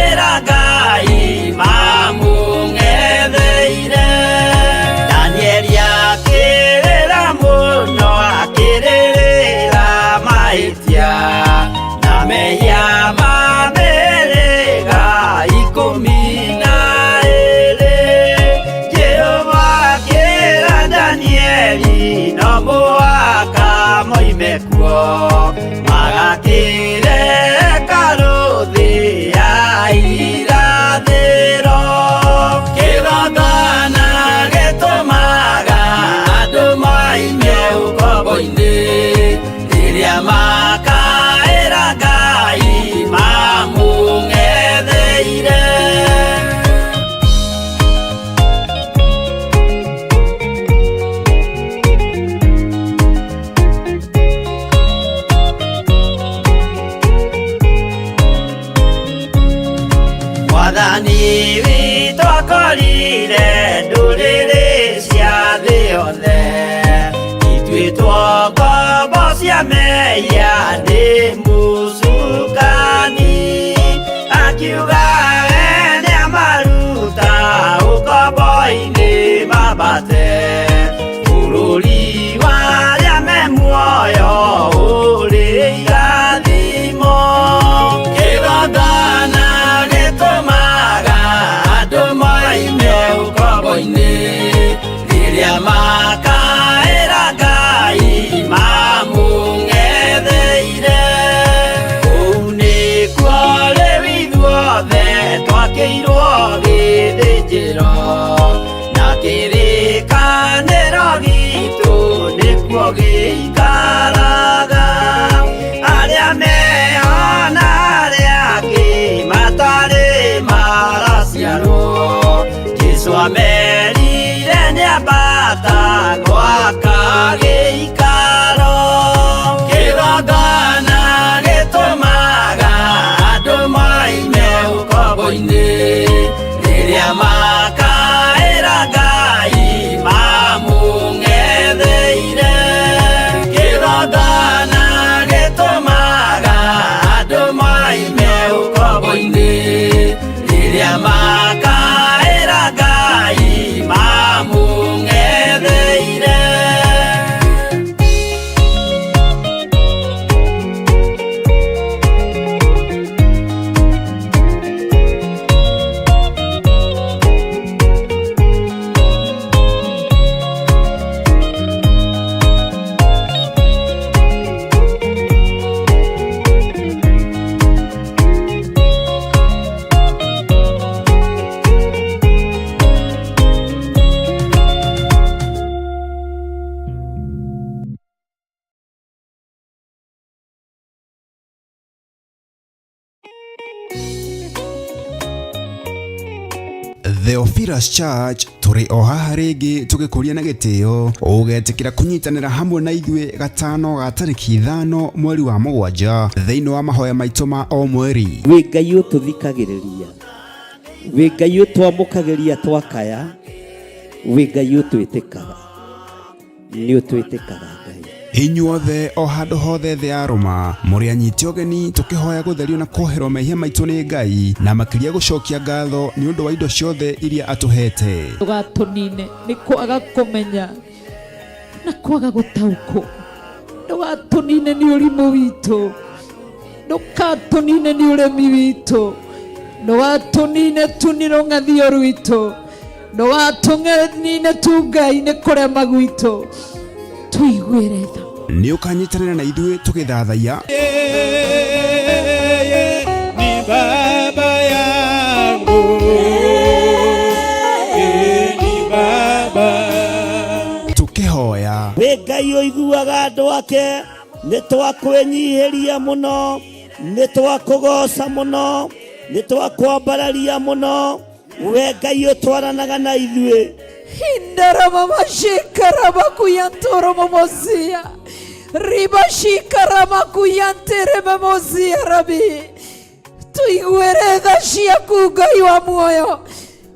Ĩra Ngai mamũng'etheire. Danieli akĩrĩra mũno, akĩrĩrĩra mahĩtia na mehia ma mĩhĩrĩga 12. Jehova akĩra Danieli no mũhaka moime kuo, magakĩre hekarũ thĩ ya irathĩro. Kĩgongona gĩtũmaga andũ moime ũkombo-inĩ, rĩrĩa makaĩra Ngai mamũng'etheire. Mwathani witũ akorire ndũrĩrĩ cia thĩ yothe ituĩtwo ngombo cia mehia nĩ mũcukani, akiuga we nĩamaruta ũkombo-inĩ mambate bũrũri wa arĩa me muoyo ũrĩ irathimo. Kĩgongona gĩtũmaga andũ moime ũkombo-inĩ, rĩrĩa makaĩra Ngai mamũng'etheire. Kũu nĩkuo rĩu ithuothe twakĩirwo gĩthĩnjĩro, na kĩrĩkanĩro gitũ nĩkuo gĩikaraga. Arĩa mehona arĩa angĩ matarĩ maraciarwo, Jesũ amerire nĩambata gwaka gĩikaro. Kĩgongona gĩtũmaga andũ moime ũkombo-inĩ, rĩrĩa makaĩra Ngai mamũng'etheire. Kĩgongona gĩtũmaga andũ moime ũkombo-inĩ, rĩrĩa makaĩra Ngai mamũng'etheire. Theophilus Church tũrĩ o haha rĩngĩ tũgĩkũria na gĩtĩo ũgetĩkĩra kũnyitanĩra hamwe na ithuĩ gatano ga tarĩki 5 mweri wa 7 thĩinĩ wa mahoya maitũ ma o mweri. Wĩ Ngai ũtũthikagĩrĩria, wĩ Ngai ũtwamũkagĩria twakaya, wĩ Ngai ũtwĩtĩkaga, nĩ ũtwĩtĩkaga Ngai. Inyuothe o handũ hothe thĩ ya rũma mũrĩ anyite ũgeni tũkĩhoya gũtherio na kuoherwo mehia maitũ nĩ Ngai, na makĩria gũcokia ngatho nĩ ũndũ wa indo ciothe iria atũhete. Ndũgatũnine nĩ kwaga kũmenya na kwaga gũtaũkwo, ndũgatũnine nĩ ũrimũ witũ, ndũgatũnine nĩ ũremi witũ, ndũgatũnine tu nĩ rũng'athio rwitũ, ndũgatũnine tu Ngai nĩ kũrema gwitũ, tũiguĩre tha. Nĩ ũkanyitanĩra na ithuĩ tũgĩthathaiya Yeye ni baba yangu, yeye ni baba. Tũkĩhoya. Wĩ Ngai ũiguaga andũ ake, nĩ twakwĩnyihĩria mũno, nĩ twakũgoca mũno, nĩ twakwambararia mũno, we Ngai ũtwaranaga na ithuĩ. Hindaramamashikaramakuyantoromomosia ribashikaramakuyantĩrĩmemozia rabi, tũiguĩre tha ciaku Ngai wa muoyo,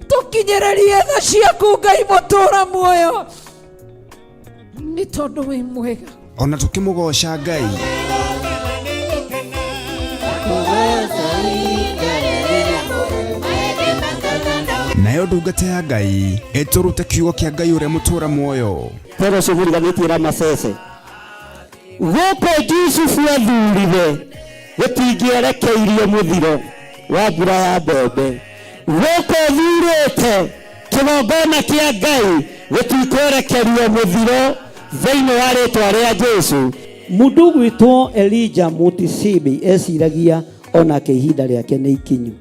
tũkinyĩrĩrie tha ciaku Ngai mũtũra muoyo, nĩ tondũ wĩ mwega. Ona tũkĩmũgoca Ngai. Nayo ndungata ya Ngai ĩtũrute kiugo kĩa Ngai ũrĩa mũtũra muoyo. Fellowship riganĩtie na Masese. Gũkũ Jusufu athurire gũtingĩerekeirio mũthiro wa mbura ya mbembe. Gũkũ thurĩte kĩgongona kĩa Ngai gũtikwerekerio mũthiro thĩinĩ wa rĩtwa rĩa Jesu. Mũndũ ũgwĩtwo Elijah Mutisibi eciragia onake ihinda rĩake nĩ ikinyu.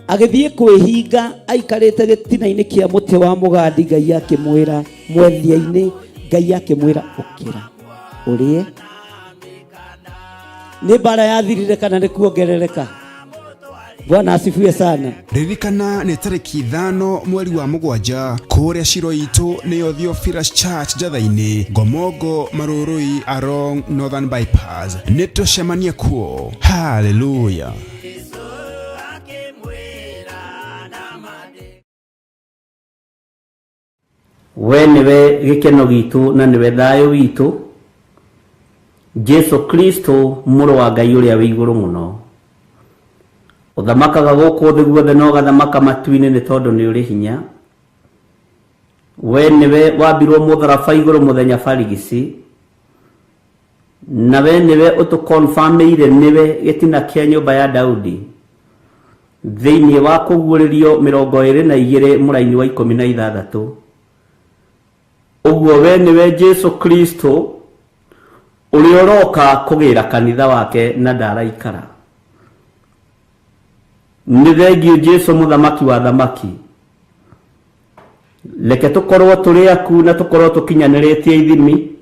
Agĩthiĩ kwĩhinga aikarĩte gĩtina-inĩ kĩa mũtĩ wa mũgandi, Ngai akĩmwĩra mwethia-inĩ, Ngai akĩmwĩra ũkĩra ũrĩe. Nĩ mbara yathirire kana nĩ kuongerereka? Bwana asifiwe sana. Ririkana nĩ tarĩki 5 mweri wa 7 kũrĩa Shiro itũ nĩyo Theophilus Church Njatha-inĩ, Ngomongo, Marurui along Northern Bypass. Nĩ tũcemanie kuo. Hallelujah. We nĩwe gĩkeno gitũ na nĩwe thayũ witũ, Jesu Kristo mũrũ wa Ngai ũrĩa wĩ igũrũ mũno. Ũthamakaga gũkũ thĩ guothe na ũgathamaka matu-inĩ nĩ tondũ nĩ ũrĩ hinya. We nĩwe wambirwo mũtharaba igũrũ mũthenya barigici, na we nĩwe ũtũkonfamĩire nĩwe gĩtina kĩa nyũmba ya Daudi. Thĩinĩ wa kũguũrĩrio 22 mũraini wa 16. Ũguo we nĩwe Jesu Kristo ũrĩa ũroka kũgĩra kanitha wake na ndaraikara. Nĩ thengiũ Jesu mũthamaki wa thamaki. Reke tũkorwo tũrĩ aku na tũkorwo tũkinyanĩrĩtie ithimi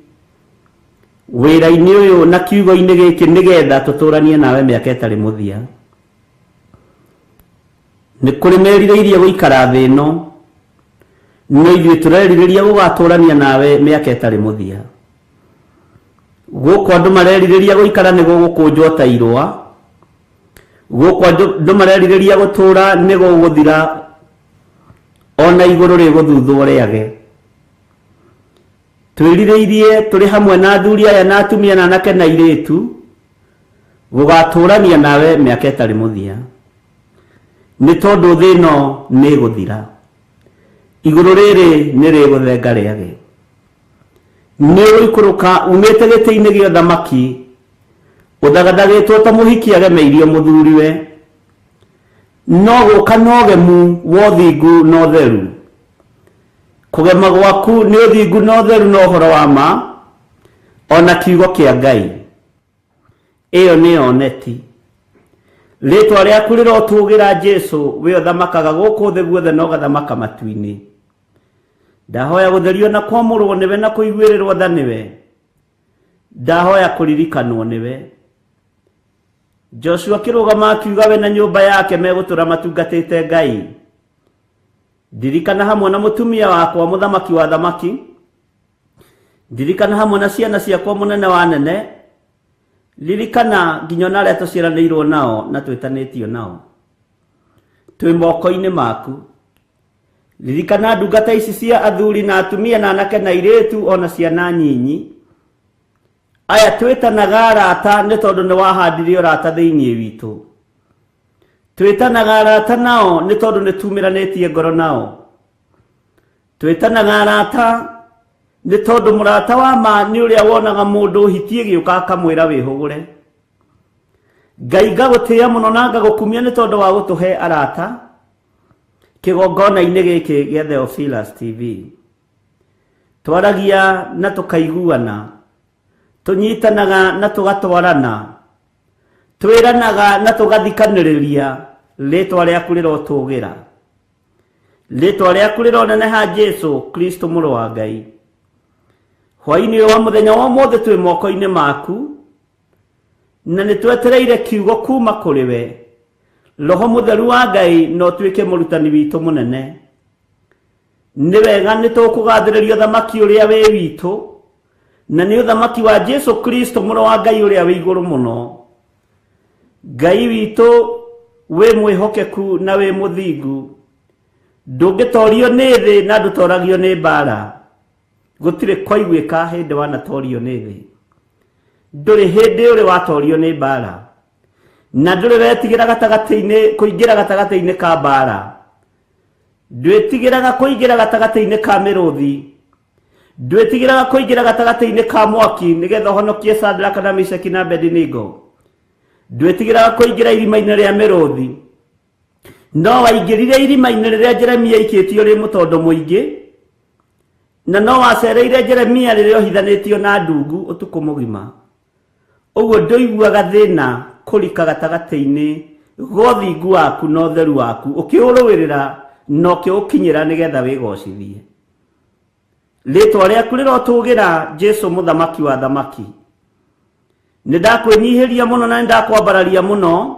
wĩra-inĩ ũyũ na kiugo-inĩ gĩkĩ nĩgetha tũtũranie nawe mĩaka ĩtarĩ mũthia. Nĩ kũrĩ merirĩirie gũikara thĩ ĩno, no ithuĩ tũrerirĩria gũgatũrania nawe mĩaka ĩtarĩ mũthia. Gũkũ andũ marerirĩria gũikara nĩ gũgũkũnjwo ta irũa, gũkũ andũ marerirĩria gũtũra nĩ gũgũthira, ona igũrũ rĩgũthuthwo rĩage. Twĩrirĩirie tũrĩ hamwe na athuri aya na atumia na anake na airĩtu gũgatũrania nawe mĩaka ĩtarĩ mũthia, nĩ tondũ thĩ ĩno nĩ ĩgũthira, igũrũ rĩrĩ nĩ rĩgũthenga rĩage. Nĩ ũgũikũrũka umĩte gĩtĩ-inĩ gĩa ũthamaki ũthagathagĩtwo ta mũhiki agemeirio mũthuriwe, no gũka na ũgemu wa ũthingu na ũtheru. Kũgema gwaku nĩ ũthingu na ũtheru na ũhoro wa ma, ona kiugo kĩa Ngai. Ĩyo nĩyo neti. Rĩtwa rĩaku rĩrotũgĩra Jesu, we ũthamakaga gũkũ thĩ guothe na ũgathamaka matu-inĩ. Ndahoya gũtherio na kwamũrwo nĩwe na kũiguĩrĩrwo tha nĩwe. Ndahoya kũririkanwo nĩwe. Joshua akĩrũgama akiuga we na nyũmba yake megũtũra matungatĩte Ngai. Ndirikana hamwe na mũtumia wakwa mũthamaki wa thamaki. Ndirikana hamwe na ciana ciakwa mũnene wa nene. Ririkana nginya ona arĩa tũciaranĩirwo nao na twĩtanĩtio nao. Twĩ moko-inĩ maku. Ririkana ndungata ici cia athuri na atumia na anake na airĩtu ona ciana nyinyi. Aya twĩtanaga arata nĩ tondũ nĩ wahandire ũrata thĩinĩ witũ. Twĩtanaga arata nao nĩ tondũ nĩ tumĩranĩtie ngoro nao. Twĩtanaga arata nĩ tondũ mũrata wa ma nĩ ũrĩa wonaga mũndũ hiti ĩgĩũka akamwĩra wĩhũgũre. Ngai ngagũtĩĩa mũno na ngagũkumia nĩ tondũ wa gũtũhe arata kĩgongona-inĩ gĩkĩ gĩa Theophilus TV. Twaragia na tũkaiguana, tũnyitanaga na tũgatwarana, twĩranaga na tũgathikanĩrĩria. Rĩtwa rĩaku rĩrotũgĩra, rĩtwa rĩaku rĩroneneha Jesu Kristo mũrũ wa Ngai. Hwaĩ-inĩ ũyũ wa mũthenya wa ũmũthĩ twĩ moko-inĩ maku, na nĩ twetereire kiugo kuma kũrĩ we. Roho mũtheru wa Ngai no ũtuĩke mũrutani witũ mũnene. Nĩ wega nĩ tũkũgathĩrĩria ũthamaki ũrĩa wĩ witũ, na nĩ ũthamaki wa Jesu Kristo mũrũ wa Ngai ũrĩa wĩ igũrũ mũno. Ngai witũ wĩ mwĩhokeku na wĩ mũthingu, ndũngĩtorio nĩ thĩ na ndũtoragio nĩ mbara. Gũtirĩ kwaiguĩka hĩndĩ wanatorio nĩ thĩ, ndũrĩ hĩndĩ ũrĩ watorio nĩ mbara, na ndũrĩ wetigĩra gatagatĩ-inĩ kũingĩra gatagatĩ-inĩ ka mbara. Ndwĩtigĩraga kũingĩra gatagatĩ-inĩ ka mĩrũthi, ndwĩtigĩraga kũingĩra gatagatĩ-inĩ ka mwaki nĩgetha ũhonokie Sadraka na Meshaki na Abednego. Ndwĩtigĩraga kũingĩra irima-inĩ rĩa mĩrũthi, no waingĩrire irima-inĩ rĩrĩa Jeremia aikĩtio rĩ mũtondo mũingĩ, na no wacereire Jeremia rĩrĩa ohithanĩtio na ndungu ũtukũ mũgima. Ũguo ndũiguaga thĩna kũrika gatagatĩ-inĩ ga ũthingu waku na ũtheru waku, ũkĩũrũĩrĩra na ũkĩũkinyĩra nĩgetha wĩgocithie. Rĩtwa rĩaku rĩrotũgĩra, Jesu mũthamaki wa thamaki. Nĩ ndakwĩnyihĩria mũno na nĩ ndakwambararia mũno.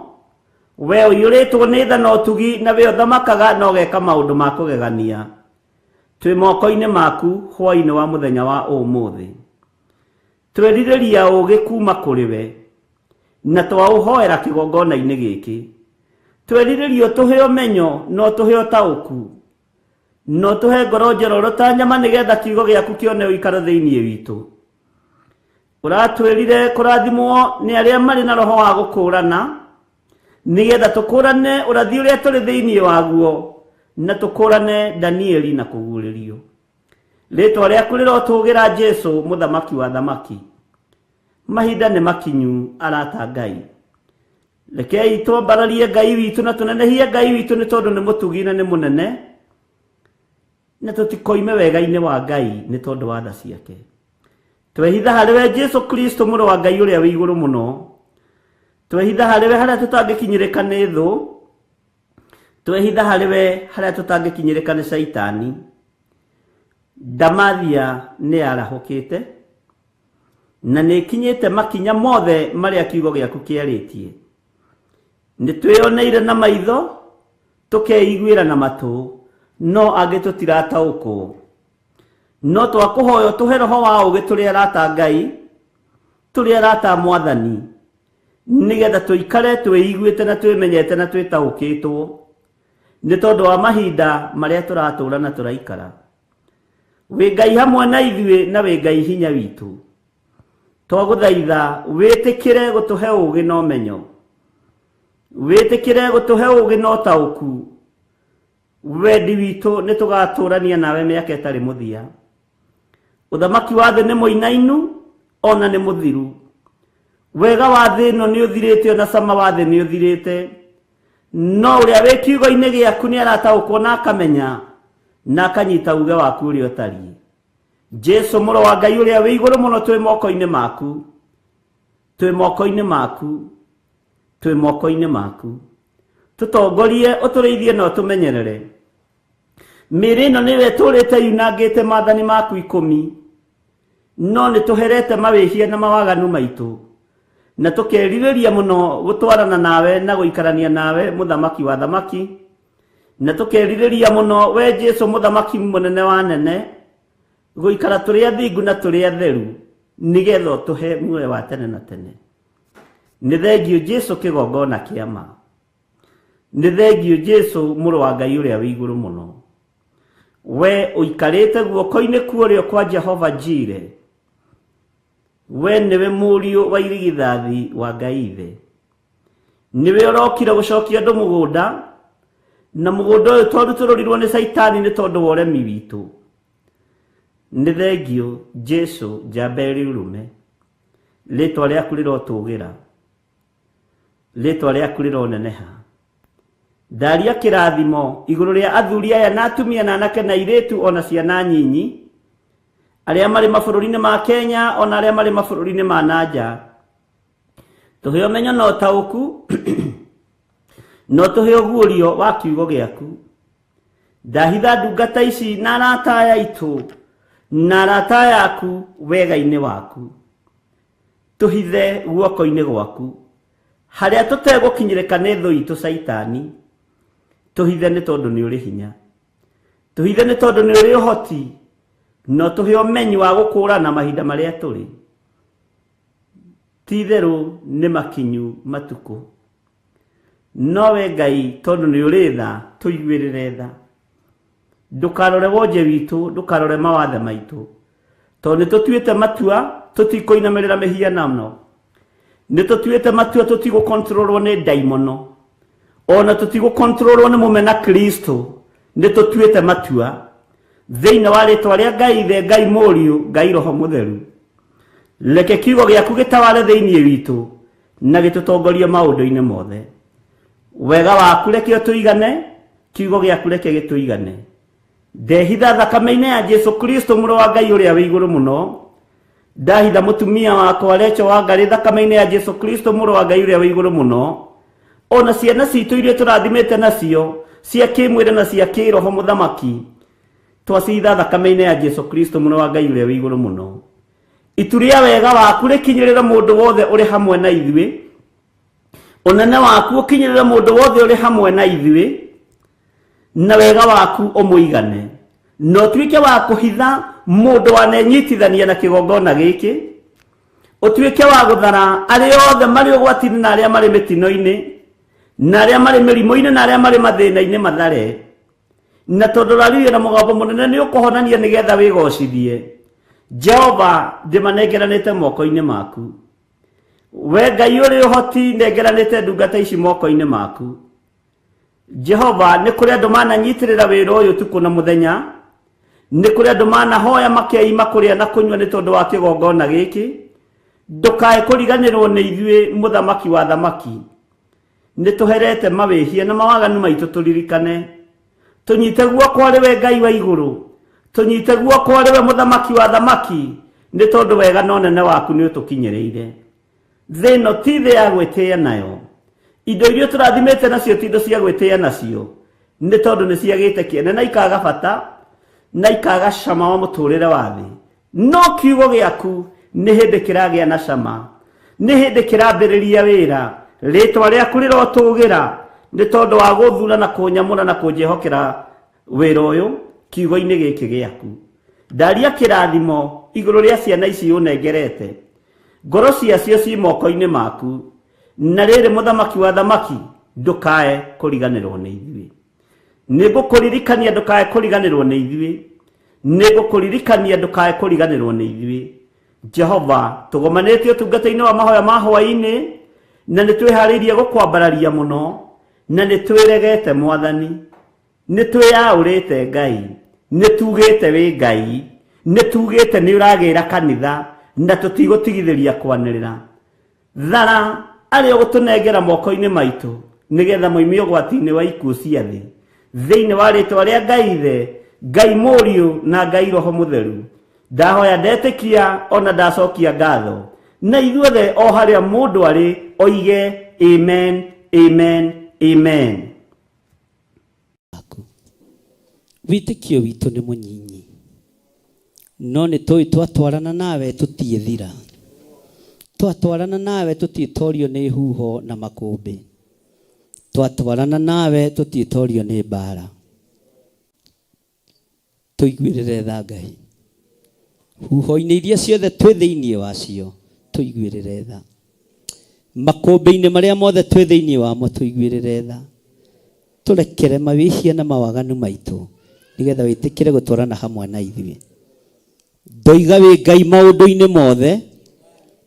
We ũiyũrĩtwo nĩ tha na ũtugi, na we ũthamakaga na ũgeka maũndũ ma kũgegania. Twĩ moko-inĩ maku hwaĩ-inĩ wa mũthenya wa ũmũthĩ. Twerirĩria ũũgĩ kuma kũrĩ we, na twaũhoera kĩgongona-inĩ gĩkĩ. Twerirĩria ũtũhe ũmenyo na ũtũhe ũtaũku, na ũtũhe ngoro njororo ta nyama nĩgetha kiugo gĩaku kĩone ũikaro thĩinĩ witũ. Ũratwĩrire kũrathimwo nĩ arĩa marĩ na roho wa gũkũũrana, nĩgetha tũkũũrane ũrathi ũrĩa tũrĩ thĩinĩ waguo, na tũkũũrane Danieli na kũguũrĩrio. Rĩtwa rĩaku rĩrotũgĩra, Jesu mũthamaki wa thamaki. Mahinda nĩ makinyu, arata Ngai. Rekei twambararie Ngai witũ na tũnenehie Ngai witũ, nĩ tondũ nĩ mũtugi na nĩ mũnene, na tũtikoime wega-inĩ wa Ngai nĩ tondũ wa tha ciake. Twehitha harĩ we Jesu Kristo, mũrũ wa Ngai ũrĩa wĩ igũrũ mũno. Twehitha harĩ we harĩa tũtangĩkinyĩrĩka nĩ thũ. Twehitha harĩ we harĩa tũtangĩkinyĩrĩka nĩ Caitani. Ndamathia nĩ yarahũkĩte na nĩ ĩkinyĩte makinya mothe marĩa kiugo gĩaku kĩarĩtie. Nĩ twĩyoneire na maitho, tũkeiguĩra na matũ, no angĩ tũtirataũkwo. No twakũhoya ũtũhe roho wa ũũgĩ, tũrĩ arata Ngai, tũrĩ arata Mwathani, nĩgetha tũikare twĩiguĩte na twĩmenyete na twĩtaũkĩtwo nĩ tondũ wa mahinda marĩa tũratũra na tũraikara. Wĩ Ngai hamwe na ithuĩ, na wĩ Ngai hinya witũ. Twagũthaitha wĩtĩkĩre gũtũhe ũũgĩ na ũmenyo, wĩtĩkĩre gũtũhe ũũgĩ na ũtaũku. Wendi witũ nĩ tũgatũrania nawe mĩaka ĩtarĩ mũthia. Ũthamaki wa thĩ nĩ mũinainu ona nĩ mũthiru. Wega wa thĩ ĩno nĩ ũthirĩte, ona cama wa thĩ nĩ ũthirĩte, no ũrĩa wĩ kiugo-inĩ gĩaku nĩ arataũkwo na akamenya na akanyita uge waku ũrĩa ũtariĩ. Jesu mũrũ wa Ngai ũrĩa wĩ igũrũ mũno, twĩ moko-inĩ maku, twĩ moko-inĩ maku, twĩ moko-inĩ maku. Tũtongorie, ũtũrĩithie na ũtũmenyerere. Mĩĩrĩ ĩno nĩyo ĩtũrĩte yunangĩte maathani maku 10, no nĩ tũherete mawĩhia na mawaganu maitũ, na tũkerirĩria mũno gũtwarana nawe na gũikarania nawe, mũthamaki wa thamaki, na tũkerirĩria mũno, we Jesu mũthamaki mũnene wa nene, gũikara tũrĩ athingu na tũrĩ atheru, nĩgetha ũtũhe muoyo wa tene na tene. Nĩ thengiũ Jesu kĩgongona kĩa ma. Nĩ thengiũ Jesu mũrũ wa Ngai ũrĩa wĩ igũrũ mũno. We ũikarĩte guoko-inĩ kuorĩo kwa Jehova Jire, we nĩwe mũriũ wa irigithathi wa Ngai Ithe. Nĩwe ũrokire gũcokia andũ mũgũnda, na mũgũnda ũyũ twarutũrũrirwo nĩ Caitani nĩ tondũ wa ũremi witũ. Nĩ thengiũ Jesu njamba ĩrĩ ũrũme. Rĩtwa rĩaku rĩrotũgĩra, rĩtwa rĩaku rĩroneneha. Ndaria kĩrathimo igũrũ rĩa athuri aya na atumia na anake na airĩtu ona ciana nyinyi, arĩa marĩ mabũrũri-inĩ ma Kenya ona arĩa marĩ mabũrũri-inĩ ma nanja. Tũhe ũmenyo na ũtaũku, na ũtũhe ũguũrio wa kiugo gĩaku. Ndahitha ndungata ici na arata aya aitũ na arata aya aku wega-inĩ waku. Tũhithe guoko-inĩ gwaku harĩa tũtegũkinyĩrĩka nĩ thũ itũ Caitani. Tũhithe nĩ tondũ nĩ ũrĩ hinya, tũhithe nĩ tondũ nĩ ũrĩ ũhoti, na ũtũhe ũmenyi wa gũkũũrana mahinda marĩa tũrĩ. Ti itherũ nĩ makinyu matukũ, no we Ngai tondũ nĩ ũrĩ tha, tũiguĩrĩre tha. Ndũkarore wonje witũ, ndũkarore mawathe maitũ, tondũ nĩ tũtuĩte matua tũtikũinamĩrĩra mĩhianano. Nĩ tũtuĩte matua tũtigũkontrolwo nĩ ndaimono, ona tũtigũkontrolwo nĩ mũmena Kristo. Nĩ tũtuĩte matua thĩinĩ wa rĩtwa rĩa Ngai Ithe, Ngai Mũriũ, Ngai Roho Mũtheru. Reke kiugo gĩaku gĩtaware thĩinĩ witũ na gĩtũtongorie maũndũ-inĩ mothe. Wega waku reke ũtũigane, kiugo gĩaku reke gĩtũigane. Ndehitha thakame-inĩ ya Jesu Kristo mũrũ wa Ngai ũrĩa wĩ igũrũ mũno. Ndahitha mũtumia wakwa Recho wa Ngarĩ thakame-inĩ ya Jesu Kristo mũrũ wa Ngai ũrĩa wĩ igũrũ mũno. Ona ciana citũ iria tũrathimĩte nacio cia kĩmwĩrĩ na cia kĩroho mũthamaki, twacitha thakame-inĩ ya Jesu Kristo mũrũ wa Ngai ũrĩa wĩ igũrũ mũno. Itu rĩa wega waku rĩkinyĩrĩre mũndũ wothe ũrĩ hamwe na ithuĩ, ũnene waku ũkinyĩrĩre mũndũ wothe ũrĩ hamwe na ithuĩ, na wega waku ũmũigane, na ũtuĩke wa kũhitha mũndũ wanenyitithania na kĩgongona gĩkĩ, ũtuĩke wa gũthara arĩa othe marĩ ũgwati-inĩ na arĩa marĩ mĩtino-inĩ na arĩa marĩ mĩrimũ-inĩ na arĩa marĩ mathĩna-inĩ mathare. Na tondũ ũraririe na mũgambo mũnene nĩ ũkũhonania nĩgetha wĩgocithie. Jehova, ndĩmanengeranĩte moko-inĩ maku. We Ngai ũrĩ ũhoti, nengeranĩte ndungata ici moko-inĩ maku. Jehova, nĩ kũrĩ andũ mananyitĩrĩra wĩra ũyũ ũtukũ na mũthenya, nĩ kũrĩ andũ manahoya makeima kũrĩa na kũnyua nĩ tondũ wa kĩgongona gĩkĩ. Ndũkae kũriganĩrwo nĩ ithuĩ, mũthamaki wa thamaki. Nĩ tũherete mawĩhia na mawaganu maitũ tũririkane. Tũnyite guoko arĩ we Ngai wa igũrũ, tũnyite guoko arĩ we mũthamaki wa thamaki, nĩ tondũ wega na ũnene waku nĩ ũtũkinyĩrĩire. Thĩ ĩno ti thĩ ya gwĩtĩĩa nayo, indo iria tũrathimĩte nacio ti indo cia gwĩtĩĩa nacio, nĩ tondũ nĩ ciagĩte kĩene na ikaga bata na ikaga cama wa mũtũrĩre wa thĩ. No kiugo gĩaku nĩ hĩndĩ kĩragĩa na cama, nĩ hĩndĩ kĩrambĩrĩria wĩra. Rĩtwa rĩaku rĩrotũgĩra nĩ tondũ wa gũthura na kũnyamũra na kũnjĩhokera wĩra ũyũ kiugo-inĩ gĩkĩ gĩaku. Ndaria kĩrathimo igũrũ rĩa ciana ici ũnengerete, ngoro ciacio ci moko-inĩ maku. Na rĩrĩ, mũthamaki wa thamaki, ndũkae kũriganĩrwo nĩ ithuĩ. Nĩ ngũkũririkania ndũkae kũriganĩrwo nĩ ithuĩ. Nĩ ngũkũririkania ndũkae kũriganĩrwo nĩ ithuĩ. Jehova, tũgomanĩtie ũtungata-inĩ wa mahoya ma hwaĩ-inĩ, na nĩ twĩharĩirie gũkwambararia mũno, na nĩ twĩregete Mwathani, nĩ twĩyaũrĩte Ngai, nĩ tugĩte wĩ Ngai, nĩ tugĩte nĩ ũragĩra kanitha, na tũtigũtigithĩria kwanĩrĩra. Thara arĩa ũgũtũnengera moko-inĩ maitũ, nĩgetha moime ũgwati-inĩ wa ikuũ cia thĩ. Thĩinĩ wa rĩtwa rĩa Ngai Ithe, Ngai Mũriũ na Ngai Roho Mũtheru, ndahoya ndetĩkia ona ndacokia ngatho, na ithuothe o harĩa mũndũ arĩ oige amen, amen, amen. Wĩtĩkio witũ nĩ mũnyinyi, no nĩ tũĩ twatwarana nawe tũtiĩthira, twatwarana nawe tũtiĩtorio nĩ huho na makũmbĩ, twatwarana nawe tũtiĩtorio nĩ mbara. Tũiguĩrĩre tha Ngai, huho-inĩ iria ciothe twĩ thĩinĩ wacio tũiguĩrĩre tha, makũmbĩ-inĩ marĩa mothe twĩ thĩinĩ wamo tũiguĩrĩre tha, tũrekere mawĩhia na mawaganu maitũ nĩgetha wĩtĩkĩre gũtwarana hamwe na ithuĩ. Ndoiga wĩ Ngai maũndũ-inĩ mothe,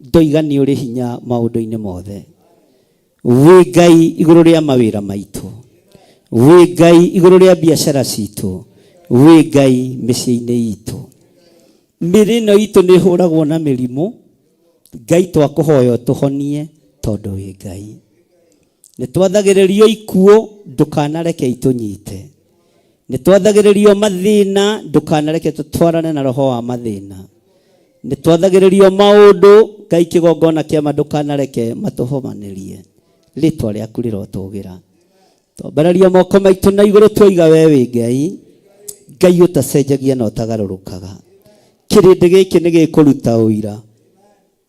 ndoiga nĩ ũrĩ hinya maũndũ-inĩ mothe. Wĩ Ngai igũrũ rĩa mawĩra maitũ, wĩ Ngai igũrũ rĩa biacara citũ, wĩ Ngai mĩciĩ-inĩ itũ. Mĩrĩ ĩno itũ nĩ ĩhũragwo na mĩrimũ, Ngai twakũhoya ũtũhonie tondũ wĩ Ngai. Nĩ twathagĩrĩrio ikuũ, ndũkanareke itũnyite. Nĩ twathagĩrĩrio mathĩna, ndũkanareke tũtwarane na roho wa mathĩna. Nĩ twathagĩrĩrio maũndũ, Ngai kĩgongona kĩama ndũkanareke matũhomanĩrie. Rĩtwa rĩaku rĩrotũgĩra. Twambararia moko maitũ na igũrũ twoiga we wĩ Ngai, Ngai ũtacenjagia na ũtagarũrũkaga. Kĩrĩndĩ gĩkĩ nĩ gĩkũruta ũira,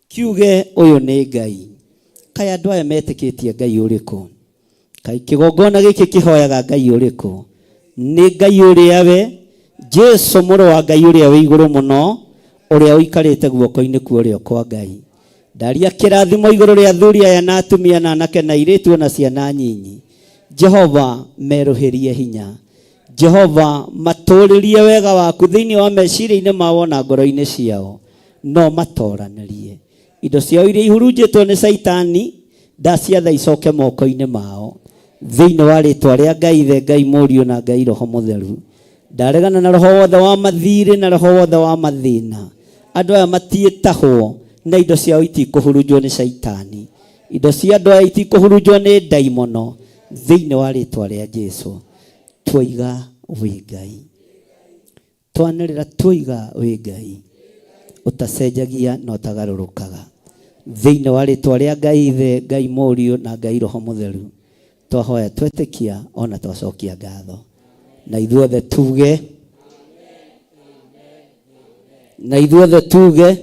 kiuge ũyũ nĩ Ngai. Kaĩ andũ aya metĩkĩtie Ngai ũrĩkũ? Kaĩ kĩgongona gĩkĩ kĩhoyaga Ngai ũrĩkũ? Nĩ Ngai ũrĩa we, Jesu mũrũ wa Ngai ũrĩa wĩ igũrũ mũno, ũrĩa ũikarĩte guoko-inĩ kwa ũrĩo kwa Ngai. Ndaria kĩrathimo igũrũ rĩa athuri aya na atumia na anake na airĩtu ona ciana nyinyi. Jehova merũhĩrie hinya. Jehova matũrĩrie wega waku thĩinĩ wa meciria-inĩ mao na ngoro-inĩ ciao. No matoranĩrie. Indo ciao iria ihurunjĩtwo nĩ Caitani, ndaciatha icoke moko-inĩ mao. Thĩinĩ wa rĩtwa rĩa Ngai Ithe, Ngai Mũriũ na Ngai Roho Mũtheru, ndaregana na roho wothe wa mathirĩ na roho wothe wa mathĩna. Andũ aya matiĩtahwo na indo ciao itikũhurunjwo nĩ caitani, indo cia andũ aya itikũhurunjwo nĩ ndaimono. Thĩinĩ wa rĩtwa rĩa Jesu twoiga wĩ Ngai, twanĩrĩra twoiga wĩ Ngai ũtacenjagia na ũtagarũrũkaga. Thĩinĩ wa rĩtwa rĩa Ngai Ithe, Ngai Mũriũ na Ngai Roho Mũtheru, twahoya twetĩkia ona twacokia ngatho, na ithuothe tuge, na ithuothe tuge.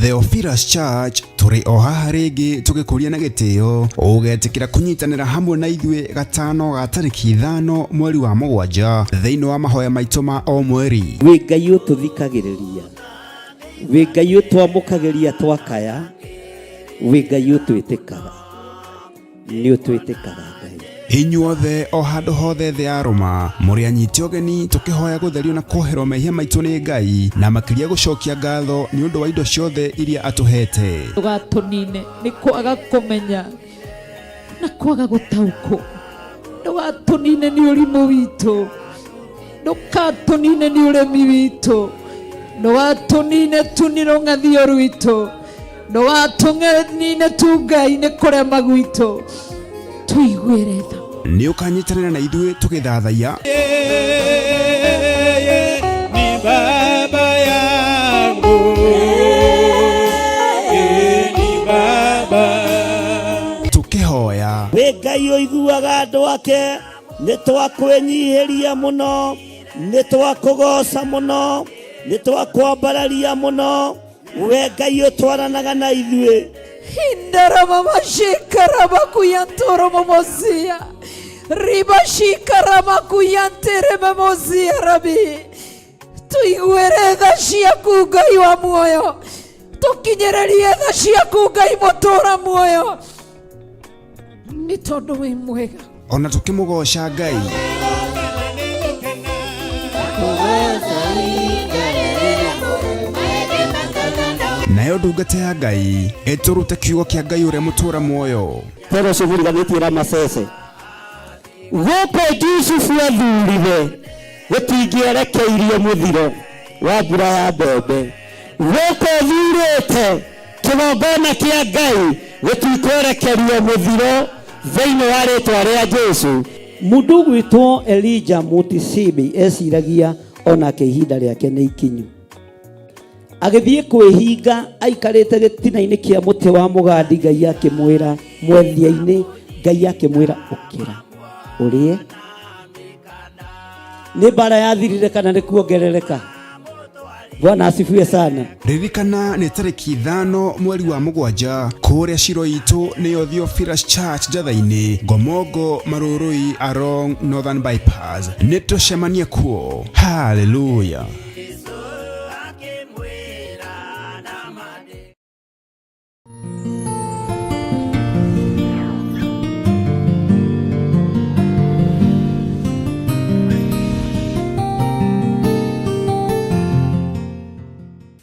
Theophilus Church tũrĩ o haha rĩngĩ tũgĩkũria na gĩtĩo ũgetĩkĩra kũnyitanĩra hamwe na ithuĩ gatano ga tarĩki 5 mweri wa 7 thĩinĩ wa mahoya maitũ ma o mweri. Wĩ Ngai ũtũthikagĩrĩria, wĩ Ngai ũtwamũkagĩria twakaya, wĩ Ngai ũtwĩtĩkaga, nĩ ũtwĩtĩkaga Ngai. Inyuothe o handũ hothe thĩ ya Rũma mũrĩ anyiti ũgeni tũkĩhoya gũtherio na kuoherwo mehia maitũ nĩ Ngai na makĩria gũcokia ngatho nĩ ũndũ wa indo ciothe iria atũhete. Ndũgatũnine nĩ kwaga kũmenya na kwaga gũtaũkwo, ndũgatũnine nĩ ũrimũ witũ, ndũgatũnine nĩ ũremi witũ, ndũgatũnine tu nĩ rũng'athio rwitũ, ndũgatũnine tu Ngai nĩ kũrema gwitũ, tũiguĩre tha. Nĩ ũkanyitanĩra na ithuĩ tũgĩthathaiya. Yeye ni baba yangu, yeye ni baba. Tũkĩhoya. Wĩ Ngai ũiguaga andũ ake, nĩ twakwĩnyihĩria mũno, nĩ twakũgoca mũno, nĩ twakwambararia mũno, we Ngai ũtwaranaga na ithuĩ. Indaramamashikaramakuyantoromomosia ribashikaramakuyanteramomosia rabi, tũiguĩre tha ciaku Ngai wa muoyo, tũkinyĩrĩrie tha ciaku Ngai mũtũra muoyo, nĩ tondũ wĩ mwega. Ona tũkĩmũgoca Ngai. Nayo ndungata ya Ngai ĩtũrute kiugo kĩa Ngai ũrĩa mũtũra muoyo. Tero ũcio mũriganĩtie Ramasese. Gũkũ Jusufu athurire gũtingĩerekeirio mũthiro wa mbura ya mbembe. Gũkũ thurĩte kĩgongona kĩa Ngai gũtikwerekerio mũthiro thĩinĩ wa rĩtwa rĩa Jesu. Mũndũ ũgwĩtwo Elijah Mutisibi eciragia onake ihinda rĩake nĩ ikinyu. Agĩthiĩ kwĩhinga aikarĩte gĩtina-inĩ kĩa mũtĩ wa mũgandi, Ngai akĩmwĩra mwethia-inĩ, Ngai akĩmwĩra ũkĩra ũrĩe. Nĩ mbara yathirire kana nĩ kuongerereka? Bwana asifiwe sana. Ririkana nĩ tarĩki 5 mweri wa 7 kũrĩa Shilo itũ nĩyo Theophilus Church Njatha-inĩ, Ngomongo, Marũrũi, along Northern Bypass. Nĩ tũcemanie kuo. Hallelujah.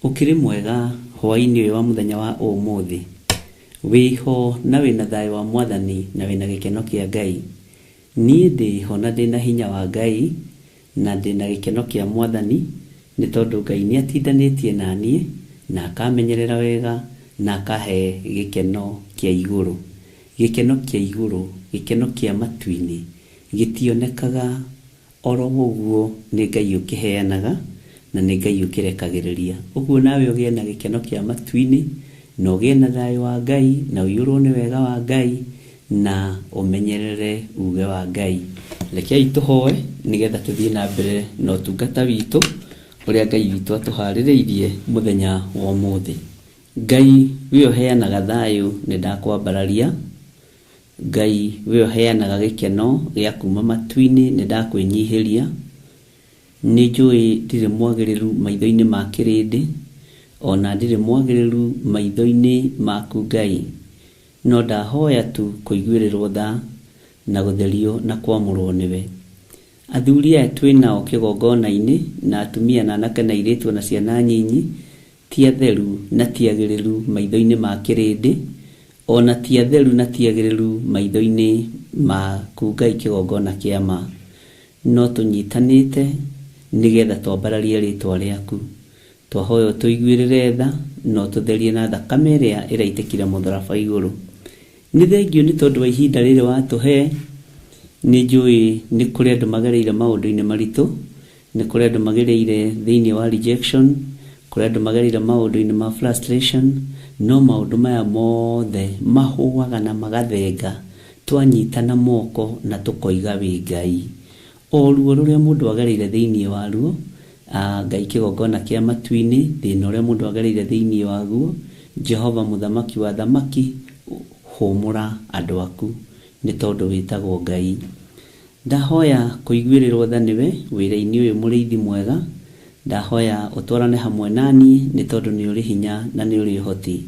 Ũkĩrĩ mwega hwaĩ-inĩ ũyũ wa mũthenya wa ũmũthĩ. Wĩho na wĩna thayũ wa Mwathani na wĩna gĩkeno kĩa Ngai. Niĩ ndĩho na ndĩna hinya wa Ngai na ndĩna gĩkeno kĩa Mwathani nĩ tondũ Ngai nĩ atindanĩtie na niĩ na akamenyerera wega na akahe gĩkeno kĩa igũrũ. Gĩkeno kĩa igũrũ, gĩkeno kĩa matu-inĩ gĩtionekaga oro ũguo, nĩ Ngai ũkĩheanaga na nĩ Ngai ũkĩrekagĩrĩria. Ũguo nawe ũgĩe na gĩkeno kĩa matu-inĩ na ũgĩe na thayũ wa Ngai na ũiyũrwo nĩ wega wa Ngai na ũmenyerere uge wa Ngai. Rekei tũhoe nĩgetha tũthiĩ na mbere na ũtungata witũ ũrĩa Ngai witũ atũharĩrĩirie mũthenya wa ũmũthĩ. Ngai we ũheanaga thayũ nĩ ndakwambararia. Ngai we ũheanaga gĩkeno gĩa kuma matu-inĩ nĩ ndakwĩnyihĩria. Nĩ njũĩ ndirĩ mwagĩrĩru maitho-inĩ ma kĩrĩndĩ, ona ndirĩ mwagĩrĩru maitho-inĩ maku Ngai, no ndahoya tu kũiguĩrĩrwo tha na gũtherio na kwamũrwo nĩwe. Athuri aya twĩ nao kĩgongona-inĩ na atumia na anake na airĩtu na ciana nyinyi ti atheru na ti agĩrĩru maitho-inĩ ma kĩrĩndĩ, ona ti atheru na ti agĩrĩru maitho-inĩ maku Ngai kĩgongona kĩa ma. No tũnyitanĩte nĩgetha twambararie rĩtwa rĩaku. Twahoya ũtũiguĩrĩre tha na ũtũtherie na thakame ĩrĩa ĩraitĩkire mũtharaba igũrũ. Nĩ thengiũ nĩ tondũ wa ihinda rĩrĩ watũhe. Nĩ njũĩ nĩ kũrĩ andũ magereire maũndũ-inĩ maritũ, nĩ kũrĩ andũ magereire thĩinĩ wa rejection, kũrĩ andũ magereire maũndũ-inĩ ma frustration, no maũndũ maya mothe mahũaga na magathenga twanyitana moko na tũkoiga wĩ Ngai. O ruo rũrĩa mũndũ agereire thĩinĩ waruo, Ngai kĩgongona kĩa matu-inĩ, thĩna ũrĩa mũndũ agereire thĩinĩ waguo, Jehova mũthamaki wa thamaki, hũmũra andũ aku nĩ tondũ wĩtagwo Ngai. Ndahoya kũiguĩrĩrwo tha nĩwe wĩra-inĩ ũyũ mũrĩithi mwega. Ndahoya ũtwarane hamwe naniĩ nĩ tondũ nĩ ũrĩ hinya na nĩ ũrĩ ũhoti.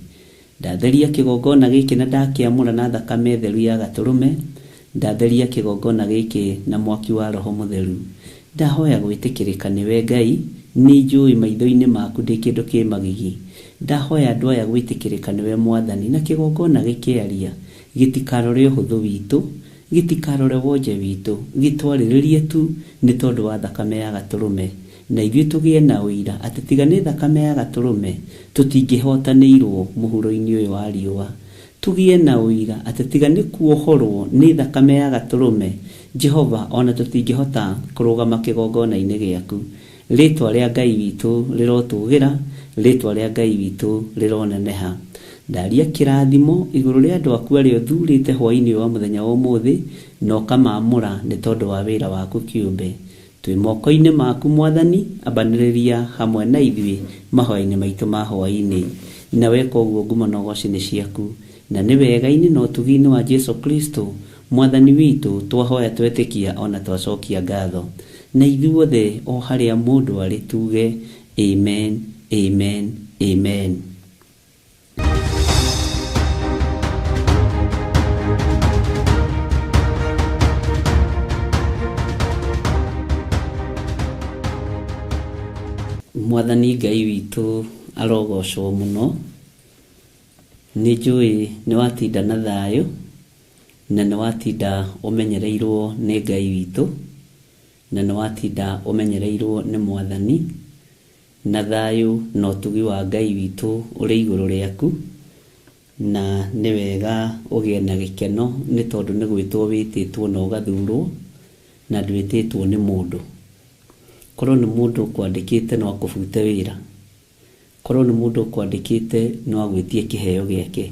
Ndatheria kĩgongona gĩkĩ na ndakĩamũra na thakame theru ya gatũrũme. Ndatheria kĩgongona gĩkĩ na mwaki wa Roho Mũtheru. Ndahoya gwĩtĩkĩrĩka nĩwe Ngai, nĩ njũĩ maitho-inĩ maku ndĩ kĩndũ kĩ magigi. Ndahoya andũ aya gwĩtĩkĩrĩka nĩwe Mwathani, na kĩgongona gĩkĩaria gĩtikarore ũhũthũ witũ, gĩtikarore wonje witũ, gĩtwarĩrĩrie tu nĩ tondũ wa thakame ya gatũrũme. Na ithuĩ tũgĩe na ũira atĩ tiga nĩ thakame ya gatũrũme tũtingĩhotanĩirwo mũhuro-inĩ ũyũ wa riũa. Tũgĩe na ũira atĩ tiga nĩ kuohorwo nĩ thakame ya gatũrũme, Jehova ona tũtingĩhota kũrũgama kĩgongona-inĩ gĩaku. Rĩtwa rĩa Ngai witũ rĩrotũgĩra, rĩtwa rĩa Ngai witũ rĩroneneha. Ndaria kĩrathimo igũrũ rĩa andũ aku arĩa ũthurĩte hwaĩ-inĩ wa mũthenya wa ũmũthĩ na ũkamaamũra nĩ tondũ wa wĩra waku kĩũmbe. Twĩ moko-inĩ maku Mwathani, ambanĩrĩria hamwe na ithuĩ mahoya-inĩ maitũ ma hwaĩ-inĩ. Na weka ũguo ngumo na ũgoci nĩ ciaku, na nĩ wega-inĩ na ũtugi-inĩ wa Jesu Kristo Mwathani witũ twahoya twetĩkia ona twacokia ngatho. Na ithuothe o harĩa mũndũ arĩ tuge amen, amen, amen. Mwathani Ngai witũ arogocwo mũno. Nĩ njũĩ nĩ watinda na thayũ na nĩ watinda ũmenyereirwo nĩ Ngai witũ na nĩ watinda ũmenyereirwo nĩ Mwathani, na thayũ na ũtugi wa Ngai witũ ũrĩ igũrũ rĩaku. Na nĩ wega ũgĩe na gĩkeno nĩ tondũ nĩ gwĩtwo wĩtĩtwo na ũgathurwo, na ndwĩtĩtwo nĩ mũndũ. Korwo nĩ mũndũ ũkwandĩkĩte no akũbute wĩra, korwo nĩ mũndũ ũkwandĩkĩte no agwĩtie kĩheo gĩake.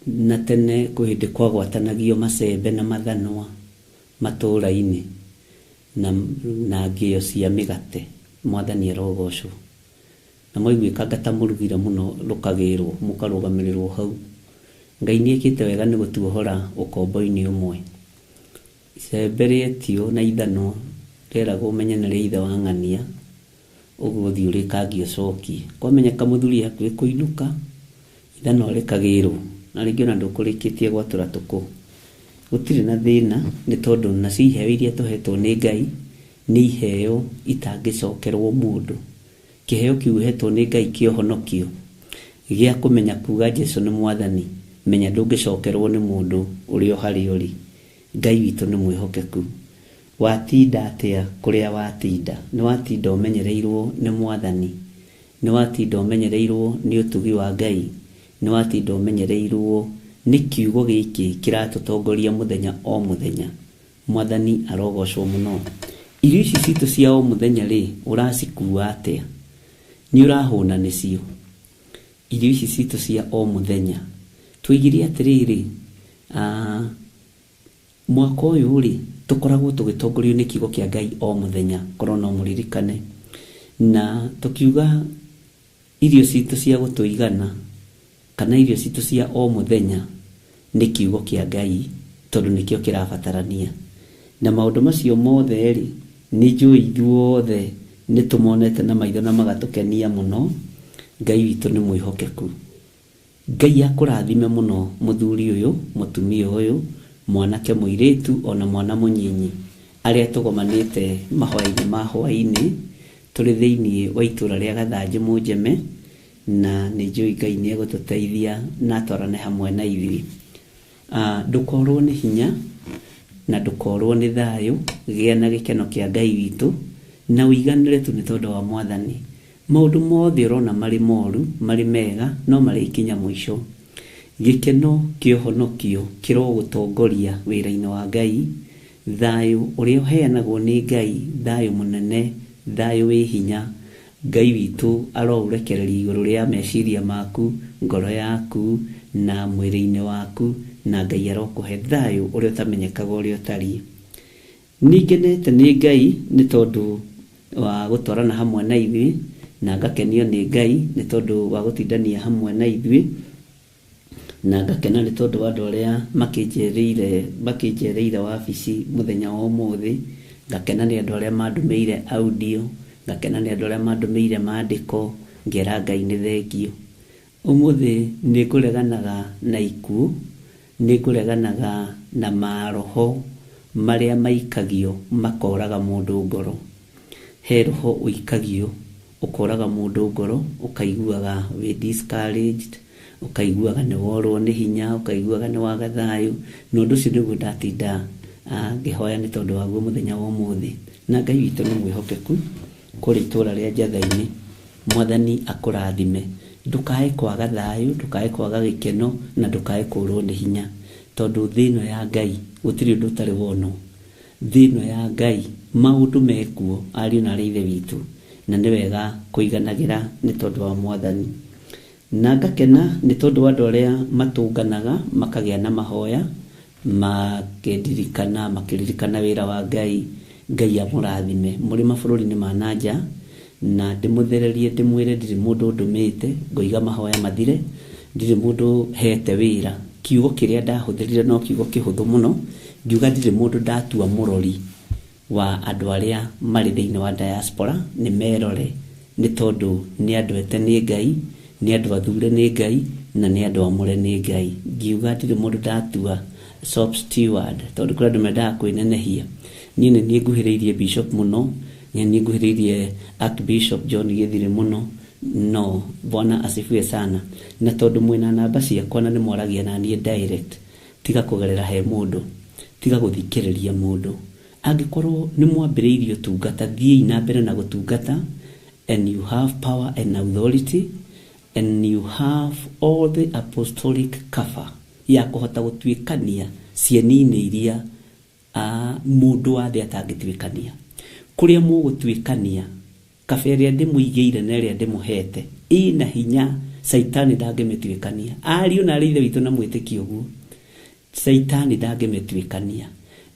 Na tene kwĩ hĩndĩ kwagwatanagio macembe na mathanwa matũũra-inĩ na ngĩo cia mĩgate. Mwathani arogocwo. Na mwaiguĩkanga ta mũrugire mũno rũkagĩrwo mũkarũgamĩrĩrwo hau. Ngai nĩ ekĩte wega nĩ gũtuohora ũkombo-inĩ ũmwe. Icembe rĩetio na ithanwa rĩeragwo ũmenye nĩ rĩa ithe wa ng'ania, ũguo ũthiĩ ũrĩkangie ũcokie. Kwamenyeka mũthuri hakuhĩ kũinũka, ithanwa rĩkagĩrwo na rĩngĩ ona ndũkũrĩkĩtie gwatũra tũkũ. Gũtirĩ na thĩna nĩ tondũ nacio iheo iria tũhetwo nĩ Ngai nĩ iheo itangĩcokerwo mũndũ. Kĩheo kĩu ũhetwo nĩ Ngai kĩa ũhonokio gĩa kũmenya kuga Jesu nĩ mwathani, menya ndũngĩcokerwo nĩ mũndũ ũrĩ o harĩa ũrĩ. Ngai witũ nĩ mwĩhokeku. Watinda atĩa kũrĩa watinda? Nĩ watinda ũmenyereirwo nĩ mwathani, nĩ watinda ũmenyereirwo nĩ ũtugi wa Ngai, nĩ watinda ũmenyereirwo nĩ kiugo gĩkĩ kĩratũtongoria mũthenya o mũthenya. Mwathani arogocwo mũno. Irio ici citũ cia o mũthenya rĩ, ũracikua atĩa? Nĩ ũrahũna nĩcio? Irio ici citũ cia o mũthenya tũigire atĩrĩrĩ, mwaka ũyũ rĩ, tũkoragwo tũgĩtongorio nĩ kiugo kĩa Ngai o mũthenya, korwo no mũririkane. Na tũkiuga irio citũ cia gũtũigana kana irio citũ cia o mũthenya nĩ kiugo kĩa Ngai, tondũ nĩkĩo kĩrabatarania. Na maũndũ macio mothe rĩ, nĩ njũĩ ithuothe nĩ tũmonete na maitho na magatũkenia mũno. Ngai witũ nĩ mwĩhokeku. Ngai akũrathime mũno mũthuri ũyũ, mũtumia ũyũ, mwanake mũirĩtu ona mwana mũnyinyi, arĩa tũgomanĩte mahoya-inĩ ma hwaĩ-inĩ tũrĩ thĩinĩ wa itũra rĩa Gathanjĩ Mũnjeme, na nĩ njũĩ Ngai nĩ egũtũteithia na atwarane hamwe na ithuĩ. Ndũkorwo nĩ hinya na ndũkorwo nĩ thayũ, gĩa na gĩkeno kĩa Ngai witũ na ũiganĩre tu nĩ tondũ wa mwathani. Maũndũ mothe ũrona marĩ moru, marĩ mega, no marĩkinya mũico. Gĩkeno kĩa ũhonokio kĩrogũtongoria wĩra-inĩ wa Ngai. Thayũ ũrĩa ũheanagwo nĩ Ngai, thayũ mũnene, thayũ wĩ hinya, Ngai witũ aroũrekereria igũrũ rĩa meciria maku, ngoro yaku na mwĩrĩ-inĩ waku, na Ngai arokũhe thayũ ũrĩa ũtamenyekaga ũrĩa ũtariĩ. Nĩngenete nĩ Ngai nĩ tondũ wa gũtwarana hamwe na ithuĩ, na ngakenio nĩ Ngai nĩ tondũ wa gũtindania hamwe na ithuĩ, na ngakena nĩ tondũ wa andũ arĩa makĩnjereire wabici mũthenya wa ũmũthĩ, ngakena nĩ andũ arĩa mandũmĩire audio, ngakena nĩ andũ arĩa mandũmĩire mandĩko, ngera Ngai nĩ thengio. Ũmũthĩ nĩ ngũreganaga na ikuũ, nĩ ngũreganaga na maroho marĩa maikagio makoraga mũndũ ngoro. He roho ũikagio ũkoraga mũndũ ngoro, ũkaiguaga wĩ discouraged, ũkaiguaga nĩ worwo nĩ hinya, ũkaiguaga nĩ waga thayũ. Na ũndũ ũcio nĩguo ndatinda ngĩhoya nĩ tondũ waguo mũthenya wa ũmũthĩ. Na Ngai witũ nĩ mwĩhokeku kũrĩ itũra rĩa Njatha-inĩ. Mwathani akũrathime. Ndũkae kwaga thayũ, ndũkae kwaga gĩkeno, na ndũkae kũrwo nĩ hinya, tondũ thĩ ĩno ya Ngai gũtirĩ ũndũ ũtarĩ wonwo. Thĩ ĩno ya Ngai maũndũ mekuo, ariũ na arĩ ithe witũ, na nĩ wega kũiganagĩra nĩ tondũ wa mwathani. Na ngakena nĩ tondũ wa andũ arĩa matũnganaga makagĩa na mahoya, makĩndirikana, makĩririkana wĩra wa Ngai. Ngai amũrathime mũrĩ mabũrũri-inĩ ma na nja, na ndĩmũthererie ndĩmwĩre ndirĩ mũndũ ndũmĩte ngoiga mahoya mathire, ndirĩ mũndũ hete wĩra. Kiugo kĩrĩa ndahũthĩrire no kiugo kĩhũthũ mũno, ngiuga ndirĩ mũndũ ndatua mũrori wa andũ arĩa marĩ thĩinĩ wa diaspora, nĩ merore nĩ tondũ nĩ andũ ete nĩ Ngai, nĩ andũ athure nĩ Ngai, na nĩ andũ amũre nĩ Ngai. Ngiuga ndirĩ mũndũ ndatua shop steward, tondũ kũrĩ andũ mendaga kwĩnenehia. Niĩ nĩ niĩ nguhĩrĩirie bishop mũno, nĩ niĩ nguhĩrĩirie Archbishop John Gĩthiri mũno, no Bwana asifiwe sana. Na tondũ mwĩna namba ciakwa na nĩ mwaragia na niĩ direct, tiga kũgerera he mũndũ, tiga gũthikĩrĩria mũndũ. Angĩkorwo nĩ mwambĩrĩirie ũtungata, thiĩi na mbere na gũtungata, and you have power and authority, and you have all the apostolic cover ya kũhota gũtuĩkania cieni-inĩ iria mũndũ wa thĩ atangĩtuĩkania. Kũrĩa mũgũtuĩkania, kaba ĩrĩa ndĩmũigĩire na ĩrĩa ndĩmũhete ĩna hinya, Caitani ndangĩmĩtuĩkania. Ariũ na arĩ ithe witũ na mwĩtĩkie ũguo, Caitani ndangĩmĩtuĩkania.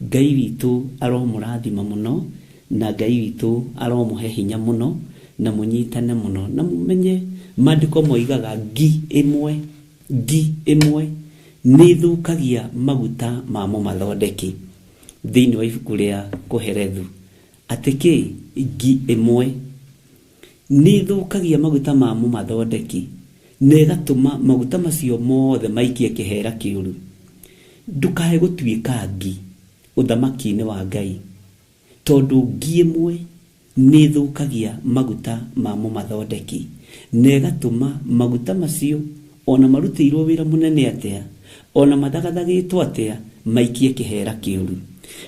Ngai witũ aromũrathima mũno, na Ngai witũ aromũhe hinya mũno, na mũnyitane mũno, na mũmenye maandĩko moigaga ngi ĩmwe, ngi ĩmwe nĩ ĩthũkagia maguta ma mũmathondeki. Thĩinĩ wa ibuku rĩa Kohelethu, atĩ kĩ? Ngi ĩmwe nĩ ĩthũkagia maguta ma mũmathondeki, na ĩgatũma maguta macio mothe maikie kĩhera kĩũru. Ndũkae gũtuĩka ngi ũthamaki-inĩ wa Ngai, tondũ ngi ĩmwe Nĩ ĩthũkagia maguta ma mũmathondeki na ĩgatũma maguta macio ona marutĩirwo wĩra mũnene atĩa, ona mathagathagĩtwo atĩa, maikie kĩhera kĩũru.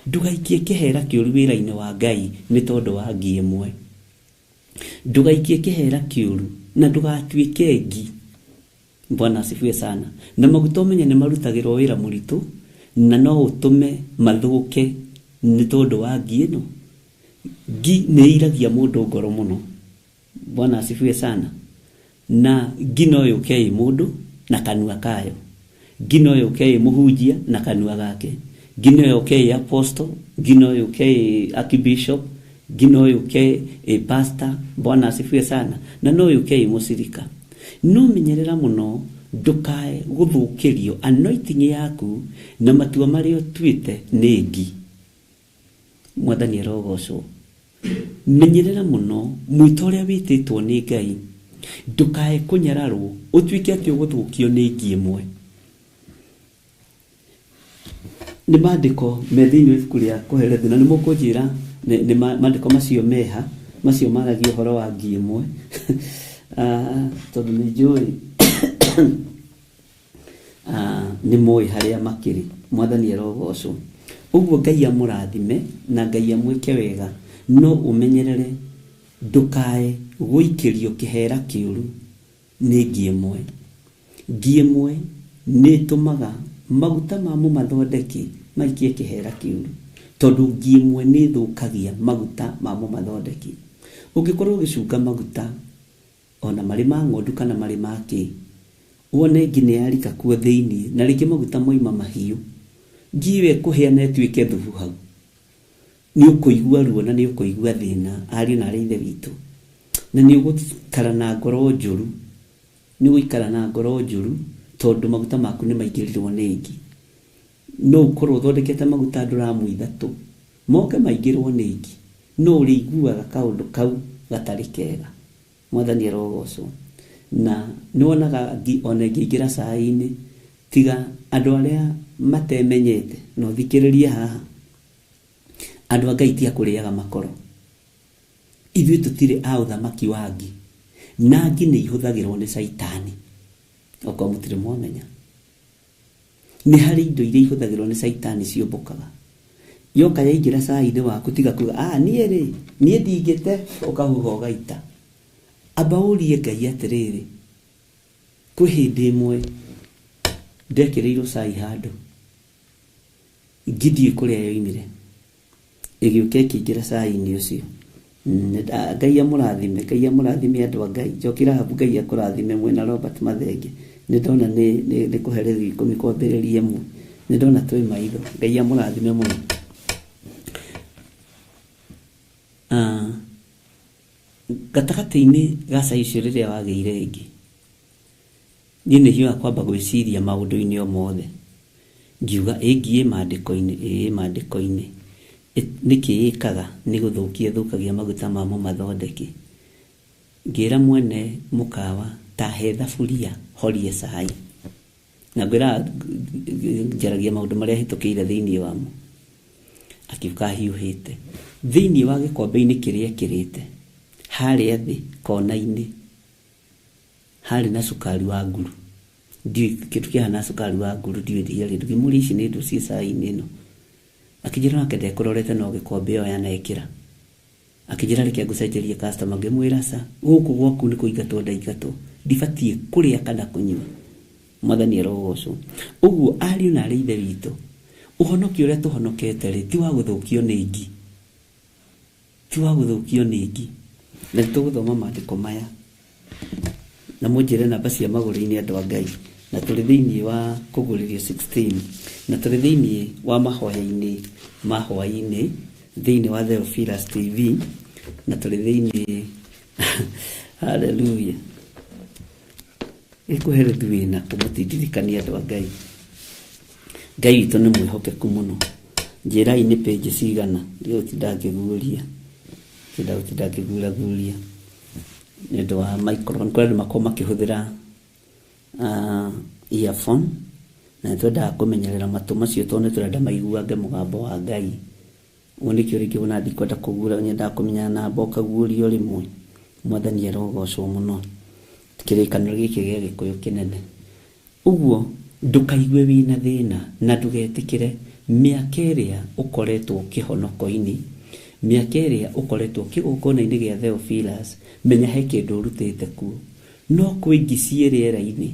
Ndũgaikie kĩhera kĩũru wĩra-inĩ wa Ngai nĩ tondũ wa ngi ĩmwe. Ndũgaikie kĩhera kĩũru na ndũgatuĩke ngi. Bwana asifiwe sana. Na maguta ũmenye nĩ marutagĩrwo wĩra mũritũ na no ũtũme mathũke nĩ tondũ wa ngi ĩno. Ngi nĩ iragia mũndũ ngoro mũno. Bwana asifiwe sana. Na ngi no yũke ĩ mũndũ na kanua kayo. Ngi no yũke ĩ mũhunjia na kanua gake. Ngi no yũke ĩ apostle, ngi no yũke ĩ archbishop, ngi no yũke ĩ pastor. Bwana asifiwe sana. Na no yũke ĩ mũcirika. No menyerera mũno ndũkae gũthũkĩrio anointing yaku na matua marĩa ũtuĩte nĩ ngi. Mwathani arogocwo. Menyerera mũno mwĩto ũrĩa wĩtĩtwo nĩ Ngai, ndũkae kũnyararwo ũtuĩke atĩ ũgũthũkio nĩ ngi ĩmwe. Nĩ maandĩko me thĩinĩ wa ibuku rĩa Kohelethu, na nĩ mũkũnjĩra nĩ maandĩko macio meha, macio maragia ũhoro wa ngi ĩmwe. Tondũ nĩ njũĩ nĩ mũĩ harĩa makĩrĩ. Mwathani arogocwo. Ũguo Ngai amũrathime na Ngai amwĩke wega, no ũmenyerere ndũkae gũikĩrio kĩhera kĩũru nĩ ngi ĩmwe. Ngi ĩmwe nĩ ĩtũmaga maguta ma mũmathondeki maikie kĩhera kĩũru, tondũ ngi ĩmwe nĩ ĩthũkagia maguta ma mũmathondeki. Ũngĩkorwo ũgĩcunga maguta ona marĩ ma ng'ondu kana marĩ ma kĩ, wone ngi nĩ yarika kuo thĩinĩ na rĩngĩ maguta moima mahiũ, ngi ĩyo ĩkũhĩa na ĩtuĩke thubu hau, nĩ ũkũigua ruo na nĩ ũkũigua thĩna, ariũ na arĩ ithe witũ, na nĩ ũgũikara na ngoro njũru, nĩ ũgũikara na ngoro njũru tondũ maguta maku nĩ maingĩrirwo nĩ ngi. No ũkorwo ũthondekete maguta nduramu ithatũ moke maingĩrwo nĩ ngi, no ũrĩiguaga kaũndũ kau gatarĩ kega. Mwathani arogocwo. Na nĩ wonaga ngi ona ĩngĩingĩra cai-inĩ, tiga andũ arĩa matemenyete, na ũthikĩrĩrie haha, andũ a Ngai ti a kũrĩaga makoro. Ithuĩ tũtirĩ a ũthamaki wa ngi, na ngi nĩ ihũthagĩrwo nĩ caitani. Okorwo mũtirĩ mwamenya, nĩ harĩ indo iria ihũthagĩrwo nĩ caitani ciũmbũkaga. Yoka yaingĩra cai-inĩ waku, tiga kuga niĩ rĩ, niĩ ndingĩte, ũkahuha ũgaita. Amba ũrie Ngai atĩrĩrĩ, kwĩ hĩndĩ ĩmwe ndekĩrĩirwo cai handũ, ngi ndiũĩ kũrĩa yoimire, ĩgĩũka ĩkĩingĩra cai-inĩ ũcio. Ngai amũrathime, Ngai amũrathime andũ a Ngai. Njoki Rahabu, Ngai akũrathime mwĩna Robert Mathenge. Nĩ ndona nĩ kũherithio 10 kwambĩrĩria ĩmwe, nĩ ndona twĩ maitho. Ngai amũrathime mũno. Gatagatĩ-inĩ ga cai ũcio rĩrĩa wagĩire ĩngĩ, niĩ nĩ hiũhaga kwamba gwĩciria maũndũ-inĩ o mothe, ngiuga ĩ ngi ĩ maandĩko-inĩ, ĩ maandĩko-inĩ, nĩkĩ ĩkaga nĩ gũthũkia ĩthũkagia maguta ma mũmathondeki. Ngĩra mwene mũkawa ta he thaburia horie cai, na ngwĩra njaragia maũndũ marĩa hĩtũkĩire thĩinĩ wamo. Akiuga hiũhĩte thĩinĩ wa gĩkombe-inĩ kĩrĩa ekĩrĩte, harĩa thĩ kona-inĩ harĩ na cukari wa nguru. Ndiũĩ kĩndũ kĩhana cukari wa nguru, ndiũĩ ndiarĩ ndũkĩmũria ici nĩ ndũ ciĩ cai-inĩ ĩno. Akĩnjĩra nake ndekũrorete no gĩkombe oya na ĩkĩra. Akĩnjĩra reke ngũcenjerie customer, ngĩmwĩra ca, gũkũ gwaku nĩ kũingatwo ndaingatwo, ndibatiĩ kũrĩa kana kũnyua. Mwathani arogocwo. Ũguo ariũ na arĩ ithe witũ, ũhonokio ũrĩa tũhonokete rĩ, ti wa gũthũkio nĩ ngi, ti wa gũthũkio nĩ ngi. Na nĩ tũgũthoma maandĩko maya na mũnjĩre namba cia magũrũ-inĩ andũ a Ngai. Na tũrĩ thĩinĩ wa kũgũrĩrio 16, na tũrĩ thĩinĩ wa mahoya-inĩ ma hwaĩ-inĩ thĩinĩ wa Theophilus TV, na tũrĩ thĩinĩ hallelujah. Ĩkũherithio wĩna kũmũtindirikania andũ a Ngai. Ngai witũ nĩ mwĩhokeku mũno. Njĩrai nĩ page cigana, ndigũtinda ngĩguũria, ndĩrenda gũtinda ngĩguraguria nĩ ũndũ wa microphone. Kũrĩ andũ makoragwo makĩhũthĩra earphone, na nĩ twendaga kũmenyerera matũ macio tondũ nĩ tũrenda maiguange mũgambo wa Ngai Ũguo nĩkĩo rĩngĩ wona ndikwenda kũgura nyendaga kũmenya namba ũkaguũrio rĩmwe. Mwathani arogocwo mũno. Kĩrĩkanĩro gĩkĩ gĩa Gĩkũyũ kĩnene. Ũguo ndũkaigue wĩna thĩna na ndũgetĩkĩre mĩaka ĩrĩa ũkoretwo kĩhonoko-inĩ, mĩaka ĩrĩa ũkoretwo kĩgongona-inĩ gĩa Theophilus, menya he kĩndũ ũrutĩte kuo. No kwĩ ngi ciĩ rĩera-inĩ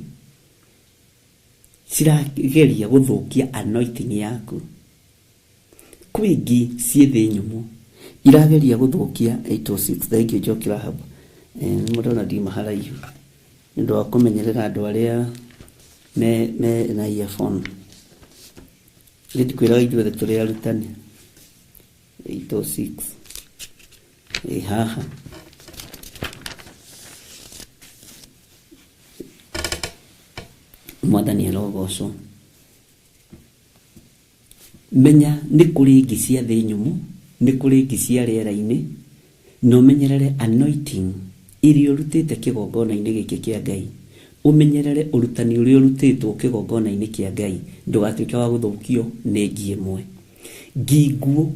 cirageria gũthũkia anointing yaku. Kwĩ ngi ciĩ thĩ nyũmũ irageria gũthũkia 806. Thank you Njoki Rahab. Nĩ mũndona ndima haraihu nĩ ũndũ wa kũmenyerera andũ arĩa me na earphone. Ndikwĩraga ithuothe tũrĩ arutani. 806 ĩ haha. Mwathani arogocwo. Menya nĩ kũrĩ ngi cia thĩ nyũmũ, nĩ kũrĩ ngi cia rĩera-inĩ, na ũmenyerere anointing iria ũrutĩte kĩgongona-inĩ gĩkĩ kĩa Ngai. Ũmenyerere ũrutani ũrĩa ũrutĩtwo kĩgongona-inĩ kĩa Ngai, ndũgatuĩke wa gũthũkio nĩ ngi ĩmwe. Ngi nguũ,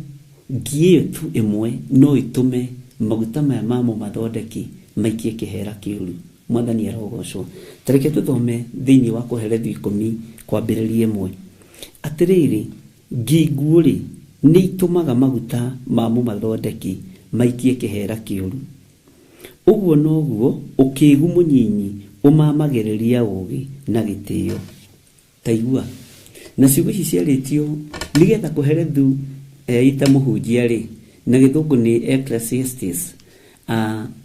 ngi ĩyo tu ĩmwe no ĩtũme maguta maya ma mũmathondeki maikie kĩhera kĩũru. Mwathani arogocwo. Ta reke tũthome thĩinĩ wa Kohelethu 10 kwambĩrĩria 1. Atĩrĩrĩ, ngi nguũ rĩ, nĩ itũmaga maguta ma mũmathondeki maikie kĩhera kĩũru. Ũguo noguo ũkĩgu mũnyinyi ũmamagĩrĩria ũũgĩ na gĩtĩo. Ta igua. Na ciugo ici ciarĩtio nĩgetha Kohelethu eita mũhunjia rĩ, na gĩthũngũ nĩ Ecclesiastes.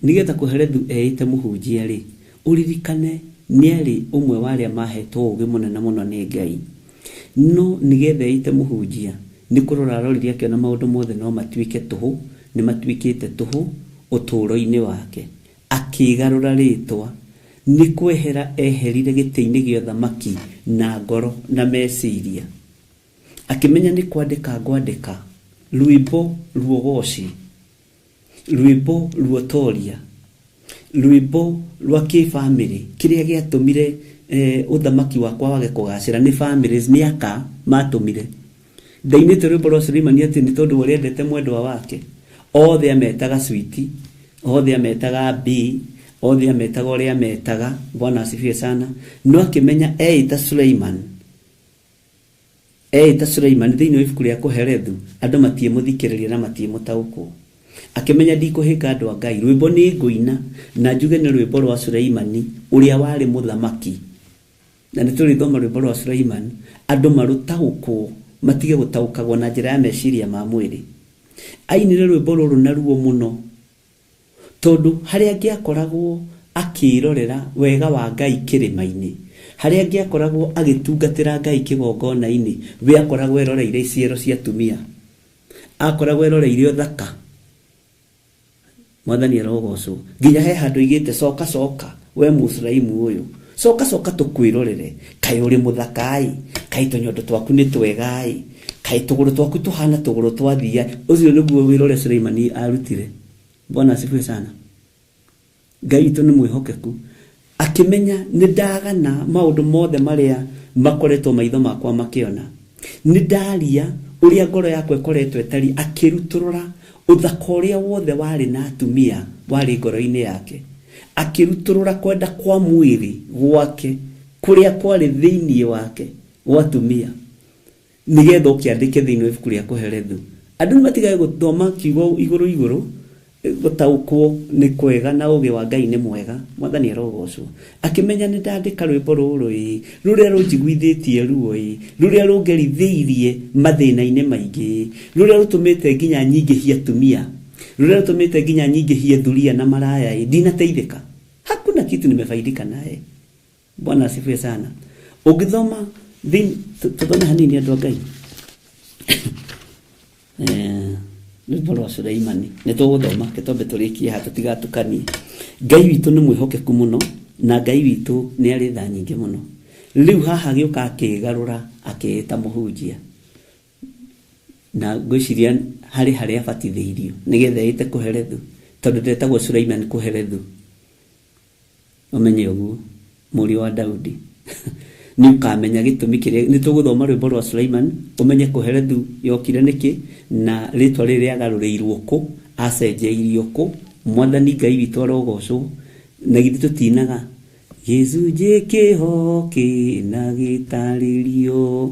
Nĩgetha Kohelethu eite mũhunjia rĩ, ũririkane nĩ arĩ ũmwe wa arĩa mahetwo ũũgĩ mũnene mũno nĩ Ngai. No nĩgetha eite mũhunjia, nĩ kũrora arorire akĩona maũndũ mothe no matuĩke tũhũ, nĩ matuĩkĩte tũhũ ũtũũro-inĩ wake. Akĩgarũra rĩtwa, nĩ kwehera eherire gĩtĩ-inĩ gĩa ũthamaki na ngoro na meciria. Akĩmenya nĩ kwandĩka ngwandĩka rwĩmbo ruogoci, rwĩmbo ruotoria, rwĩmbo rwa kĩbamĩrĩ, kĩrĩa gĩatũmire ũthamaki wakwa wage kũgacĩra nĩ families, nĩ aka matũmire. Ndainĩte rwĩmbo rwa Suleimani atĩ nĩ tondũ ũrĩa endete mwendwa wake, othe ametaga sweetie, othe ametaga B, othe ametaga ũrĩa ametaga. Bwana asifiwe sana. No akĩmenya eĩta Suleiman, eĩta Suleiman thĩinĩ wa ibuku rĩa Kohelethu, andũ matiĩmũthikĩrĩria na matiĩmũtaũkwo. Akĩmenya ndikũhĩnga andũ a Ngai, rwĩmbo nĩ ngũina na njuge nĩ rwĩmbo rwa Suleimani ũrĩa warĩ mũthamaki. Na nĩ tũrĩthoma rwĩmbo rwa Suleiman, andũ marũtaũkwo, matige gũtaũkagwo na njĩra ya meciria ma mwĩrĩ. Ainire rwĩmbo rũrũ na ruo mũno, tondũ harĩa angĩakoragwo akĩrorera wega wa Ngai kĩrĩma-inĩ, harĩa angĩakoragwo agĩtungatĩra Ngai kĩgongona-inĩ, we akoragwo eroreire iciero cia atumia, akoragwo eroreire ũthaka. Mwathani arogocwo. Nginya he handũ aigĩte coka coka we Mũsraimu ũyũ, coka coka tũkwĩrorere, kaĩ ũrĩ mũthaka-ĩ, kaĩ tũnyondo twaku nĩ twega-ĩ, kaĩ tũgũrũ twaku tũhana tũgũrũ twa thia. Ũcio nĩguo wĩra ũrĩa Suleimani arutire. Bwana asifiwe sana. Ngai witũ nĩ mwĩhokeku. Akĩmenya nĩ ndagana maũndũ mothe marĩa makoretwo maitho makwa makĩona, nĩ ndaria ũrĩa ngoro yakwa ĩkoretwo ĩtariĩ. Akĩrutũrũra ũthaka ũrĩa wothe warĩ na atumia warĩ ngoro-inĩ yake, akĩrutũrũra kwenda kwa mwĩrĩ gwake kũrĩa kwarĩ thĩinĩ wake gwa atumia, nĩgetha ũkĩandĩke thĩinĩ wa ibuku rĩa Kohelethu. Andũ nĩ matigage gũthoma kiugo igũrũ igũrũ, gũtaũkwo nĩ kwega na ũũgĩ wa Ngai nĩ mwega. Mwathani arogocwo. Akĩmenya nĩ ndandĩka rwĩmbo rũrũ ĩ, rũrĩa rũnjiguithĩtie ruo ĩ, rũrĩa rũngerithĩirie mathĩna-inĩ maingĩ ĩ, rũrĩa rũtũmĩte nginya nyingĩhie atumia, rũrĩa rũtũmĩte nginya nyingĩhie thuria na maraya ĩ, ndinateithĩka. Hakuna kitu nimefaidika naye. Bwana asifiwe sana. Ũngĩthoma tũthome hanini andũ a Ngai. Rwĩmbo rwa Suleimani nĩ tũgũthoma, gĩtombe tũrĩkie haha tũtigatukanie. Ngai witũ nĩ mwĩhokeku mũno, na Ngai witũ nĩ arĩ tha nyingĩ mũno. Rĩu haha agĩũka akĩgarũra akĩĩta mũhunjia, na ngwĩciria harĩ harĩa abatithĩirio nĩgetha ĩte Kohelethu, tondũ ndetagwo Suleiman Kohelethu. Ũmenye ũguo, mũriũ wa Daudi. Nĩ ũkamenya gĩtũmi kĩrĩa nĩ tũgũthoma rwĩmbo rwa Sulaiman ũmenye Kohelethu yokire nĩkĩ na rĩtwa rĩrĩ rĩagarũrĩirwo kũ, acenjeirio kũ. Mwathani Ngai witũ arogocwo. Na githĩ tũtinaga gĩcunjĩ kĩho kĩna gĩtarĩrio,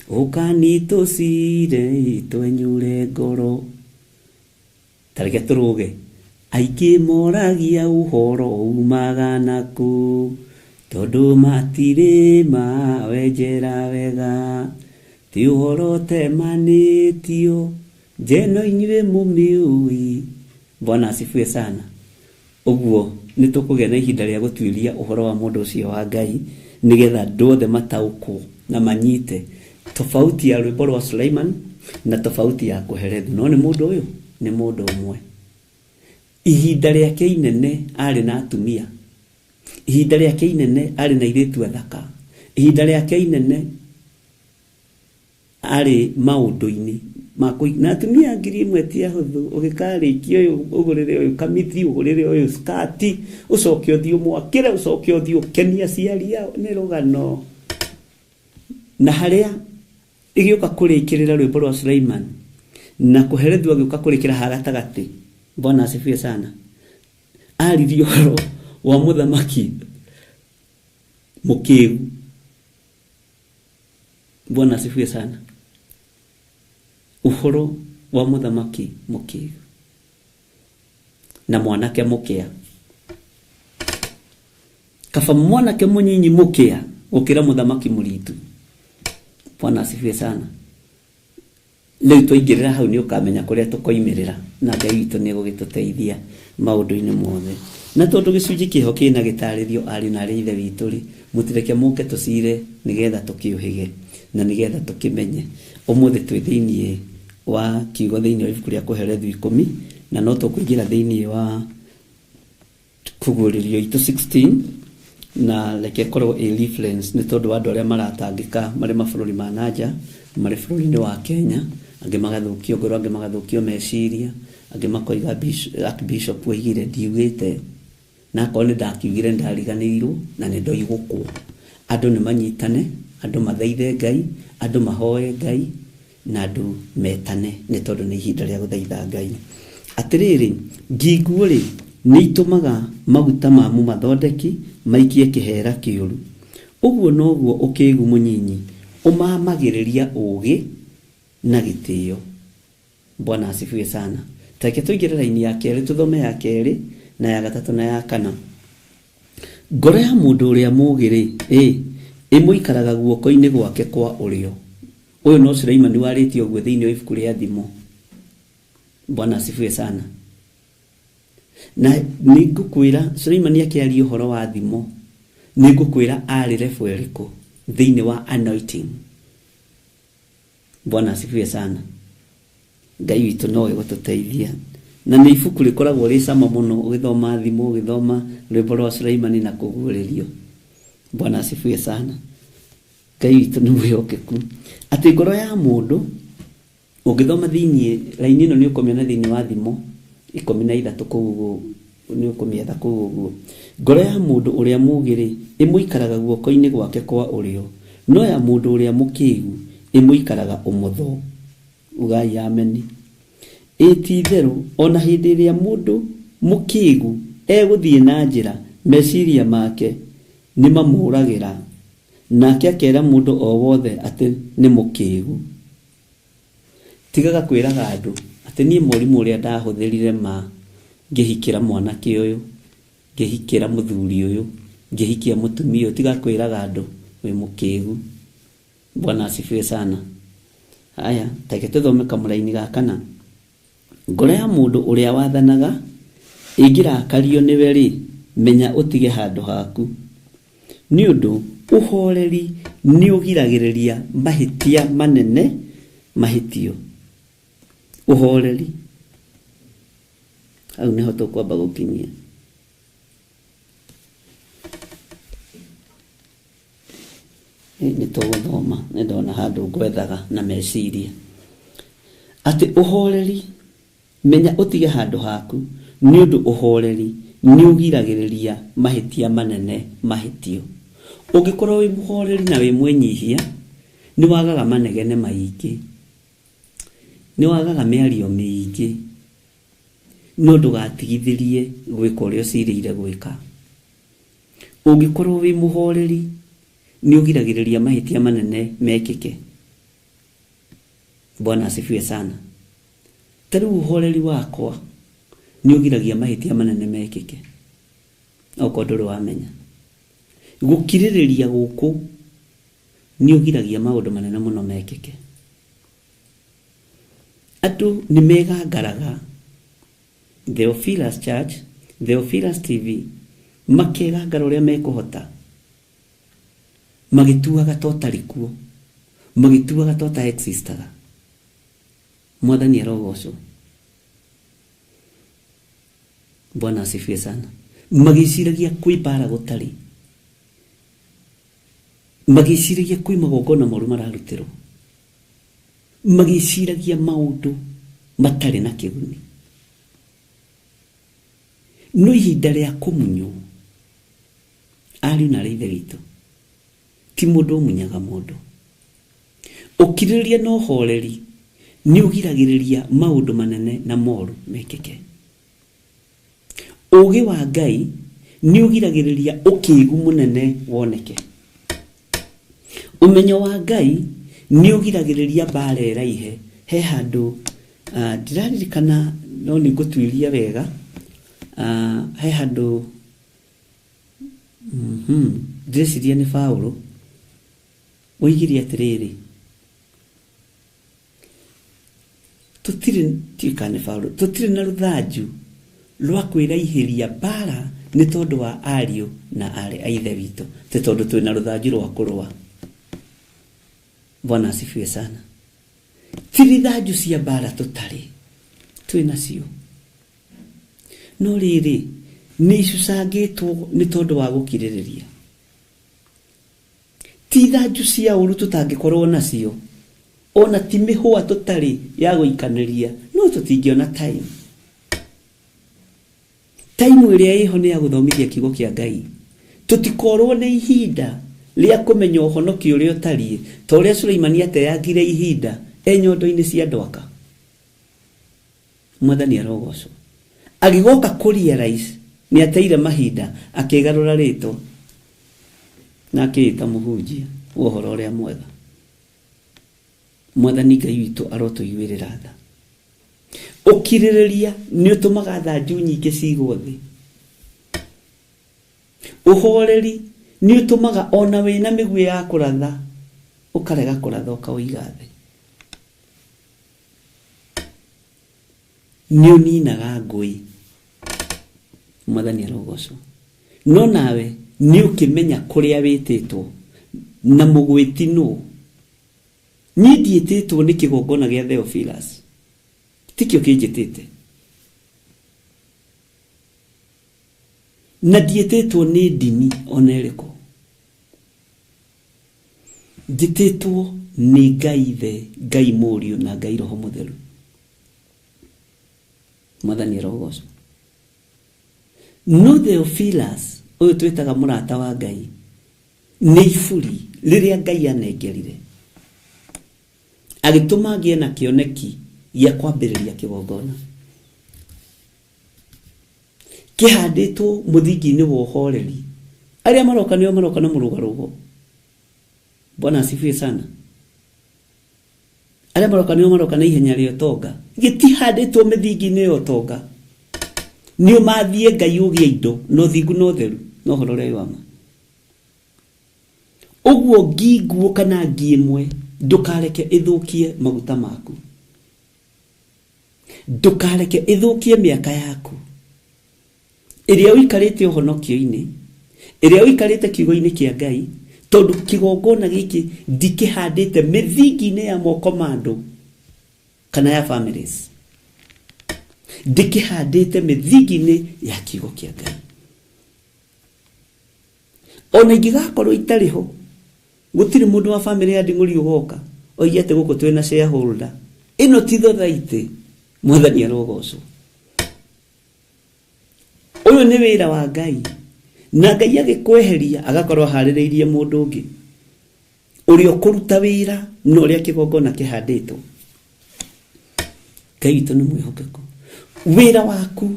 ũkani tũcire twenyũre ngoro. Ta reke tũrũge. Aingĩ moragia ũhoro umaga nakũ, tondũ matirĩ mawenjera wega. Ti ũhoro ũtemanĩtio, njeno inyuĩ mũmĩũĩ. Bwana asifiwe sana. Ũguo nĩ tũkũgĩa na ihinda rĩa gũtuĩria ũhoro wa mũndũ ũcio wa Ngai, nĩgetha andũ othe mataũkwo na manyite tofauti ya rwĩmbo rwa Sulaiman na tofauti ya Kohelethu. No nĩ mũndũ ũyũ nĩ mũndũ ũmwe. Ihinda rĩake inene arĩ na atumia, ihinda rĩake inene arĩ na airĩtu athaka, ihinda rĩake inene arĩ maũndũ-inĩ ma kũi na atumia 1000 ti ahũthũ. Ũgĩkarĩkia ũyũ ũgũrĩre ũyũ kamithi, ũgũrĩre ũyũ skati, ũcoke ũthiĩ ũmwakĩre, ũcoke ũthiĩ ũkenie aciari ao, nĩ rũgano. Na harĩa ĩgĩũka kũrĩkĩrĩra rwĩmbo rwa Sulaiman na Kohelethu agĩũka kũrĩkĩra ha gatagatĩ. Bwana asifiwe sana. Aririe ũhoro wa mũthamaki mũkĩgu. Bwana asifiwe sana. Ũhoro wa mũthamaki mũkĩgu na mwanake mũkĩa. Kaba mwanake mũnyinyi mũkĩa gũkĩra mũthamaki mũritu. Bwana asifiwe sana. Rĩu twaingĩrĩra hau nĩ ũkamenya kũrĩa tũkoimĩrĩra, na Ngai witũ nĩ egũgĩtũteithia maũndũ-inĩ mothe. Na tondũ gĩcunjĩ kĩho kĩna gĩtarĩrio ariũ na arĩ ithe witũ rĩ, mũtireke mũke tũcire nĩgetha tũkĩũhĩge na nĩgetha tũkĩmenye. Ũmũthĩ twĩ thĩinĩ wa kiugo thĩinĩ wa ibuku rĩa Kohelethu 10, na no tũkũingĩra thĩinĩ wa kũguũrĩrio itũ 16, na reke ĩkorwo ĩ reference nĩ tondũ wa andũ arĩa maratangĩka marĩ mabũrũri ma nanja, marĩ bũrũri-inĩ wa Kenya, angĩ magathũkio ngoro, angĩ magathũkio meciria, angĩ makoiga Archbishop oigire ndiugĩte, na akorwo nĩ ndakiugire ndariganĩirwo na nĩ ndoigũkwo. Andũ nĩ manyitane, andũ mathaithe Ngai, andũ mahoe Ngai, na andũ metane, nĩ tondũ nĩ ihinda rĩa gũthaitha Ngai. Atĩrĩrĩ, nginguo rĩ, nĩ itũmaga maguta ma mũmathondeki maikie kĩhera kĩũru. Ũguo noguo ũkĩgu mũnyinyi ũmamagĩrĩria ũũgĩ na gĩtĩo. Bwana asifiwe sana. Tareke tũingĩre raini ya kerĩ, tũthome ya kerĩ na ya gatatũ na ya kana. Ngoro ya mũndũ ũrĩa mũũgĩ rĩ, ĩmũikaraga guoko-inĩ gwake kwa ũrĩo. Ũyũ no Suleimani warĩtie ũguo thĩinĩ wa ibuku rĩa Thimo. Bwana asifiwe sana. Na nĩ ngũkwĩra Suleimani akĩaria ũhoro wa Thimo, nĩ ngũkwĩra arĩ level ĩrĩkũ thĩinĩ wa anointing. Bwana asifiwe sana. Ngai witũ nowe gũtũteithia. Na nĩ ibuku rĩkoragwo rĩ cama mũno ũgĩthoma Thimo, ũgĩthoma rwĩmbo rwa Suleimani na kũguũrĩrio. Bwana asifiwe sana. Ngai witũ nĩ mwĩhokeku. Atĩ ngoro ya mũndũ ũngĩthoma thĩinĩ raini ĩno nĩ ũkũmĩona thĩinĩ wa Thimo 13 kũu ũguo, nĩ ũkũmĩetha kũu ũguo. Ngoro ya mũndũ ũrĩa mũũgĩ rĩ, ĩmũikaraga guoko-inĩ gwake kwa ũrĩo, no ya mũndũ ũrĩa mũkĩgu ĩmũikaraga ũmotho. Ugai ameni. Ĩ ti itherũ, ona hĩndĩ ĩrĩa mũndũ mũkĩgu egũthiĩ na njĩra, meciria make nĩ mamũragĩra, nake akera mũndũ o wothe atĩ nĩ mũkĩgu. Tigaga kwĩraga andũ atĩ niĩ mũrimũ ũrĩa ndahũthĩrire ma ngĩhikĩra mwanake ũyũ, ngĩhikĩra mũthuri ũyũ, ngĩhikia mũtumia ũyũ. Tiga kwĩraga andũ wĩ mũkĩgu. Bwana asifiwe sana. Haya, take tũthome kamũraini ga kana. Ngoro ya mũndũ ũrĩa wathanaga ĩngĩrakario nĩwe rĩ, menya ũtige handũ haku. Nĩ ũndũ ũhoreri nĩ ũgiragĩrĩria mahĩtia manene mahĩtio. Ũhoreri hau nĩho tũkwamba gũkinyia. Nĩ tũgũthoma, nĩ ndona handũ ngwethaga na meciria. Atĩ ũhoreri, menya ũtige handũ haku, nĩ ũndũ ũhoreri nĩ ũgiragĩrĩria mahĩtia manene mahĩtio. Ũngĩkorwo wĩ mũhoreri na wĩ mwĩnyihia, nĩ wagaga manegene maingĩ, nĩ wagaga mĩario mĩingĩ, no ndũgatigithĩrie gwĩka ũrĩa ũcirĩire gwĩka. Ũngĩkorwo wĩ mũhoreri, nĩ ũgiragĩrĩria mahĩtia manene mekĩke. Bwana asifiwe sana. Ta rĩu ũhoreri wakwa nĩ ũgiragia mahĩtia manene mekĩke, okorwo ndũrĩ wamenya. Gũkirĩrĩria gũkũ nĩ ũgiragia maũndũ manene mũno mekĩke. Andũ nĩ megangaraga Theophilus Church, Theophilus TV, makegangara ũrĩa mekũhota, magĩtuaga ta ũtarĩ kuo, magĩtuaga ta ũta existaga. Mwathani arogocwo. Bwana asifiwe sana. Magĩciragia kwĩ mbara gũtarĩ, magĩciragia kwĩ magongona moru mararutĩrwo, magĩciragia maũndũ matarĩ na kĩguni. No ihinda rĩa kũmunywo, ariũ na arĩ ithe witũ, ti mũndũ ũmunyaga mũndũ. Ũkirĩrĩria na ũhoreri nĩ ũgiragĩrĩria maũndũ manene na moru mekĩke. Ũũgĩ wa Ngai nĩ ũgiragĩrĩria ũkĩgu mũnene woneke. Ũmenyo wa Ngai nĩ ũgiragĩrĩria mbara ĩraihe. He handũ ndiraririkana, no nĩ ngũtuĩria wega, he handũ ndĩreciria nĩ Paũlũ oigire atĩrĩrĩ, tũtirĩ, ndiũĩ kana nĩ Paũlũ, tũtirĩ na rũthanju rwa kwĩraihĩria mbara nĩ tondũ wa ariũ na aarĩ a Ithe witũ, ti tondũ twĩna rũthanju rwa kũrũa. Bwana asifiwe sana. Ti rithanju cia mbara tũtarĩ, twĩ nacio. No rĩrĩ, nĩ icucangĩtwo nĩ tondũ wa gũkirĩrĩria. Ti ithanju cia ũru tũtangĩkorwo nacio, ona ti mĩhũa tũtarĩ ya gũikanĩria, no tũtingĩona time. Time ĩrĩa ĩho nĩ ya gũthomithia kiugo kĩa Ngai. Tũtikorwo nĩ ihinda rĩa kũmenya ũhonokio ũrĩa ũtariĩ, ta ũrĩa Suleimani ateangire ihinda e nyondo-inĩ cia ndwaka. Mwathani arogocwo. Agĩgoka kũ realize nĩ ateire mahinda, akĩgarũra rĩtwa na akĩĩta mũhunjia wa ũhoro ũrĩa mwega. Mwathani Ngai witũ arotũiguĩrĩra tha. Ũkirĩrĩria nĩ ũtũmaga thanju nyingĩ cigwo thĩ. Ũhoreri nĩ ũtũmaga ona wĩna mĩguĩ ya kũratha ũkarega kũratha ũkaũiga thĩ. Nĩ ũninaga ngũĩ. Mwathani arogocwo. No nawe nĩ ũkĩmenya kũrĩa wĩtĩtwo na mũgwĩti nũ. Niĩ ndiĩtĩtwo nĩ kĩgongona gĩa Theophilus. Tikĩo kĩnjĩtĩte. Na ndiĩtĩtwo nĩ ndini ona ĩrĩkũ. Njĩtĩtwo nĩ Ngai Ithe, Ngai Mũriũ na Ngai Roho Mũtheru. Mwathani arogocwo. No Theophilus ũyũ twĩtaga mũrata wa Ngai nĩ iburi rĩrĩa Ngai anengerire agĩtũma ngĩe na kĩoneki gĩa kwambĩrĩria kĩgongona kĩhandĩtwo mũthingi-inĩ wa ũhoreri. Arĩa maroka nĩo maroka na mũrũgarũgo. Bwana asifiwe sana. Arĩa maroka nĩo maroka na ihenya rĩa ũtonga. Gĩtihandĩtwo mĩthingi-inĩ ya ũtonga. Nĩ ũmathie Ngai ũgĩe indo na ũthingu na ũtheru na ũhoro ũrĩa wĩ wa ma. Ũguo ngi nguũ kana ngi ĩmwe ndũkareke ĩthũkie maguta maku. Ndũkareke ĩthũkie mĩaka yaku ĩrĩa ũikarĩte ũhonokio-inĩ, ĩrĩa ũikarĩte kiugo-inĩ kĩa Ngai, tondũ kĩgongona gĩkĩ ndikĩhandĩte mĩthingi-inĩ ya moko ma andũ kana ya families. Ndĩkĩhandĩte mĩthingi-inĩ ya kiugo kĩa Ngai. Ona ingĩgakorwo itarĩ ho, gũtirĩ mũndũ wa famĩlĩ ya Nding'ũri ũgoka oige atĩ gũkũ twĩna shareholder. Ĩno ti thothaitĩ, Mwathani arogocwo. Ũyũ nĩ wĩra wa Ngai. Na Ngai agĩkweheria agakorwo aharĩrĩirie mũndũ ũngĩ ũrĩa ũkũruta wĩra na ũrĩa kĩgongona kĩhandĩtwo. Ngai witũ nĩ mwĩhokeku. Wĩra waku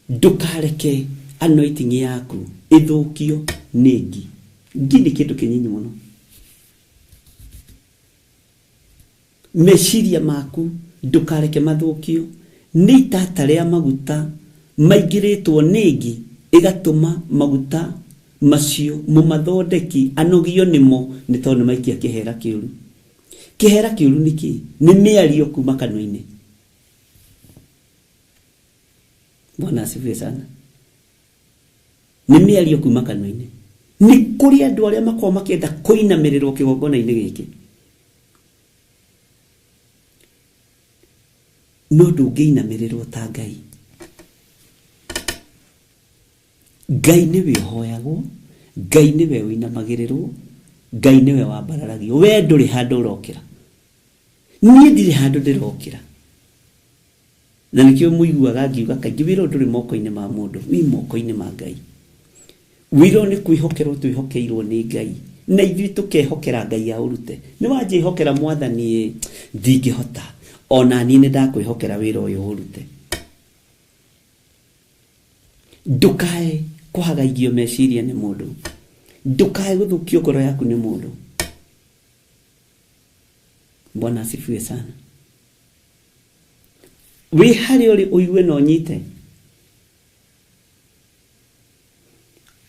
ndũkareke anointing yaku ĩthũkio nĩ ngi. Ngi nĩ kĩndũ kĩnyinyi mũno. Meciria maku ndũkareke mathũkio nĩ itata rĩa maguta maingĩrĩtwo nĩ ngi ĩgatũma maguta macio mũmathondeki anogio nĩmo nĩ tondũ nĩmaikia kĩhera kĩũru. Kĩhera kĩũru nĩ kĩĩ? Nĩ mĩario kuma kanua-inĩ. Bwana asifiwe sana. Nĩ mĩario kuma kanua-inĩ. Nĩ kũrĩ andũ arĩa makoragwo makĩenda kũinamĩrĩrwo kĩgongona-inĩ gĩkĩ, no ndũngĩinamĩrĩrwo ta Ngai. Ngai nĩwe ũhoyagwo, Ngai nĩwe ũinamagĩrĩrwo, Ngai nĩwe wambararagio. We ndũrĩ handũ ũrokĩra, niĩ ndirĩ handũ ndĩrokĩra. Na nĩkĩo mũiguaga ngiuga kaingĩ wĩra ũyũ ndũrĩ moko-inĩ ma mũndũ, wĩ moko-inĩ ma Ngai. Wĩra ũyũ nĩ kwĩhokerwo twĩhokeirwo nĩ Ngai, na ithuĩ tũkehokera Ngai aũrute. Nĩ wanjĩhokera Mwathani ĩ, ndingĩhota, ona niĩ nĩ ndakwĩhokera wĩra ũyũ ũrute. Ndũkae kũhagaigio meciria nĩ mũndũ, ndũkae gũthũkio ngoro yaku nĩ mũndũ. Bwana asifiwe sana. Wĩ harĩa ũrĩ ũigue na ũnyite.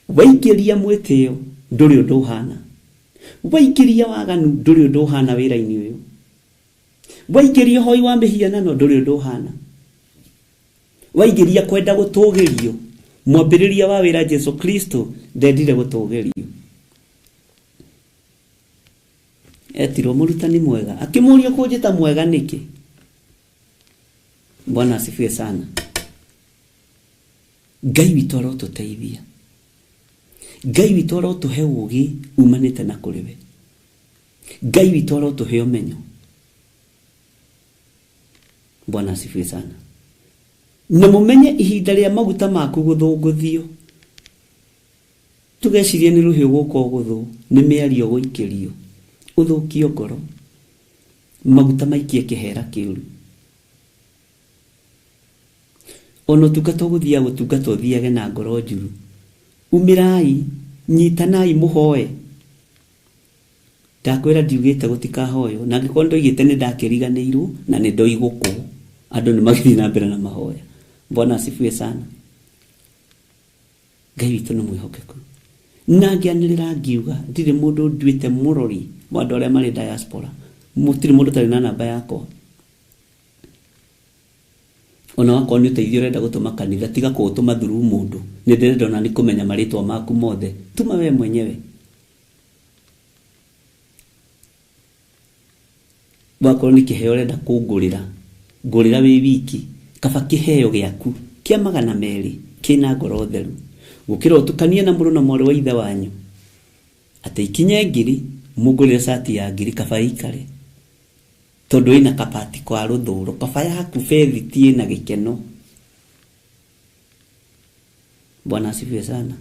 Waingĩria mwĩtĩo ndũrĩ ũndũ ũhana, waingĩria waganu ndũrĩ ũndũ ũhana wĩra-inĩ ũyũ, waingĩria ũhoi wa mĩhianano ndũrĩ ũndũ ũhana, waingĩria kwenda gũtũgĩrio. Mwambĩrĩria wa wĩra Jesu Kristo ndendire gũtũgĩrio, etirwo mũrutani mwega, akĩmũria kũnjĩta mwega nĩkĩ? Bwana asifiwe sana. Ngai witũ arotũteithia, Ngai witũ arotũhe ũũgĩ umanĩte na kũrĩ we, Ngai witũ arotũhe ũmenyo. Bwana asifiwe sana. Na mũmenye ihinda rĩa maguta maku gũthũngũthio, tũgecirie nĩ rũhiũ gũka ũgũthũ, nĩ mĩario gũikĩrio, ũthũkio ngoro, maguta maikie kĩhera kĩũru. Ona ũtungata ũgũthiaga gũtungata ũthiage na ngoro njuru. Umĩrai, nyitanai mũhoe. Ndakwĩra ndiugĩte gũtikahoywo, na angĩkorwo ndoigĩte nĩ ndakĩriganĩirwo na nĩ ndoigũkwo, andũ nĩ magĩthiĩ na mbere na mahoya. Bwana asifiwe sana. Ngai witũ nĩ mwĩhokeku. Na ngĩanĩrĩra ngiuga ndirĩ mũndũ nduĩte mũrori wa andũ arĩa marĩ diaspora, mũtirĩ mũndũ ũtarĩ na namba yakwa. Ona wakorwo nĩ ũteithio ũrenda gũtũma kanitha, tiga kũũtũma through mũndũ. Nĩ ndĩrenda ona nĩ kũmenya marĩtwa maku mothe, tuma we mwenyewe. Wakorwo nĩ kĩheo ũrenda kũngũrĩra, ngũrĩra wĩ wiki, kaba kĩheo gĩaku kĩa 200 kĩna ngoro theru, gũkĩra ũtukanie na mũrũ na mwarĩ wa ithe wanyu atĩ ikinye 1000 mũngũrĩre cati ya 1000, kaba ĩikare tondũ ĩna kabati kwa rũthũro, kaba yaku bethiti ĩna gĩkeno. Bwana asifiwe sana.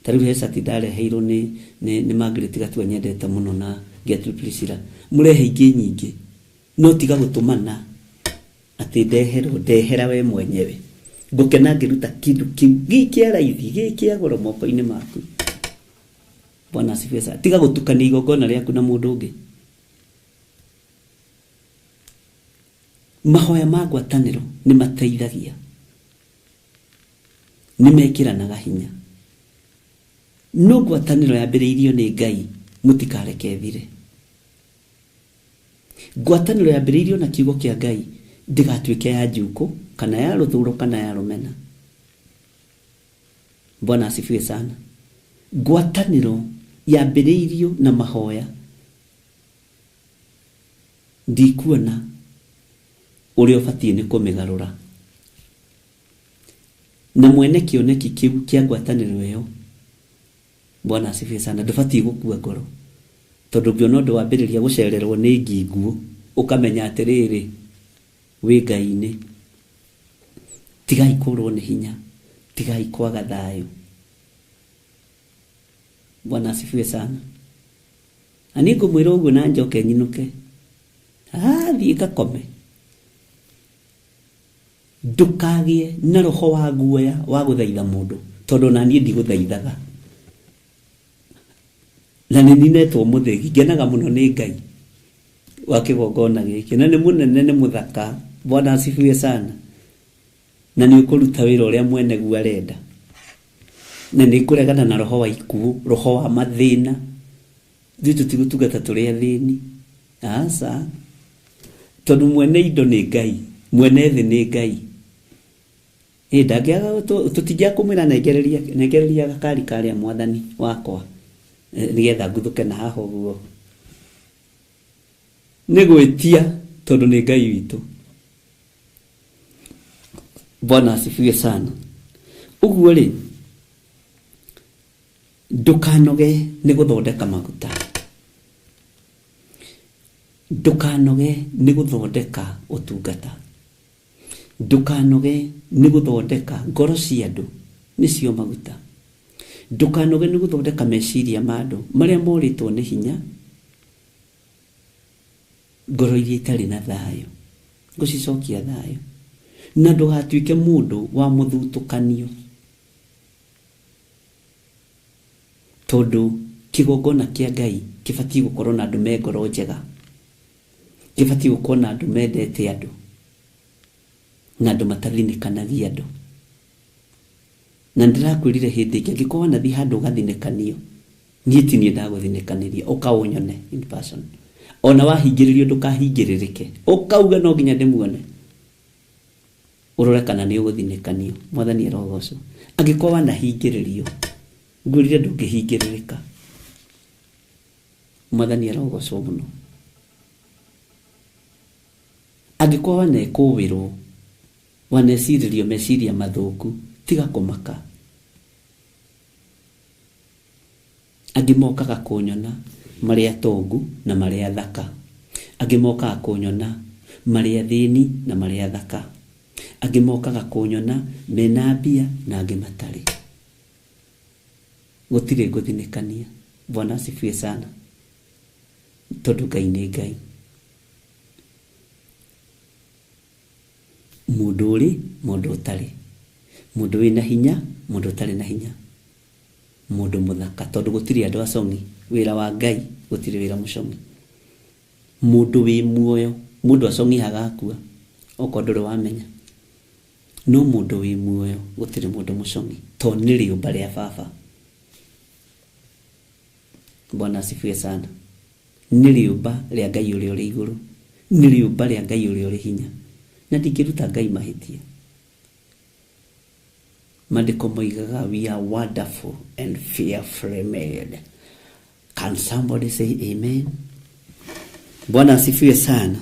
Ta rĩu he cati ndareheirwo nĩ Margaret Gatua nyendete mũno na Gertrude Priscilla, mũrehe ingĩ nyingĩ, no tiga gũtũmana atĩ ndeherwo, ndehera we mwenyewe. Ngũkena ngĩruta kĩndũ kĩu gĩ kĩa raithi, gĩ kĩa goro moko-inĩ maku. Bwana asifiwe sana. Tiga gũtukania igongona rĩaku na mũndũ ũngĩ. Mahoya ma ngwatanĩro nĩ mateithagia, nĩ mekĩranaga hinya. No ngwatanĩro yambĩrĩirio nĩ Ngai, mũtikareke ĩthire. Ngwatanĩro yambĩrĩirio na kiugo kĩa Ngai ndĩgatuĩke ya njukũ kana ya rũthũro kana ya rũmena. Bwana asifiwe sana. Ngwatanĩro yambĩrĩirio na mahoya, ndikuona ũrĩa ũbatiĩ nĩ kũmĩgarũra. Na mwene kĩoneki kĩu kĩa ngwatanĩro ĩyo, Bwana asifiwe sana, ndũbatiĩ gũkua ngoro, tondũ ũngĩona ũndũ wambĩrĩria gũcererwo nĩ ngi nguũ, ũkamenya atĩrĩrĩ, wĩ Ngai-inĩ. Tigai kũrwo nĩ hinya, tigai kwaga thayũ. Bwana asifiwe sana. Na niĩ ngũmwĩra ũguo na njoke nyinũke. Thiĩ ngakome. Ndũkagĩe na roho wa guoya wa gũthaitha mũndũ, tondũ na niĩ ndigũthaithaga. Na nĩ ninetwo mũthĩgi, ngenaga mũno nĩ Ngai wa kĩgongona gĩkĩ, na nĩ mũnene, nĩ mũthaka. Bwana asifiwe sana. Na nĩ ũkũruta wĩra ũrĩa mwene guo arenda. Na nĩ ngũregana na roho wa ikuũ, roho wa mathĩna. Ithuĩ tũtigũtungata tũrĩ athĩni. Aca. Tondũ mwene indo nĩ Ngai, mwene thĩ nĩ Ngai. Ndangĩaga tũtingĩaga kũmwĩra nengereria gakari karĩa mwathani wakwa, nĩgetha nguthũke na haha ũguo. Nĩ gwĩtia tondũ nĩ Ngai witũ. Bwana asifiwe sana. Ũguo rĩ, ndũkanoge nĩ gũthondeka maguta. Ndũkanoge nĩ gũthondeka ũtungata. Ndũkanoge nĩ gũthondeka ngoro cia andũ, nĩcio maguta. Ndũkanoge nĩ gũthondeka meciria ma andũ marĩa morĩtwo nĩ hinya, ngoro iria itarĩ na thayũ, ngũcicokia thayũ. Na ndũgatuĩke mũndũ wa mũthutũkanio, tondũ kĩgongona kĩa Ngai kĩbatiĩ gũkorwo na andũ me ngoro njega, kĩbatiĩ gũkorwo na andũ mendete andũ, na andũ matathinĩkanagia andũ. Na ndĩrakwĩrire hĩndĩ ĩngĩ, angĩkorwo wanathiĩ handũ ũgathinĩkanio, niĩ ti niĩ ndagũthinĩkanĩria, ũka ũnyone in person. Ona wahingĩrĩrio ndũkahingĩrĩrĩke, ũkauga no nginya ndĩmuone, ũrore kana nĩ ũgũthinĩkanio. Mwathani arogocwo. Angĩkorwo wanahingĩrĩrio, ngwĩrire ndũngĩhingĩrĩrĩka. Mwathani arogocwo mũno. Angĩkorwo wanekũwĩrwo, wanecirĩrio meciria mathũku, tiga kũmaka. Angĩ mokaga kũnyona marĩ atongu na marĩ athaka. Angĩ mokaga kũnyona marĩ athĩni na marĩ athaka. Angĩ mokaga kũnyona mena mbia na angĩ matarĩ. Gũtirĩ ngũthinĩkania. Bwana asifiwe sana. Tondũ Ngai nĩ Ngai. Mũndũ ũrĩ, mũndũ ũtarĩ. Mũndũ wĩna hinya, mũndũ ũtarĩ na hinya. Mũndũ mũthaka, tondũ gũtirĩ andũ acong'i. Wĩra wa Ngai gũtirĩ wĩra mũcong'i. Mũndũ wĩ muoyo, mũndũ acong'ihaga akua, okorwo ndũrĩ wamenya. No mũndũ wĩ muoyo gũtirĩ mũndũ mũcong'i, tondũ nĩ rĩũmba rĩa baba. Bwana asifiwe sana. Nĩ rĩũmba rĩa Ngai ũrĩa ũrĩ igũrũ, nĩ rĩũmba rĩa Ngai ũrĩa ũrĩ hinya. Na ndingĩruta Ngai mahĩtia. Maandĩko moigaga we are wonderful and fearfully made. Can somebody say amen? Bwana asifiwe sana.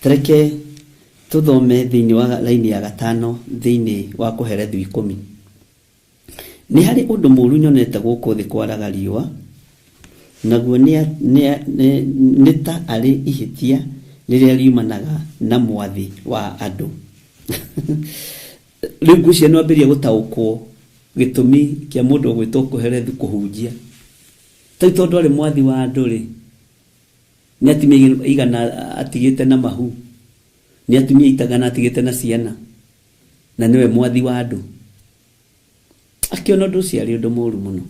Tereke tuthome thĩinĩ wa laini ya gatano thĩinĩ wa Kohelethu 10. Nĩ harĩ ũndũ mũũru nyonete gũkũ thĩ kwaraga riũa, naguo nĩ ta arĩ ihĩtia rĩrĩa riumanaga na mwathi wa andũ. Rĩu ngwĩciria nĩ wambĩrĩria gũtaũkwo gĩtũmi kĩa mũndũ ũgwĩtwo Kohelethu kũhunjia. Tarĩu tondũ arĩ mwathi wa andũ rĩ, nĩ atumia igana atigĩte na mahu, nĩ atumia igana atigĩte na ciana, na nĩwe mwathi wa andũ. Akĩona ũndũ ũcio arĩ ũndũ mũũru mũno.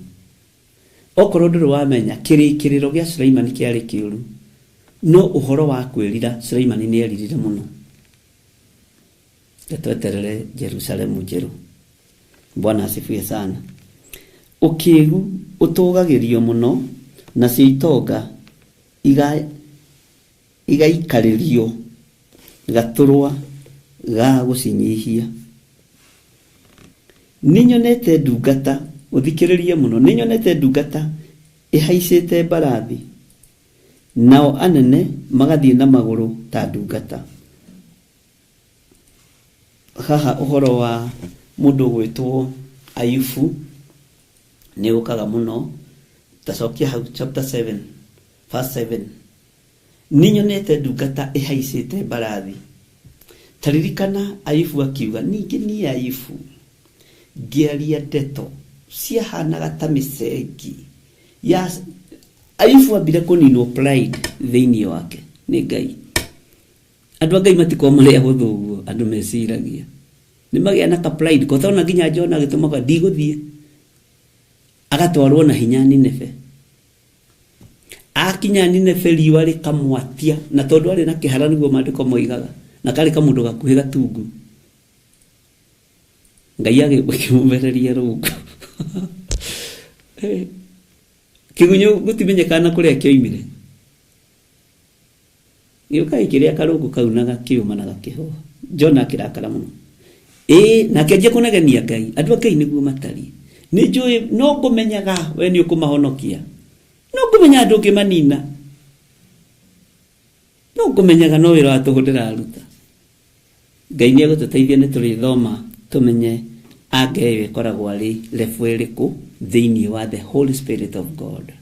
Okorwo ndũrĩ wamenya, kĩrĩkĩrĩro gĩa Suleimani kĩarĩ kĩũru, no ũhoro wa kwĩrira Suleimani nĩ eririre mũno. Tweterere Jerusalemu njerũ. Bwana asifiwe sana. Ũkĩgu ũtũgagĩrio mũno, nacio itonga igaikarĩrio gaturwa ga gũcinyihia. Nĩnyonete ndungata, ũthikĩrĩrie mũno, nĩnyonete ndungata ĩhaicĩte mbarathi, nao anene magathiĩ na magũrũ ta ndungata. Haha ũhoro wa mũndũ ũgwĩtwo Ayubu nĩ ũkaga mũno. Tacokia hau chapter 7 verse 7. Nĩnyonete ndungata ĩhaicĩte mbarathi. Taririkana Ayubu akiuga, ningĩ niĩ Ayubu ngĩaria ndeto ciahanaga ta mĩcengi Ya Ayubu ambire kũninwo pride thĩinĩ wake nĩ Ngai. Andũ a Ngai matikoragwo marĩ ahũthũ ũguo andũ meciragia. Nĩ magĩa na ka pride ko tona nginya Jona agĩtũma ndigũthiĩ. Agatwarwo na hinya Nineve. Akinya Nineve riũa rĩkamwatia na tondũ arĩ na kĩhara nĩguo maandĩko moigaga na karĩ kamũndũ gakuhĩ gatungu. Ngai agĩkĩmũmereria rũngũ. Kĩgunyũ gũtimenyekana kũrĩa kĩoimire. Gĩũka gĩkĩrĩa karũngũ kau na gakĩũma na gakĩhoha. Jona akĩrakara mũno. Ĩĩ na akĩanjia kũnegenia Ngai. Andũ a Ngai nĩguo matariĩ. Nĩ njũĩ no ngũmenyaga we nĩ ũkũmahonokia. No ngũmenyaga ndũngĩmanina. No ngũmenyaga no wĩra wa tũhũ ndĩraruta. Ngai nĩ egũtũteithia nĩ tũrĩthoma tũmenye anga ĩyo ĩkoragwo arĩ level ĩrĩkũ thĩinĩ wa the Holy Spirit of God.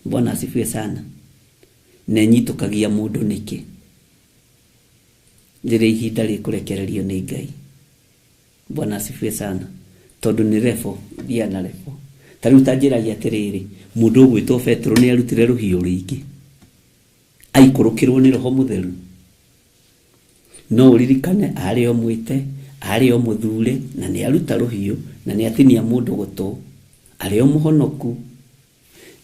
Bwana asifiwe sana. Na ĩnyitũkagia mũndũ nĩkĩ rĩrĩa ihinda rĩkũrekererio nĩ Ngai. Bwana asifiwe sana. Tondũ nĩ level, thiaga na level. Ta rĩu ta njĩragia atĩrĩrĩ, mũndũ ũgwĩtwo Petero nĩ arutire rũhiũ rũingĩ aikũrũkĩrwo nĩ Roho Mũtheru. No ũririkane arĩ o mwĩte, arĩ o mũthure na nĩ aruta rũhiũ na nĩ atinia mũndũ gũtũ, arĩ o mũhonoku.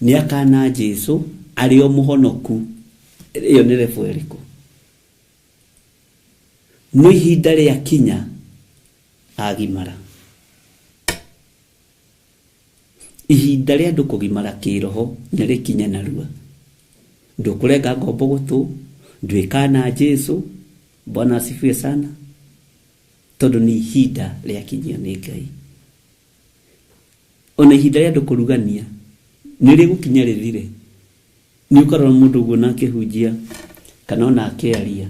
Nĩ akana Jesu arĩ o mũhonoku. Ĩyo nĩ level ĩrĩkũ? No ihinda rĩakinya agimara. Ihinda rĩa andũ kũgimara kĩroho nĩ rĩkinye narua. Ndũkũrenga ngombo gũtũ, ndwĩkana Jesu. Bwana asifiwe sana. Tondũ nĩ ihinda rĩakinyio nĩ Ngai. Ona ihinda rĩa andũ kũrugania nĩ rĩgũkinya rĩthire. Nĩ ũkarora mũndũ ũguo na akĩhunjia kana ona akĩaria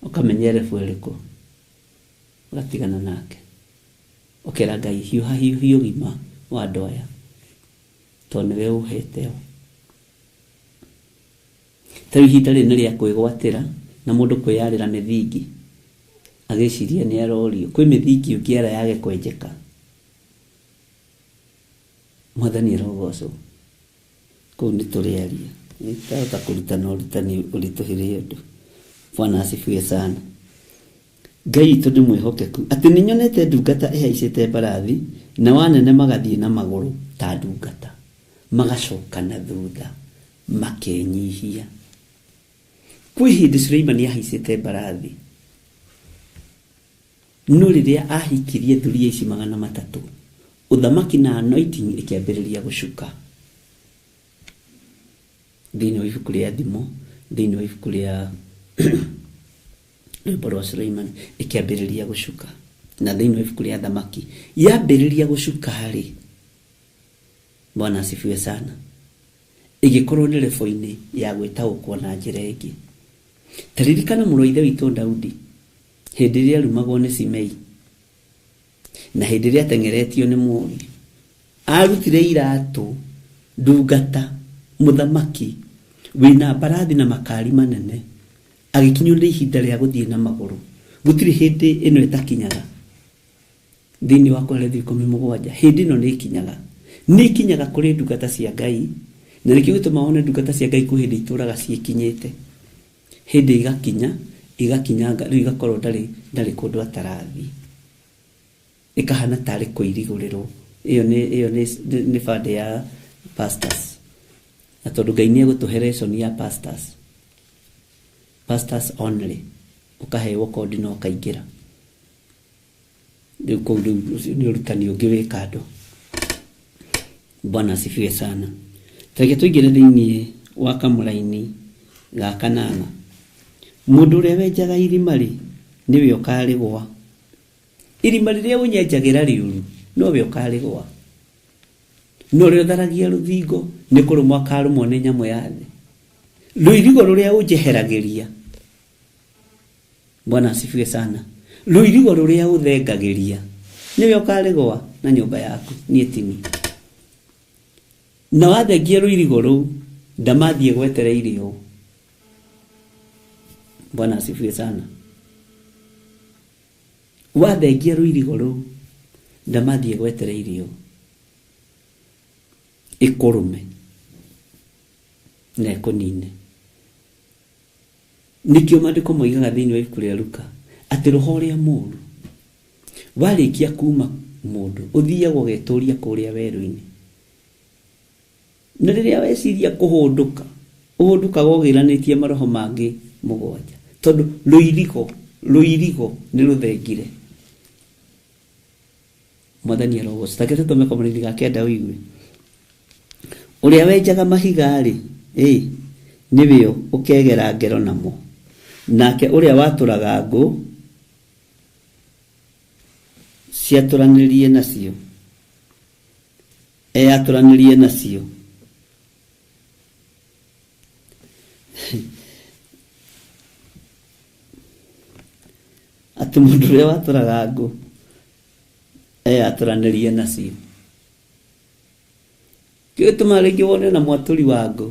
ũkamenya level ĩrĩkũ, ũgatigana nake. Ũkera Ngai hiũha hiũhia ũgima wa andũ aya tondũ nĩwe ũhete o. Ta rĩu ihinda rĩrĩ nĩ rĩa kwĩgwatĩra na mũndũ kwĩyarĩra mĩthingi agĩciria nĩ arorio. Kwĩ mĩthingi ũngĩara yage kwenjeka. Mwathani arogocwo. Kũu nĩ tũrĩaria. Nĩtahota kũrutana ũrutani ũritũhĩre ũndũ. Bwana asifiwe sana. Ngai witũ nĩ mwĩhokeku atĩ nĩ nyonete ndungata ĩhaicĩte mbarathi na wanene magathiĩ na magũrũ ta ndungata magacoka na thutha makenyihia. Kwĩ hĩndĩ Suleimani ahaicĩte mbarathi no rĩrĩa ahikirie thuriya ici 300 ũthamaki na anointing ĩkĩambĩrĩria gũcuka. Thĩinĩ wa ibuku rĩa Thimo, thĩinĩ wa ibuku rĩa rwĩmbo rwa Suleiman ĩkĩambĩrĩria gũcuka, na thĩinĩ wa ibuku rĩa Thamaki yambĩrĩria gũcuka rĩ, Bwana asifiwe sana, ĩgĩkorwo nĩ level-inĩ ya gwĩtaũkwo na njĩra ĩngĩ. Ta ririkana mũrũ wa ithe witũ Daudi hĩndĩ ĩrĩa arumagwo nĩ Simei na hĩndĩ ĩrĩa ateng'eretio nĩ mũriũ, arutire iratũ ndungata mũthamaki wĩna mbarathi na makari manene agĩkinywo nĩ ihinda rĩa gũthiĩ na magũrũ. Gũtirĩ hĩndĩ ĩno ĩtakinyaga thĩinĩ wa Kohelethu 17. Hĩndĩ ĩno nĩ ĩkinyaga, nĩ ĩkinyaga kũrĩ ndungata cia Ngai, na nĩkĩo gĩtũmaga wone ndungata cia Ngai kwĩ hĩndĩ itũraga ciĩkinyĩte. Hĩndĩ igakinya, igakinyanga, rĩu igakorwo ndarĩ kũndũ atarathiĩ, ĩkahana tarĩ kũirigũrĩrwo. Ĩyo nĩ bande ya pastors, na tondũ Ngai nĩ egũtũhe lesson ya pastors, pastors only, ũkaheo kodi na ũkaingĩra. Rĩu kũu rĩu nĩ ũrutani ũngĩ wĩ kando. Bwana asifiwe sana. Tareke tũingĩre thĩinĩ wa kamũraini ga kanana. Mũndũ ũrĩa wenjaga irima rĩ, nĩwe ũkarĩgwa. Irima rĩrĩa ũnyenjagĩra rĩũru, nowe ũkarĩgwa. No ũrĩa ũtharagia rũthingo nĩ kũrũmwo akarũmwo nĩ nyamũ ya thĩ. Rũirigo rũrĩa ũnjeheragĩria, Bwana asifiwe sana, rũirigo rũrĩa ũthengagĩria nĩwe ũkarĩgwa na nyũmba yaku, niĩ tini. Na wathengia rũirigo rũu, ndamathiĩ gwetereire ũũ. Bwana asifiwe sana. Wathengia rũirigo rũu, ndamathiĩ gwetereire ũũ. Ĩkũrũme na ĩkũnine. Nĩkĩo maandĩko moigaga thĩinĩ wa ibuku rĩa Luka atĩ roho ũrĩa mũũru warĩkia kuma mũndũ ũthiaga ũgetũria kũrĩa werũ-inĩ. Na rĩrĩa weciria kũhũndũka, ũhũndũkaga ũgĩranĩtie maroho mangĩ mũgwanja, tondũ rũirigo nĩ rũthengire. Mwathani arogocwo. Ta reke tũtome kamũraini ga kenda ũigue. Ũrĩa wenjaga mahiga-rĩ, ĩ, nĩwe ũkegera ngero namo, nake ũrĩa watũraga ngũ ciatũranĩrie nacio, eyatũranĩrie nacio. Atĩ mũndũ ũrĩa watũraga ngũ eyatũranĩrie nacio. Kĩo gĩtũmaga rĩngĩ wone na mwatũri wa ngũ.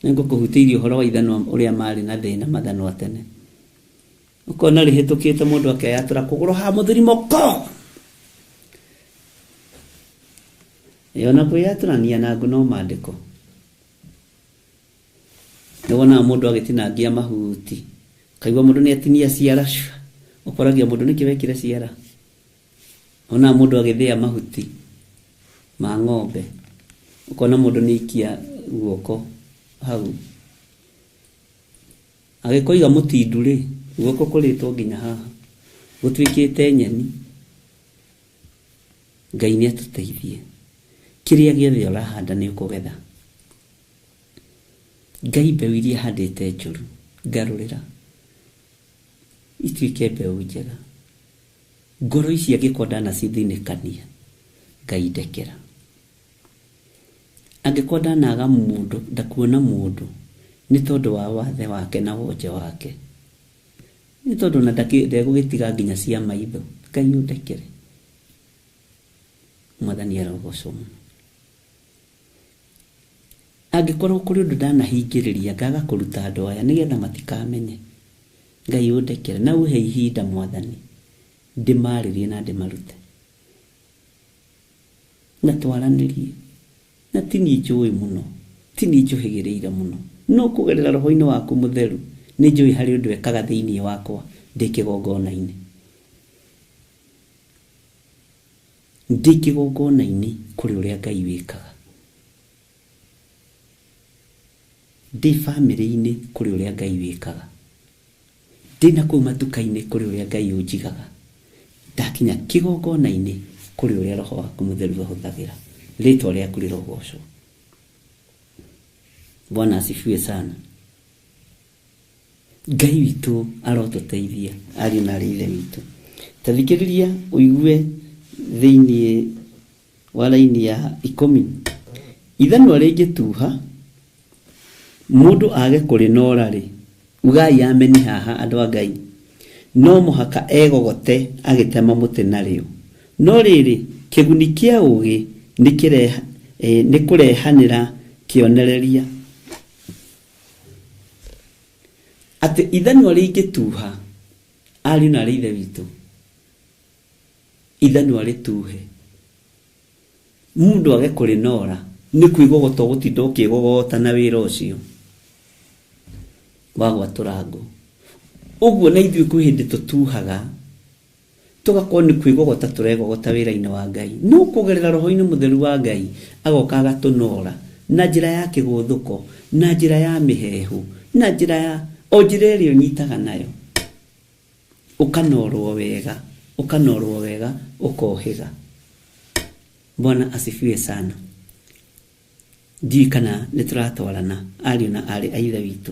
Nĩngũkũhutĩirie ũhoro wa ithanwa ũrĩa marĩ na thĩna mathanwa tene. Ũkona rĩhĩtũkĩte mũndũ akeyatũra kũgũrũ ha mũthuri mũkũ. Ĩ ona kwĩyatũrania na ngũ no maandĩko. Nĩ wonaga mũndũ agĩtinangia mahuti. Ũkaigua mũndũ nĩ atinia ciara cua. Ũkoragia mũndũ nĩkĩ wekire ciara. Wonaga mũndũ agĩthĩa mahuti ma ng'ombe. Ũkona mũndũ nĩ aikia guoko hau. Agĩkoiga mũtindu rĩ, guoko kũrĩtwo nginya haha. Gũtuĩkĩte nyeni. Ngai nĩ atũteithie. Kĩrĩa gĩothe ũrahanda nĩ ũkũgetha. Ngai mbeũ iria handĩte njũru, ngarũrĩra. Ituĩke mbeũ njega. Ngoro ici angĩkorwo ndanacithinĩkania, Ngai ndekera. Angĩkorwo ndanaga mũndũ, ndakuona mũndũ, nĩ tondũ wa wathe wake na wonje wake. Nĩ tondũ ona ndegũgĩtiga nginya cia maitho. Ngai ũndekere. Mwathani arogocwo mũno. Angĩkorwo kũrĩ ũndũ ndanahingĩrĩria ngaga kũruta andũ aya nĩgetha matikamenye, Ngai ũndekere na ũhe ihinda Mwathani ndĩmarĩrie na ndĩmarute. Na twaranĩrie. Na ti niĩ njũĩ mũno, ti niĩ njũhĩgĩrĩire mũno, no kũgerera roho-inĩ waku mũtheru nĩ njũĩ harĩ ũndũ ekaga thĩinĩ wakwa ndĩ kĩgongona-inĩ. Ndĩ kĩgongona-inĩ kũrĩ ũrĩa Ngai wĩkaga. Ndĩ bamĩrĩ-inĩ kũrĩ ũrĩa Ngai wĩkaga. Ndĩ na kũu matuka-inĩ kũrĩ ũrĩa Ngai ũnjigaga. Ndakinya kĩgongona-inĩ kũrĩ ũrĩa roho waku mũtheru ahũthagĩra. Rĩtwa rĩaku rĩrogocwo. Bwana asifiwe sana. Ngai witũ arotũteithia ariũ na arĩ ithe witũ. Ta thikĩrĩria ũigue thĩinĩ wa raini ya 10. Ithanwa rĩngĩtuha mũndũ age kũrĩnoora rĩ, ugai ameni haha andũ a Ngai. No mũhaka egogote agĩtema mũtĩ narĩo. No rĩrĩ, kĩguni kĩa ũũgĩ nĩ kũrehanĩra kĩonereria. Atĩ ithanwa rĩngĩtuha, ariũ na arĩ ithe witũ, ithanwa rĩtuhe. Mũndũ age kũrĩnoora, nĩ kwĩgogota ũgũtinda ũkĩgogota na wĩra ũcio wa gwatũra ngũ. Ũguo na ithuĩ kwĩ hĩndĩ tũtuhaga, tũgakorwo nĩ kwĩgogota tũregogota wĩra-inĩ wa Ngai. No kũgerera roho-inĩ mũtheru wa Ngai, agoka agatũnoora na njĩra ya kĩgũthũko, na njĩra ya mĩheehũ, na njĩra ya o njĩra ĩrĩa ũnyitaga nayo. Ũkanorwo wega, ũkanorwo wega, ũkohĩga. Bwana asifiwe sana. Ndiũĩ kana nĩ tũratwarana ariũ na aarĩ a ithe witũ.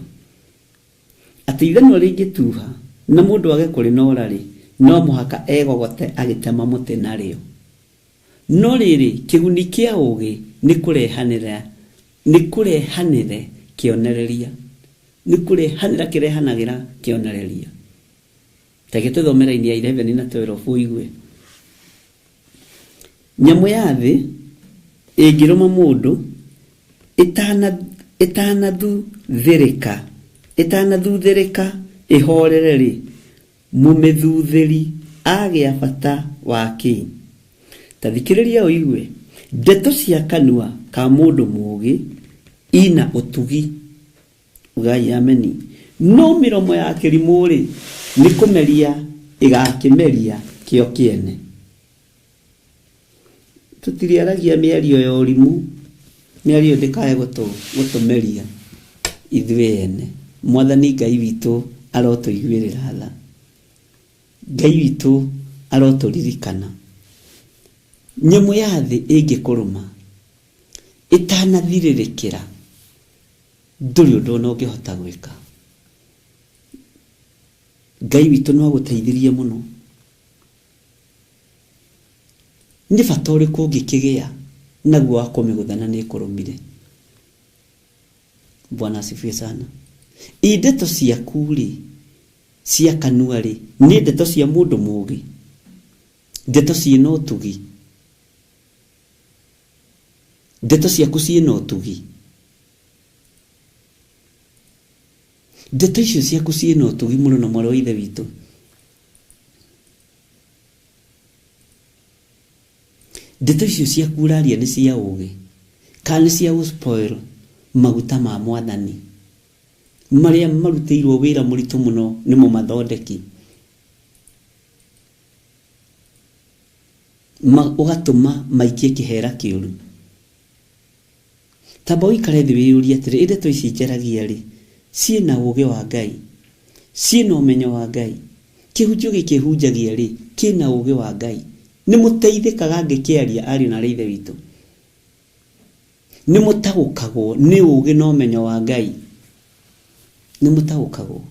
Atĩ ithanwa rĩngĩtuha na mũndũ age kũrĩnoora rĩ, no mũhaka egogote agĩtema mũtĩ narĩo. No rĩrĩ, kĩguni kĩa ũũgĩ nĩ kũrehanĩra, nĩ kũrehanĩre kĩonereria. Nĩ kũrehanĩra kĩrehanagĩra kĩonereria. Ta reke tũthome raini ya 11 na 12 ũigue. Nyamũ ya thĩ ĩngĩrũma mũndũ ĩtanathuthĩrĩka ĩhorere rĩ, mũmĩthuthĩri agĩa bata wa kĩ? Ta thikĩrĩria ũigue. Ndeto cia kanua ka mũndũ mũũgĩ ina ũtugi. Ugai ameni. No mĩromo ya kĩrimũ rĩ, nĩ kũmeria ĩgakĩmeria kĩo kĩene. Tũtiriaragia mĩario ya ũrimũ, mĩario ndĩkae gũtũmeria ithuĩ ene. Mwathani Ngai witũ arotũiguĩrĩra tha. Ngai witũ arotũririkana. Nyamũ ya thĩ ĩngĩkũrũma ĩtanathirĩrĩkĩra, ndũrĩ ũndũ ona ũngĩhota gwĩka. Ngai witũ no agũteithirie mũno. Nĩ bata ũrĩkũ ũngĩkĩgĩa naguo wa kũmĩgũthana nĩ ĩkũrũmire? Bwana asifiwe sana. I ndeto ciaku rĩ, cia kanua rĩ, nĩ ndeto cia mũndũ mũũgĩ, ndeto ciĩna ũtugi, ndeto ciaku ciĩna ũtugi, ndeto icio ciaku ciĩna ũtugi mũno na mwarĩ wa ithe witũ. Ndeto icio ciaku ũraria nĩ cia ũũgĩ kana nĩ cia gũspoil maguta ma mwathani marĩa marutĩirwo wĩra mũritũ mũno nĩ mũmathondeki, ũgatũma maikie kĩhera kĩũru. Tamba ũikare thĩ wĩyũrie atĩrĩ, ndeto ici njaragia rĩ, ciĩna ũũgĩ wa Ngai, ciĩna ũmenyo wa Ngai, kĩhunjio gĩkĩ hunjagia rĩ, kĩna ũũgĩ wa Ngai, nĩ mũteithĩkaga ngĩkĩaria ariũ na aarĩ a ithe witũ, nĩ mũtaũkagwo nĩ ũũgĩ na ũmenyo wa Ngai, nĩ mũtaũkagwo,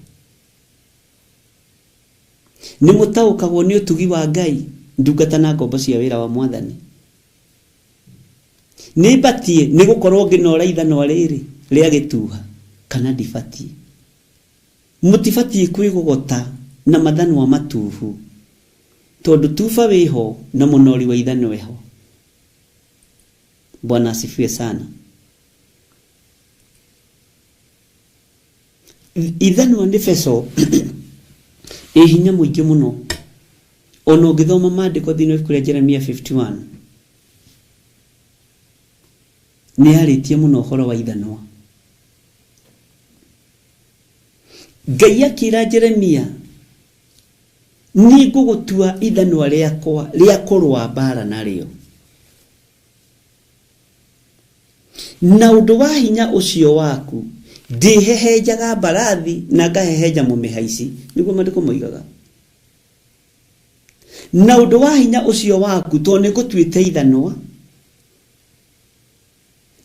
nĩ mũtaũkagwo nĩ ũtugi wa Ngai, ndungata na ngombo cia wĩra wa mwathani. Nĩ mbatiĩ nĩ gũkorwo ngĩnora ithanwa rĩrĩ rĩa gĩtuha kana ndibatiĩ? Mũtibatiĩ kwĩgogota na mathanwa matuhu, tondũ tuba wĩho na mũnori wa ithanwa eho. Bwana asifiwe sana. Ithanwa nĩ beco ĩ hinya mũingĩ mũno. Ona ũngĩthoma maandĩko thĩinĩ wa ibuku rĩa Jeremia 51 nĩ yarĩtie mũno ũhoro wa ithanwa. Ngai akĩra Jeremia, nĩ ngũgũtua ithanwa rĩakwa rĩa kũrũa mbara narĩo, na ũndũ wa hinya ũcio waku ndĩhehenjaga mbarathi na ngahehenja mũmĩhaici. Nĩguo maandĩko moigaga. Na ũndũ wa hinya ũcio waku, tondũ nĩ ngũtuĩte ithanwa,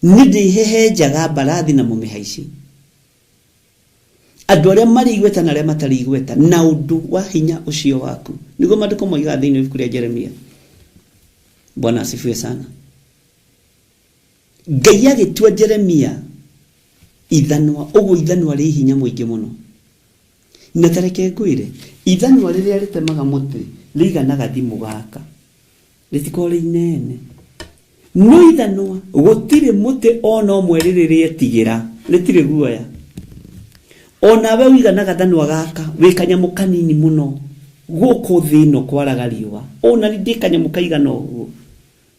nĩ ndĩhehenjaga mbarathi na mũmĩhaici, andũ arĩa marĩ igweta na arĩa matarĩ igweta, na ũndũ wa hinya ũcio waku. Nĩguo maandĩko moigaga thĩinĩ wa ibuku rĩa Jeremia. Bwana asifiwe sana. Ngai agĩtua Jeremia ithanwa, ũguo ithanwa rĩ hinya mũingĩ mũno. Na tareke ngwĩre, ithanwa rĩrĩa rĩtemaga mũtĩ rĩigana gathimũ gaka, rĩtikoragwo rĩ inene. No ithanwa gũtirĩ mũtĩ ona ũmwe rĩrĩ rĩetigĩra, rĩtirĩ guoya. Onawe ũigana gathanwa gaka wĩ kanyamũ kanini mũno gũkũ thĩ ĩno kwaraga riũa, ona ndĩ kanyamũ kaigana ũguo,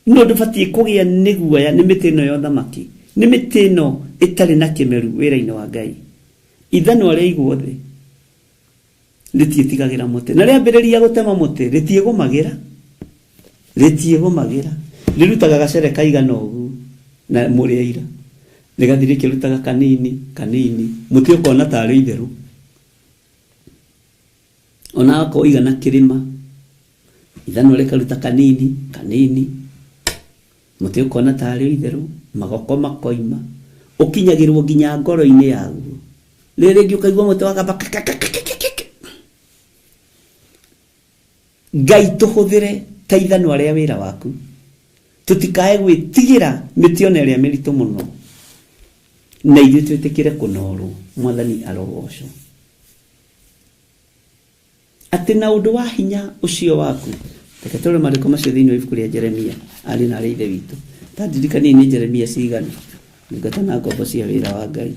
no ndũbatiĩ kũgĩa nĩ guoya nĩ mĩtĩ ĩno ya ũthamaki, nĩ mĩtĩ ĩno ĩtarĩ na kĩmeru wĩra-inĩ wa Ngai. Ithanwa rĩaigwo thĩ rĩtiĩtigagĩra mũtĩ, na rĩambĩrĩria gũtema mũtĩ rĩtiĩgũmagĩra, rĩtiĩgũmagĩra, rĩrutaga gacere kaigana ũguo na mũrĩ aira, rĩgathiĩ rĩkĩrutaga kanini kanini, mũtĩ ũkona tarĩ itherũ. Ona akorwo igana kĩrĩma, ithanwa rĩkaruta kanini kanini, mũtĩ ũkona tarĩ itherũ, magoko makoima, ũkinyagĩrwo nginya ngoro-inĩ yaguo. Rĩrĩ rĩngĩ ũkaigua mũtĩ wagamba kekekekekeke. Ngai tũhũthĩre ta ithanwa rĩa wĩra waku, tũtikae gwĩtigĩra mĩtĩ ona ĩrĩa mĩritũ mũno, na ithuĩ twĩtĩkĩre kũnorwo. Mwathani arogocwo. Atĩ na ũndũ wa hinya ũcio waku, reke tũrore maandĩko macio thĩinĩ wa ibuku rĩa Jeremia, ariũ na aarĩ a ithe witũ. Ta ndirikanie nĩ Jeremia cigana, ndungata na ngombo cia wĩra wa Ngai.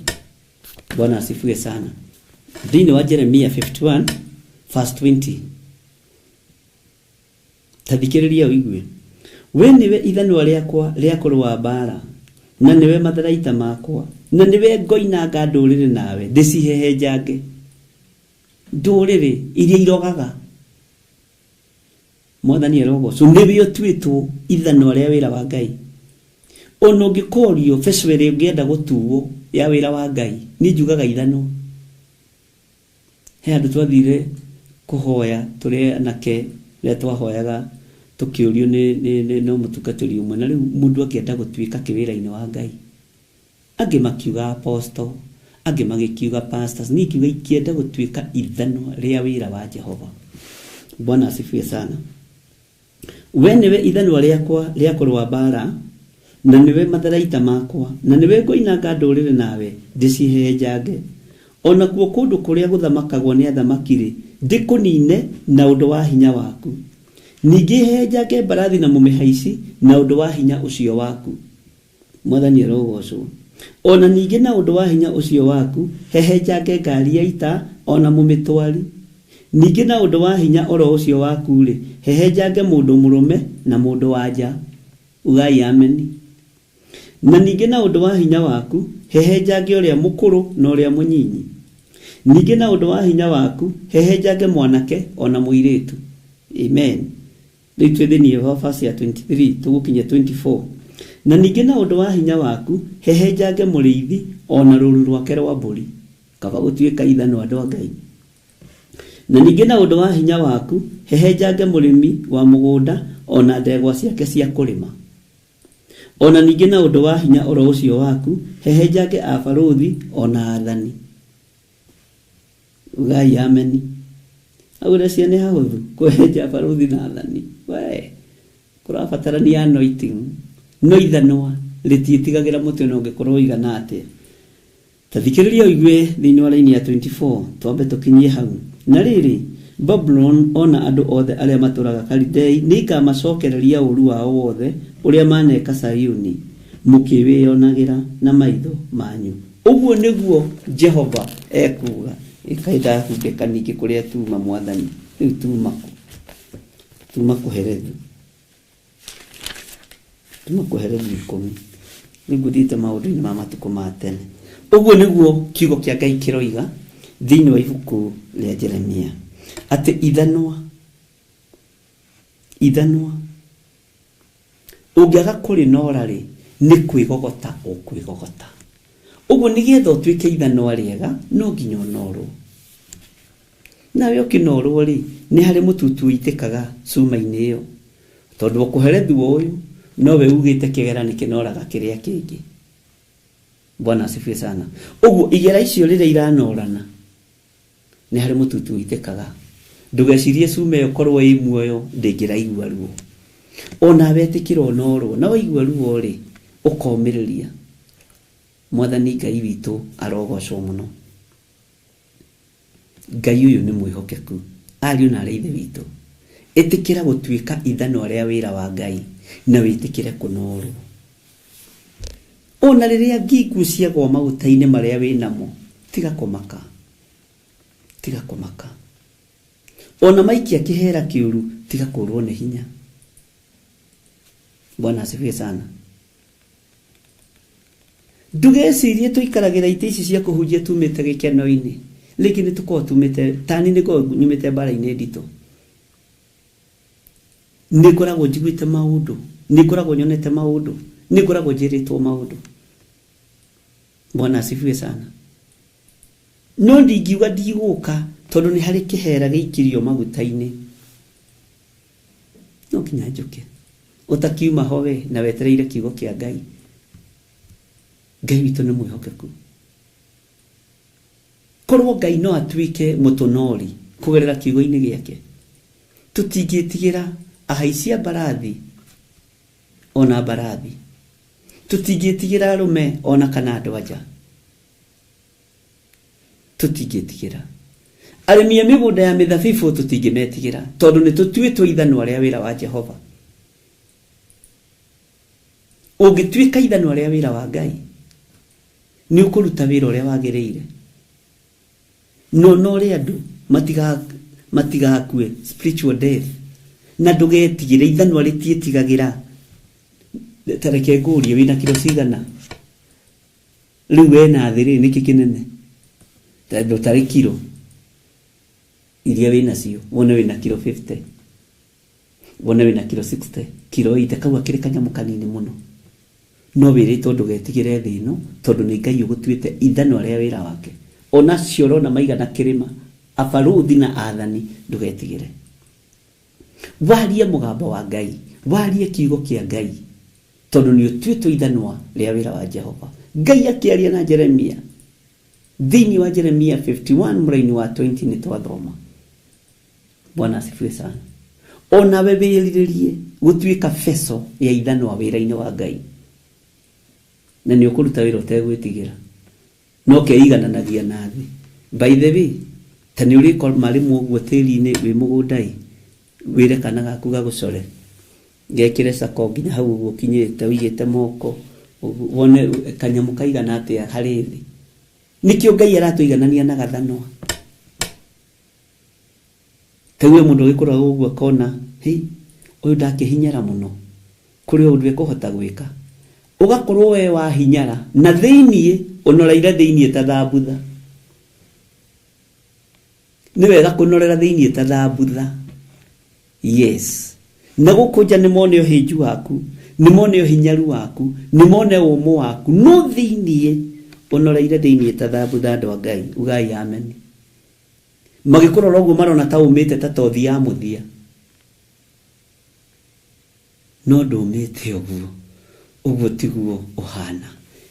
Bwana asifiwe sana. Thĩinĩ wa Jeremia 51 verse 20, ta thikĩrĩria ũigue. We nĩwe ithanwa rĩakwa rĩa kũrũa mbaara, na nĩwe matharaita makwa, na nĩwe ngoinanga ndũrĩrĩ nawe, ndĩcihehenjange. Ndũrĩrĩ iria irogaga. Mwathani arogocwo, nĩwe ũtuĩtwo ithanwa rĩa wĩra wa Ngai. Ona ũngĩkorio beco ĩrĩa ũngĩenda gũtuo ya wĩra wa Ngai, niĩ njugaga ithanwa. He handũ twathire kũhoya tũrĩ anake rĩrĩa twahoyaga tũkĩũrio nĩ, nĩ, nĩ, no mũtungatĩri ũmwe na rĩu mũndũ angĩenda gũtuĩka kĩ wĩra-inĩ wa Ngai. Angĩ makiuga apostle, angĩ magĩkiuga pastors, niĩ ngiuga ingĩenda gũtuĩka ithanwa rĩa wĩra wa Jehova. Bwana asifiwe sana. We nĩwe ithanwa rĩakwa rĩa kũrũa mbaara, na nĩwe matharaita makwa, na nĩwe ngoinanga ndũrĩrĩ nawe, ndĩcihehenjange. O nakuo kũndũ kũrĩa gũthamakagwo nĩ athamaki-rĩ, ndĩkũnine na ũndũ wa hinya waku. Ningĩ hehenjange mbarathi na mũmĩhaici na ũndũ wa hinya ũcio waku. Mwathani arogocwo. O na ningĩ na ũndũ wa hinya ũcio waku, hehenjange ngari ya ita o na mũmĩtwari. Ningĩ na ũndũ wa hinya o ro ũcio waku-rĩ, hehenjange mũndũ mũrũme na mũndũ-wa-nja. Ugai ameni. Na ningĩ na ũndũ wa hinya waku, hehenjange ũrĩa mũkũrũ na ũrĩa mũnyinyi. Ningĩ na ũndũ wa hinya waku, hehenjange mwanake o na mũirĩtu. Amen. Rĩu twĩ thĩinĩ wa verse ya 23 tũgũkinya 24. Na ningĩ na ũndũ wa hinya waku, hehenjange mũrĩithi o na rũũru rwake rwa mbũri. Kaba gũtuĩka ithanwa andũ a Ngai. Na ningĩ na ũndũ wa hinya waku, hehenjange mũrĩmi wa mũgũnda o na ndegwa ciake cia kũrĩma. O na ningĩ na ũndũ wa hinya oro ũcio waku, hehenjange abarũthi o na aathani. Ugai ameni. Hau ũreciria nĩ hahũthũ kũhehenja abarũthi na athani? We, kũrabatarania anointing. No ithanwa rĩtiĩtigagĩra mũtĩ ona ũngĩkorwo ũigana atĩa. Ta thikĩrĩria ũigue thĩinĩ wa raini ya 24, twambe tũkinyie hau. Na rĩrĩ, Babuloni o na andũ othe arĩa matũũraga Kalidei nĩngamacokereria ũũru wao wothe ũrĩa maaneka Zayuni, mũkĩwĩonagĩra na maitho manyu. Ũguo nĩguo Jehova ekuuga. Ĩ kaĩ ndahumbĩka ningĩ kũrĩa tuuma, Mwathani? Rĩu tuuma kũ? Tuuma kũherethu. Tuuma kũherethu ikũmi. Rĩu ngũthiĩte maũndũ-inĩ ma matukũ ma tene. Ũguo nĩguo kiugo kĩa Ngai kĩroiga thĩinĩ wa ibuku rĩa Jeremia. Atĩ ithanwa, ithanwa, ũngĩaga kũrĩnora-rĩ, nĩ kwĩgogota ũkwĩgogota. Ũguo nĩgetha ũtuĩke ithanwa rĩega, no nginya ũnorwo. Nawe ũkĩnorwo-rĩ, nĩ harĩ mũtutu ũitĩkaga cuma-inĩ ĩyo. Tondũ ũkũherethwo ũyũ, nowe ugĩte kĩgera nĩ kĩnoraga kĩrĩa kĩngĩ. Bwana asifiwe sana. Ũguo igera icio rĩrĩa iranorana, nĩ harĩ mũtutu ũitĩkaga. Ndũgecirie cuma ĩyo korwo ĩ muoyo ndĩngĩraigua ruo. Onawe ĩtĩkĩra ũnorwo, na waigua ruo-rĩ, ũkomĩrĩria. Mwathani Ngai witũ arogocwo mũno. Ngai ũyũ nĩ mwĩhokeku. Ariũ na aarĩ a Ithe witũ, ĩtĩkĩra gũtuĩka ithanwa rĩa wĩra wa Ngai na wĩtĩkĩre kũnoorwo. O na rĩrĩa ngi nguũ ciagwa maguta-inĩ marĩa wĩ namo, tiga kũmaka. Tiga kũmaka. O na maikia kĩheera kĩũru, tiga kũũrwo nĩ hinya. Bwana asifiwe sana. Ndũgecirie tũikaragĩra itĩ ici cia kũhunjia tumĩte gĩkeno-inĩ. Rĩngĩ nĩ tũkoragwo tumĩte, tani nĩ ngoragwo nyumĩte mbara-inĩ nditũ. Nĩ ngoragwo njiguĩte maũndũ, nĩ ngoragwo nyonete maũndũ, nĩ ngoragwo njĩrĩtwo maũndũ. Bwana asifiwe sana. No ndingiuga ndigũka tondũ nĩ harĩ kĩhera gĩikirio maguta-inĩ. No nginya njũke. Ũtakiuma ho we na wetereire kiugo kĩa Ngai. Ngai witũ nĩ mwĩhokeku. Korwo Ngai no atuĩke mũtũnori kũgerera kiugo-inĩ gĩake, tũtingĩtigĩra ahaici a mbarathi ona mbarathi. Tũtingĩtigĩra arũme ona kana andũ anja. Tũtingĩtigĩra arĩmi a mĩgũnda ya mĩthabibũ, tũtingĩmetigĩra tondũ nĩ tũtuĩtwo ithanwa rĩa wĩra wa Jehova. Ũngĩtuĩka ithanwa rĩa wĩra wa Ngai, nĩ ũkũruta wĩra ũrĩa wagĩrĩire. No nore andũ matigakue spiritual death, na ndũgetigĩre. Ithanwa rĩtiĩtigagĩra. Ta reke ngũrie wĩna kiro cigana? Rĩu we na thĩ rĩ nĩkĩ kĩnene? Tondũ tarĩ kiro iria wĩnacio, wone wĩna kiro 50, wone wĩna kiro 60, kiro 80, kau akĩrĩ kanyamũ kanini mũno. No wĩrĩtwo ndũgetigĩre thĩ ĩno, tondũ nĩ Ngai ũgũtuĩte ithanwa rĩa wĩra wake. Ona acio ũrona maigana kĩrĩma, abarũthi na athani, ndũgetigĩre. Warie mũgambo wa Ngai, warie kiugo kĩa Ngai, tondũ nĩ ũtuĩtwo ithanwa rĩa wĩra wa Jehova. Ngai akĩaria na Jeremia, thĩinĩ wa Jeremia 51 mũraini wa 20 nĩ twathoma. Bwana asifiwe sana. Onawe wĩrirĩrie gũtuĩka beco ya ithanwa wĩra-inĩ wa Ngai, na nĩ ũkũruta wĩra ũtegwĩtigĩra, no keigananagia na thĩ. By the way, ta nĩ ũrĩkora marĩmwo ũguo tĩri-inĩ wĩ mũgũnda-ĩ, wĩre kana gaku gagũcore, gekĩre cako nginya hau ũguo ũkinyĩte, ũigĩte moko, wone kanyamũ kaigana atĩa harĩ thĩ. Nĩkĩo Ngai aratũiganania na gathanwa. Ta we mũndũ ũgĩkũraga ũguo akona, hĩ, ũyũ ndakĩhinyara mũno, kũrĩ ũndũ ekũhota gwĩka. Ũgakorwo we wahinyara, na thĩiniĩ, ũnoreire thĩiniĩ ta thambutha. Nĩ wega kũnorera thĩiniĩ ta thambutha. Yes. Na gũkũ nja nĩ mone ũhĩnju waku, nĩ mone ũhinyaru waku, nĩ mone ũmũ waku, no thĩiniĩ, ũnoreire thĩiniĩ ta thambutha andũ a Ngai. Ugai amen. Magĩkũrora ũguo marona ta ũmĩte ta tothi ya mũthia. No ndũmĩte ũguo, ũguo tiguo ũhana.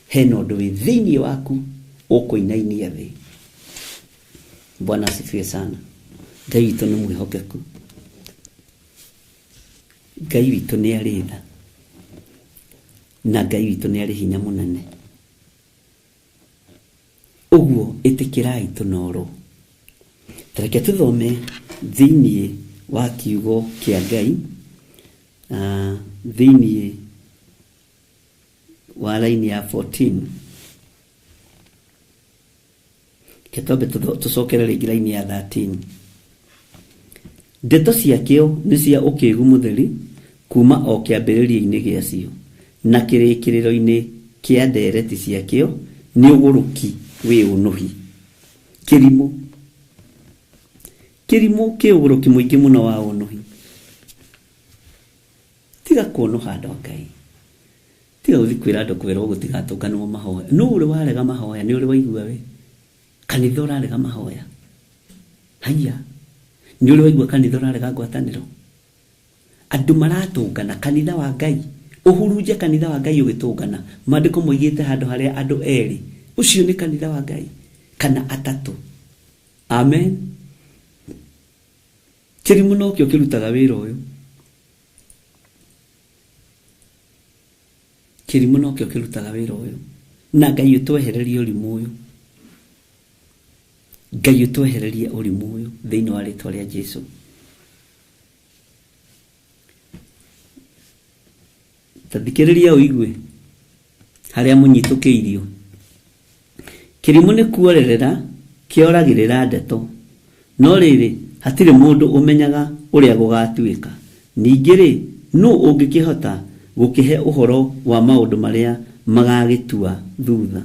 Hena ũndũ wĩ thĩiniĩ waku ũkũinainia thĩ. Bwana asifiwe sana. Ngai witũ nĩ mwĩhokeku. Ngai witũ nĩ arĩ tha. Na Ngai witũ nĩ arĩ hinya mũnene. Ũguo ĩtĩkĩrai tũnorwo. Ta reke tũthome thĩiniĩ wa kiugo kĩa Ngai, thĩiniĩ wa line ya 14. Reke twambe tũcokere rĩngĩ line ya 13. Ndeto ciakĩo nĩ cia ũkĩgu mũtheri kuma o kĩambĩrĩria-inĩ gĩacio, na kĩrĩkĩrĩro-inĩ kĩa ndereti ciakĩo nĩ ũgũrũki wĩ ũnũhi. Kĩrimũ. Kĩrimũ kĩ ũgũrũki mũingĩ mũno wa ũnũhi. Tiga kũnũha andũ a Ngai. Tiga gũthiĩ kwĩra andũ kwĩrwo gũtigatũnganwo mahoya. Nũ ũrĩ warega mahoya? Nĩ ũrĩ waigua we? Kanitha ũrarega mahoya. Haiya. Nĩ ũrĩ waigua kanitha ũrarega ngwatanĩro? Andũ maratũngana kanitha wa Ngai. Ũhurunje kanitha wa Ngai ũgĩtũngana. Maandĩko moigĩte handũ harĩa andũ erĩ. Ũcio nĩ kanitha wa Ngai. Kana atatũ. Amen. Kĩrimũ nokĩo kĩrutaga wĩra ũyũ. Kĩrimũ nokĩo kĩrutaga wĩra ũyũ. Na Ngai ũtwehererie ũrimũ ũyũ. Ngai ũtwehererie ũrimũ ũyũ thĩinĩ wa rĩtwa rĩa Jesu. Ta thikĩrĩria ũigue harĩa mũnyitũkĩirio. Kĩrimũ nĩ kuorerera kĩoragĩrĩra ndeto. No rĩrĩ, hatirĩ mũndũ ũmenyaga ũrĩa gũgatuĩka. Ningĩ rĩ, nũ ũngĩkĩhota gũkĩhe ũhoro wa maũndũ marĩa magagĩtua thutha?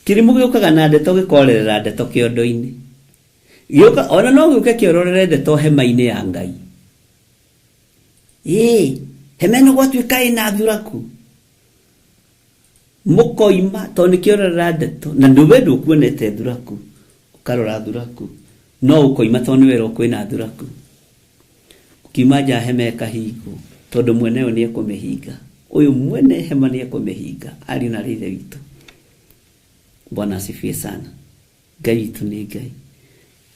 Kĩrimũ gĩũkaga na ndeto gĩkorerera ndeto kĩondo-inĩ. Gĩũka, ona no gĩũke kĩororere ndeto hema-inĩ ya Ngai. Ĩĩ, hema ĩno gwatuĩka ĩna thuraku. Mũkoima, tondũ nĩ kĩororera ndeto, na ndũwe ndũkuonete thuraku, ũkarora thuraku, no ũkoima tondũ nĩ werwo kwĩna thuraku. Ũkiuma nja hema ĩkahingwo, tondũ mwene yo nĩ ekũmĩhinga. Ũyũ mwene hema nĩ ekũmĩhinga, ariũ na ithe witũ. Bwana asifiwe sana. Ngai witũ nĩ Ngai.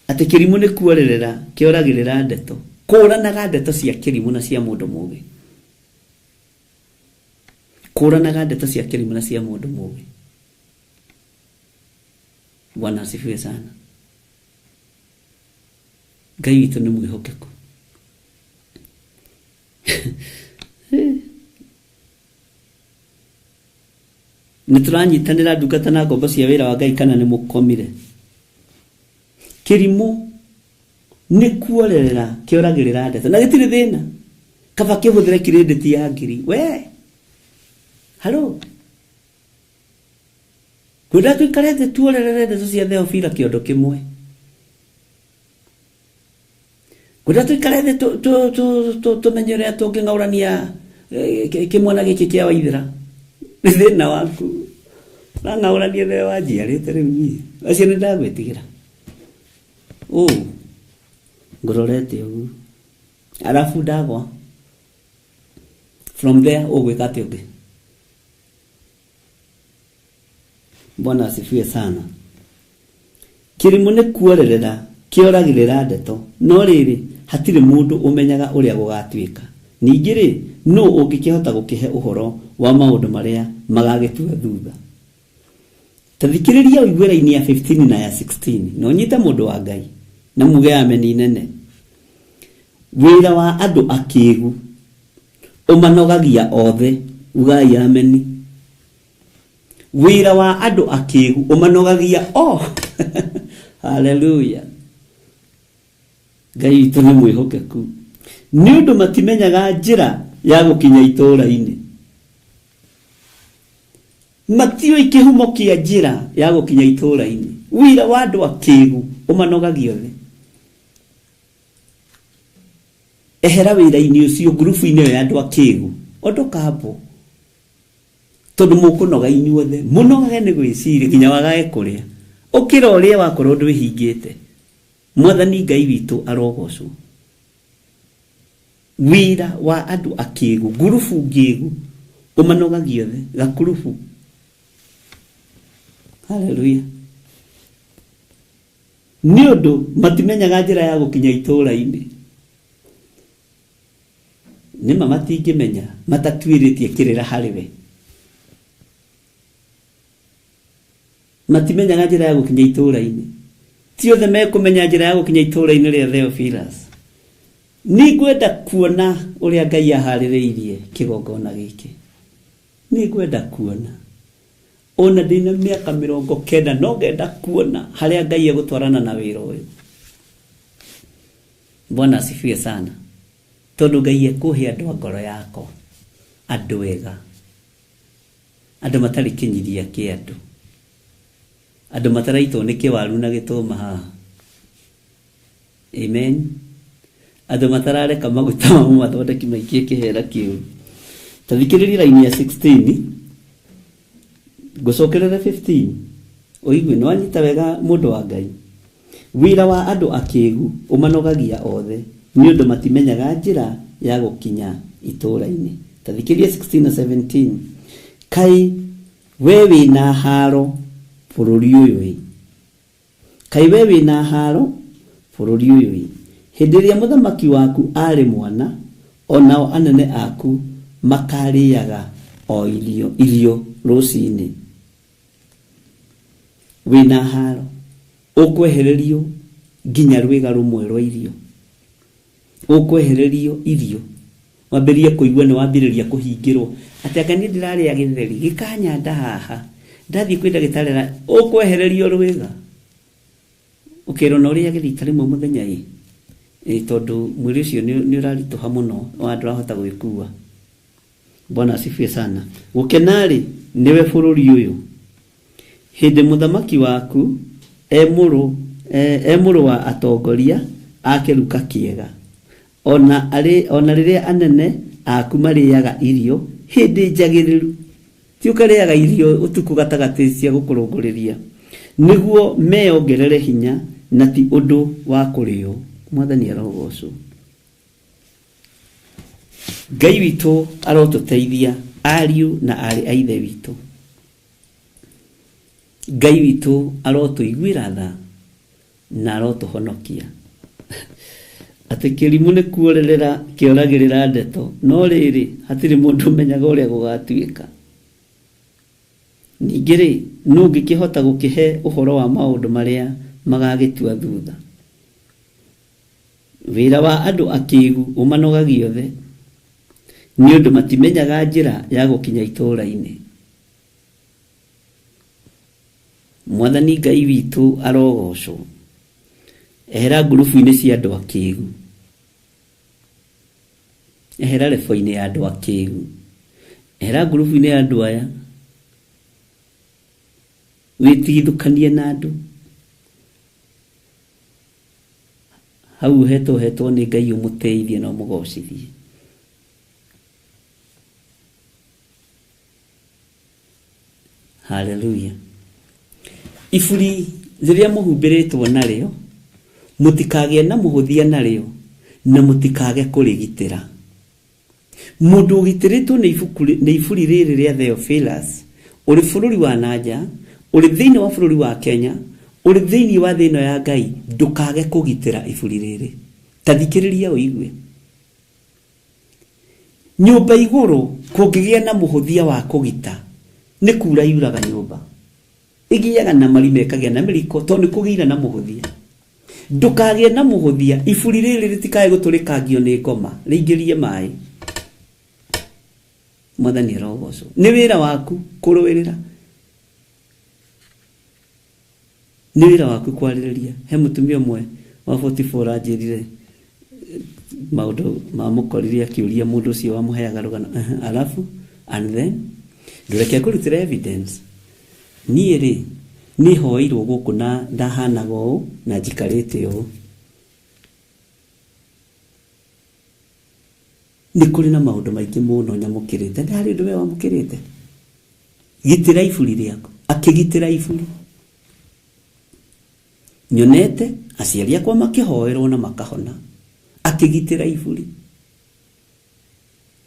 Atĩ kĩrimũ nĩ kuorerera, kĩoragĩrĩra ndeto. Kũranaga ndeto cia kĩrimũ na cia mũndũ mũũgĩ. Kũranaga ndeto cia kĩrimũ na cia mũndũ mũũgĩ. Bwana asifiwe sana. Ngai witũ nĩ mwĩhokeku. Nĩ tũranyitanĩra ndungata na ngombo cia wĩra wa Ngai kana nĩ mũkomire? Kĩrimũ nĩ kuorerera kĩoragĩrĩra ndeto na gĩtirĩ thĩna. Kaba kĩhũthĩre kirĩndĩti ya ngiri. We halo, kwenda tuikare thĩ tuorerere ndeto cia Theofila kĩondo kĩmwe. Kwenda tuikare thĩ tũmenye ũrĩa tũngĩng'aũrania kĩmwana gĩkĩ kĩa Waithĩra. Nĩ thĩna waku. Ũrang'aũrania thĩ wanjiarĩte rĩu niĩ. Acio nĩ ndagwĩtigĩra. Ũũ ngũrorete ũguo. Arabu ndagwa. From there ũgwĩka atĩa ũngĩ? Bwana asifiwe sana. Kĩrimũ nĩ kuorerera kĩoragĩrĩra ndeto, no rĩrĩ, hatirĩ mũndũ ũmenyaga ũrĩa gũgatuĩka. Ningĩ-rĩ, nũũ ũngĩkĩhota gũkĩhe ũhoro wa maũndũ marĩa magagĩtua thutha? Ta thikĩrĩria ũigue raini ya 15 na ya 16, na ũnyite mũndũ wa Ngai, na muge ameni nene. Wĩra wa andũ akĩgu ũmanogagia othe, ugai ameni. Wĩra wa andũ akĩgu ũmanogagia o. Haleluya. Ngai witũ nĩ mwĩhokeku. Nĩ ũndũ matimenyaga njĩra ya gũkinya itũũra-inĩ. Matiũĩ kĩhumo kĩa njĩra ya gũkinya itũũra-inĩ. Wĩra wa andũ akĩgu ũmanogagia othe. Ehera wĩra-inĩ ũcio ngurubu-inĩ ĩyo ya andũ akĩgu. Ondoka hapo. Tondũ mũkũnoga inyuothe. Mũnogage nĩ gwĩciria nginya wagage kũrĩa. Ũkĩra ũrĩe wakorwo ndwĩhingĩte. Mwathani Ngai witũ arogocwo. Wĩra wa andũ akĩgu, ngurubu ngĩgu, ũmanogagia othe, gakurubu. Haleluya. Nĩ ũndũ matimenyaga njĩra ya gũkinya itũũra-inĩ. Nĩma matingĩmenya matatuĩrĩtie kĩrĩra harĩ we. Matimenyaga njĩra ya gũkinya itũũra-inĩ. Ti othe mekũmenya njĩra ya gũkinya itũũra-inĩ rĩa Theophilus. Nĩngwenda kuona ũrĩa Ngai aharĩrĩirie kĩgongona gĩkĩ. Nĩngwenda kuona. Ona ndĩna mĩaka 90 no ngenda kuona harĩa Ngai egũtwarana na wĩra ũyũ. Bwana asifiwe sana. Tondũ Ngai ekũhe andũ a ngoro yakwa, andũ ega, andũ matarĩ kĩnyiria kĩa andũ, andũ mataraitwo nĩ kĩwaru na gĩtũma haha. Amen. Andũ matarareka maguta ma mathondeki maikie kĩhera kĩũru. Ta thikĩrĩria raini ya 16, ngũcokerere 15, ũigue nĩ wanyita wega mũndũ wa Ngai. Wĩra wa andũ akĩgu ũmanogagia othe, nĩ ũndũ matimenyaga njĩra ya gũkinya itũũra-inĩ. Ta thikĩrĩria 16 na 17. Kaĩ we wĩna haro bũrũri ũyũ ĩ. Kaĩ we wĩna haro bũrũri ũyũ ĩ. Hĩndĩ ĩrĩa mũthamaki waku arĩ mwana, onao anene aku makarĩaga o irio rũcinĩ. Wĩna haro ũkwehererio nginya rwĩga rũmwe rwa irio. Ũkwehererio irio. Wambĩrĩrie kũigua nĩ wambĩrĩria kũhingĩrwo. Atĩ anga niĩ ndĩrarĩa gĩtheri, gĩkanyanda haha. Ndathiĩ kwĩ ndagĩtarĩ ũkwehererio rwĩga. Ũkerwo no ũrĩage rita rĩmwe mũthenya ĩ. Tondũ mwĩrĩ ũcio nĩ ũraritũha mũno, wa ndũrahota gwĩkua. Bwana asifiwe sana. Gũkena-rĩ, nĩwe bũrũri ũyũ. Hĩndĩ mũthamaki waku e mũrũ wa atongoria a kĩruka kĩega. Ona rĩrĩa anene aku marĩaga irio hĩndĩ njagĩrĩru. Ti ũkarĩaga irio ũtukũ gatagatĩ cia gũkũrũngũrĩria. Nĩguo meyongerere hinya na ti ũndũ wa kũrĩo. Mwathani arogocwo. Ngai witũ arotũteithia ariũ na aarĩ a Ithe witũ. Ngai witũ arotũiguĩra tha na arotũhonokia. Atĩ kĩrimũ nĩ kuorerera kĩoragĩrĩra ndeto, no rĩrĩ, hatirĩ mũndũ ũmenyaga ũrĩa gũgatuĩka. Ningĩ rĩ, nũ ũngĩkĩhota gũkĩhe ũhoro wa maũndũ marĩa magagĩtua thutha? Wĩra wa andũ akĩgu ũmanogagia othe, nĩ ũndũ matimenyaga njĩra ya gũkinya itũũra-inĩ. Mwathani Ngai witũ arogocwo. Ehera ngurubu-inĩ cia andũ akĩgu. Ehera rebo-inĩ ya andũ akĩgu. Ehera ngurubu-inĩ ya andũ aya. Wĩtigithũkanie na andũ. Hau ũhetwo ũhetwo nĩ Ngai ũmũteithie na ũmũgocithie. Haleluya. Iburi rĩrĩa mũhumbĩrĩtwo narĩo, mũtikagĩe na mũhũthia narĩo, na mũtikage kũrĩgitĩra. Mũndũ ũgitĩrĩtwo nĩ ibuku nĩ iburi rĩrĩ rĩa Theophilus, ũrĩ bũrũri wa na nja, ũrĩ thĩinĩ wa bũrũri wa Kenya, ũrĩ thĩinĩ wa thĩ ĩno ya Ngai, ndũkage kũgitĩra iburi rĩrĩ. Ta thikĩrĩria ũigue. Nyũmba igũrũ kũngĩgĩa na mũhũthia wa kũgita, nĩ kura yuraga nyũmba. Ĩgĩaga na marima ĩkagĩa na mĩriko tondũ nĩ kũgĩire na mũhũthia. Ndũkagĩe na mũhũthia, iburi rĩrĩ rĩtikae gũtũrĩkangio nĩ ngoma, rĩingĩrie maĩ. Mwathani arogocwo. Nĩ wĩra waku kũrũĩrĩra. Nĩ wĩra waku kwarĩrĩria. He mũtumia ũmwe wa 44 anjĩrire maũndũ mamũkorire akĩũria mũndũ ũcio wamũheaga rũgano, alafu and then ndũreke ngũrutĩre evidence. Niĩ rĩ, nĩ hoeirwo gũkũ na ndahanaga ũũ na njikarĩte ũũ. Nĩ kũrĩ na maũndũ maingĩ mũno nyamũkĩrĩte. Nĩ harĩ ũndũ we wamũkĩrĩte? Gitĩra iburi rĩaku. Akĩgitĩra iburi. Nyonete aciari akwa makĩhoerwo na makahona. Akĩgitĩra iburi.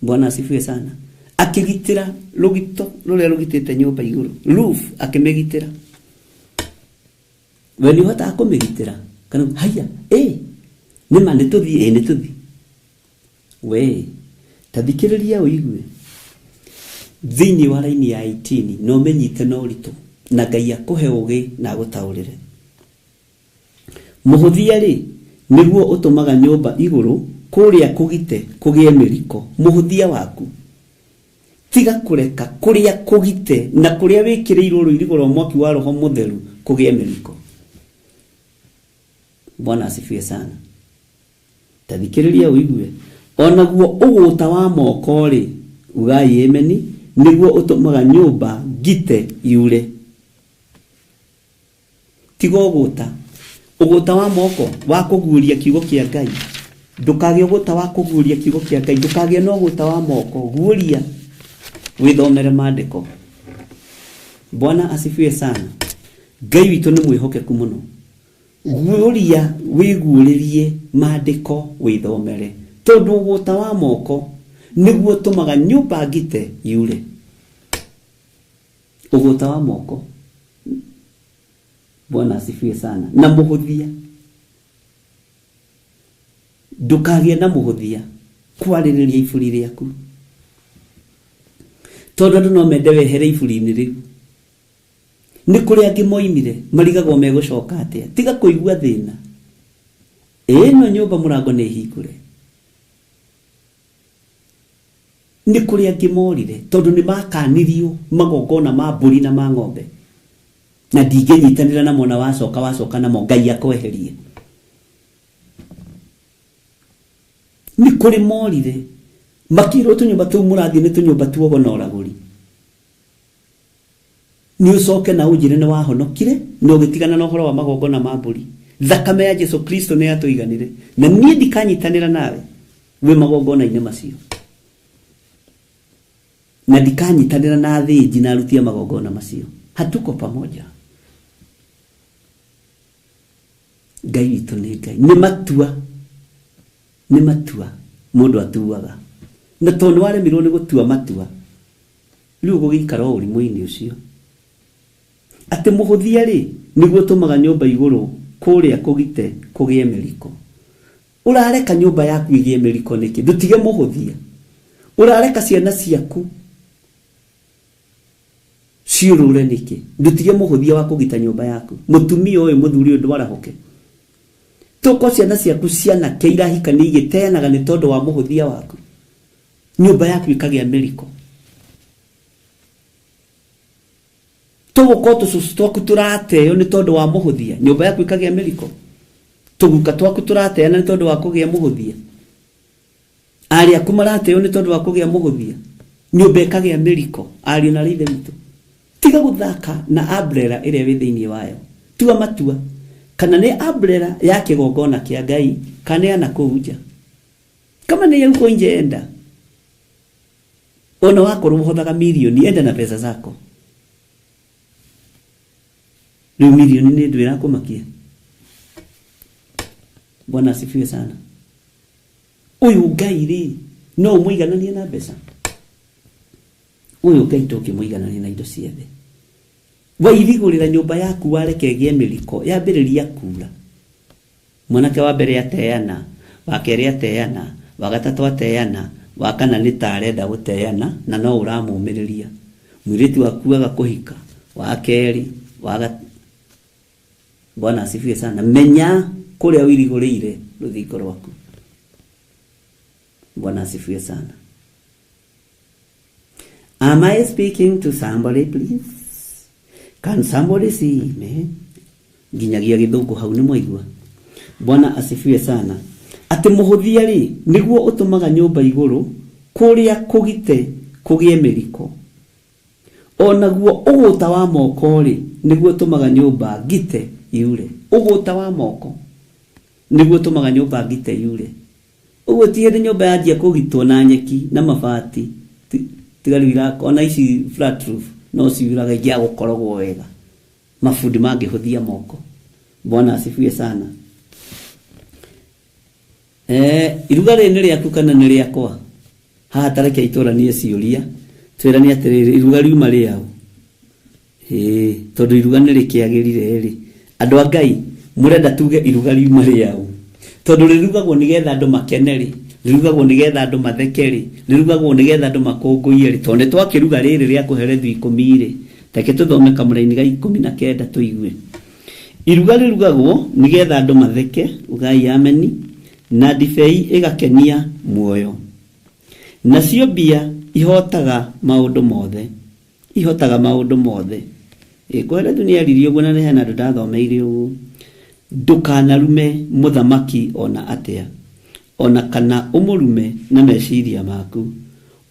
Bwana asifiwe sana. Akĩgitĩra rũgito rũrĩa rũgitĩte nyũmba igũrũ. Roof akĩmĩgitĩra. We nĩ ũhotaga kũmĩgitĩra? Kana haiya, ĩ nĩ ma nĩ tũthiĩ, ĩ nĩ tũthiĩ. We ta thikĩrĩria ũigue. Thĩinĩ wa raini ya 18 na ũmĩnyite na ũritũ na Ngai akũhe ũgĩ na agũtaũrĩre. Mũhũthia-rĩ, nĩguo ũtũmaga nyũmba igũrũ kũrĩa kũgite kũgĩe mĩriko. Mũhũthia waku. Tiga kũreka kũrĩa kũgite na kũrĩa wĩkĩrĩirwo rũirigo rwa mwaki wa Roho Mũtheru kũgĩe mĩriko. Bwana asifiwe sana. Ta thikĩrĩria ũigue. O naguo ũgũta wa moko-rĩ, ugai ameni, nĩguo ũtũmaga nyũmba ngite yure. Tiga ũgũta. Ũgũta wa moko, wa kũguũria kiugo kĩa Ngai. Ndũkagĩe ũgũta wa kũguũria kiugo kĩa Ngai. Ndũkagĩe na ũgũta wa moko. Guũria, wĩthomere maandĩko. Bwana asifiwe sana. Ngai witũ nĩ mwĩhokeku mũno. Guũria, wĩguũrĩrie maandĩko, wĩthomere. Tondũ ũgũta wa moko nĩguo ũtũmaga nyũmba ngite yure. Ũgũta wa moko. Bwana asifiwe sana. Na mũhũthia. Ndũkagĩe na mũhũthia kwarĩrĩria iburi rĩaku. Tondũ andũ no mende wehere iburi-inĩ rĩu. Nĩ kũrĩ angĩ moimire marigagwo megũcoka atĩa. Tiga kũigua thĩna. Ĩno nyũmba mũrango nĩ hingũre. Nĩ kũrĩ angĩ morire tondũ nĩ makanirio magongona ma mbũri na ma ng'ombe. Na ndingĩnyitanĩra namo na wacoka wacoka namo Ngai akweherie. Nĩ kũrĩ morire makĩrwo tũnyũmba tũu mũrathiĩ nĩ tũnyũmba tuogo na ũragũri. Nĩ ũcoke na ũnjĩre nĩ wahonokire na ũgĩtigana na ũhoro wa magongona ma mbũri. Thakame ya Jesu Kristo nĩ yatũiganire na niĩ ndikanyitanĩra nawe wĩ magongona-inĩ macio. Na ndikanyitanĩra na athĩnji na aruti a magongona macio. Hatuko pamoja. Ngai witũ nĩ Ngai. Nĩ matua. Nĩ matua mũndũ atuaga. Na tondũ nĩ waremirwo nĩ gũtua matua, rĩu ũgũgĩikara o ũrimũ-inĩ ũcio. Atĩ mũhũthia-rĩ, nĩguo ũtũmaga nyũmba igũrũ kũrĩa kũgite kũgĩe mĩriko. Ũrareka nyũmba yaku ĩgĩe mĩriko nĩkĩ? Ndũtige mũhũthia. Ũrareka ciana ciaku ciũrũre nĩkĩ? Ndũtige mũhũthia wa kũgita nyũmba yaku. Mũtumia ũyũ, mũthuri ũyũ, ndwarahũke. Toko ciana ciaku cianake irahikania igĩteanaga nĩ tondũ wa mũhũthia waku. Nyũmba yaku ĩkagĩa mĩriko. Tũgũkorwo tũcũcũ twaku tũrateo nĩ tondũ wa mũhũthia. Nyũmba yaku ĩkagĩa mĩriko. Tũguka twaku tũrateana nĩ tondũ wa kũgĩa mũhũthia. Arĩ aku marateo nĩ tondũ wa kũgĩa mũhũthia, nyũmba ĩkagĩa mĩriko. Ariũ na ithe witũ, tiga gũthaka na umbrella ĩrĩa wĩ thĩinĩ wayo. Tua matua kana nĩ umbrella ya kĩgongona kĩa Ngai kana ya nakũu nja. Kama nĩ ya huko nje, enda. Ona wakorwo ũhothaga milioni, enda na pesa zako. Rĩu milioni nĩ ndũ ĩrakũmakia? Bwana asifiwe sana. Ũyũ Ngai rĩ, no ũmũigananie na mbeca? Ũyũ Ngai ndũngĩmũiganania na indo ciothe. Wairigũrĩra nyũmba yaku, wareke ĩgĩe mĩriko, yambĩrĩria kura. Mwanake wa mbere ateana, wa kerĩ ateana, wa gatatũ ateana, wa kana nĩ ta arenda gũteana na no ũramũmĩrĩria. Mũirĩtu waku aga kũhika, wa kerĩ, wa Bwana asifiwe sana. Menya kũrĩa ũirigũrĩire rũthingo rwaku. Bwana asifiwe sana. Am I speaking to somebody, please? Can somebody see me? Nginyagia gĩthũngũ hau nĩ mwaigua. Bwana asifiwe sana. Atĩ mũhũthia rĩ, nĩguo ũtũmaga nyũmba igũrũ kũrĩa kũgite kũgĩe mĩriko. Onaguo ũgũta wa moko rĩ, nĩguo ũtũmaga nyũmba ngite yure. Ũgũta wa moko nĩguo ũtũmaga nyũmba ngite yure. Ũguo ti hĩndĩ nyũmba yanjia kũgitwo na nyeki na mabati, tiga rĩu iraka, ona ici flat roof no ciuraga ingĩaga gũkorogwo wega, mabundi mangĩhũthia moko. Bwana asifiwe sana. Iruga rĩrĩ nĩ rĩaku kana nĩ rĩakwa? Haha tareke itũranie ciũria, twĩrane atĩrĩrĩ, iruga riuma rĩaũ? Ĩĩ, tondũ iruga nĩ rĩkĩagĩrire rĩ, andũ a Ngai mũrenda tuge iruga riuma rĩaũ? Tondũ rĩrugagwo nĩgetha andũ makene rĩ, rĩrugagwo nĩgetha andũ matheke rĩ, rĩrugagwo nĩgetha andũ makũngũiye rĩ. Tondũ nĩ twakĩruga rĩrĩ rĩa kũherethu 10 rĩ, reke tũthome kamũraini ga 19 tũigue. Iruga rĩrugagwo nĩgetha andũ matheke, ugai ameni, na ndibei ĩgakenia muoyo. Nacio mbia ihotaga maũndũ mothe, ihotaga maũndũ mothe. Kũherethu nĩ aririe ũguo na nĩ hena andũ ndathomeire ũguo. Ndũkanarume mũthamaki ona atĩa, ona kana ũmũrume na meciria maku,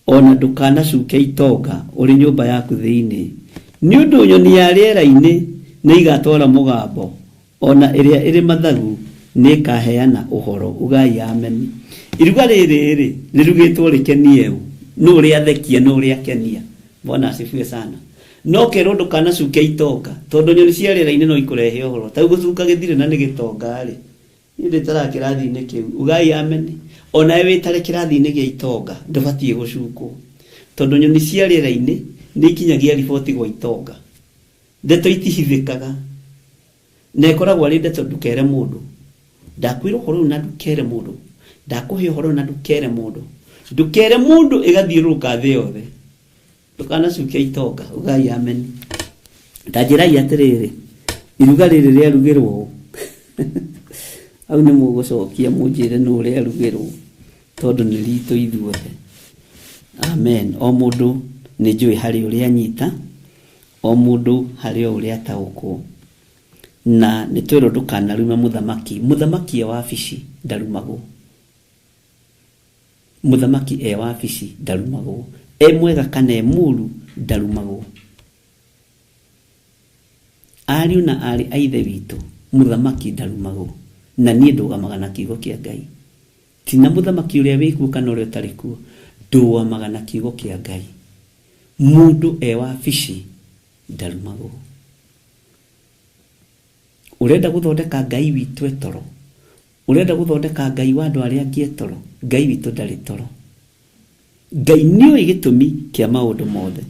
ona ndũkanacuke itonga ũrĩ nyũmba yaku thĩinĩ. Nĩ ũndũ nyoni ya rĩera-inĩ nĩ igatwara mũgambo, ona ĩrĩa ĩrĩ mathagu nĩ ĩkaheana ũhoro. Ugai ameni. Iruga rĩrĩ rĩ, rĩrugĩtwo rĩkenie ũ? Nũ ũrĩathekia, nũ ũrĩakenia? Bwana asifiwe sana. No kerwo ndũkanacuke itonga, tondũ nyoni cia rĩera-inĩ no ikũrehe ũhoro. Ta rĩu gũcuka gĩthirĩ na nĩ gĩtonga rĩ, niĩ ndĩtaraga kĩrathi-inĩ kĩu. Ugai ameni. Onawe wĩtare kĩrathi-inĩ gĩa itonga, ndũbatiĩ gũcukwo. Tondũ nyoni cia rĩera-inĩ nĩ ikinyagia riboti gwa itonga. Ndeto itihithĩkaga. Na ĩkoragwo arĩ ndeto ndũkere mũndũ. Ndakwĩra ũhoro ũyũ na ndũkere mũndũ. Ndakũhe ũhoro ũyũ na ndũkere mũndũ. Ndũkere mũndũ ĩgathiũrũrũka thĩ yothe. Ndũkanacuke itonga. Ugai ameni. Ta njĩrai atĩrĩrĩ, iruga rĩrĩ rĩarugĩrwo ũ? Hau nĩ mũgũcokia mũnjĩre nũ rĩarugĩrwo, tondũ nĩ ritũ ithuothe. Amen. O mũndũ nĩ njũĩ harĩ ũrĩa anyita, o mũndũ harĩ o ũrĩa ataũkwo. Na nĩ twĩrwo ndũkanarume mũthamaki. Mũthamaki e wabici ndarumagwo. Mũthamaki e wabici ndarumagwo. E mwega kana e mũru ndarumagwo. Ariũ na aarĩ a ithe witũ, mũthamaki ndarumagwo. Na niĩ ndũgamaga na kiugo kĩa Ngai. Ti na mũthamaki ũrĩa wĩkuo kana ũrĩa ũtarĩ kuo, ndũgamaga na kiugo kĩa Ngai. Mũndũ e wabici ndarumagwo. Ũrenda gũthondeka Ngai witũ etoro, ũrenda gũthondeka Ngai wa andũ arĩa angĩ etoro, Ngai witũ ndarĩ toro. Ngai nĩoĩ gĩtũmi kĩa maũndũ mothe.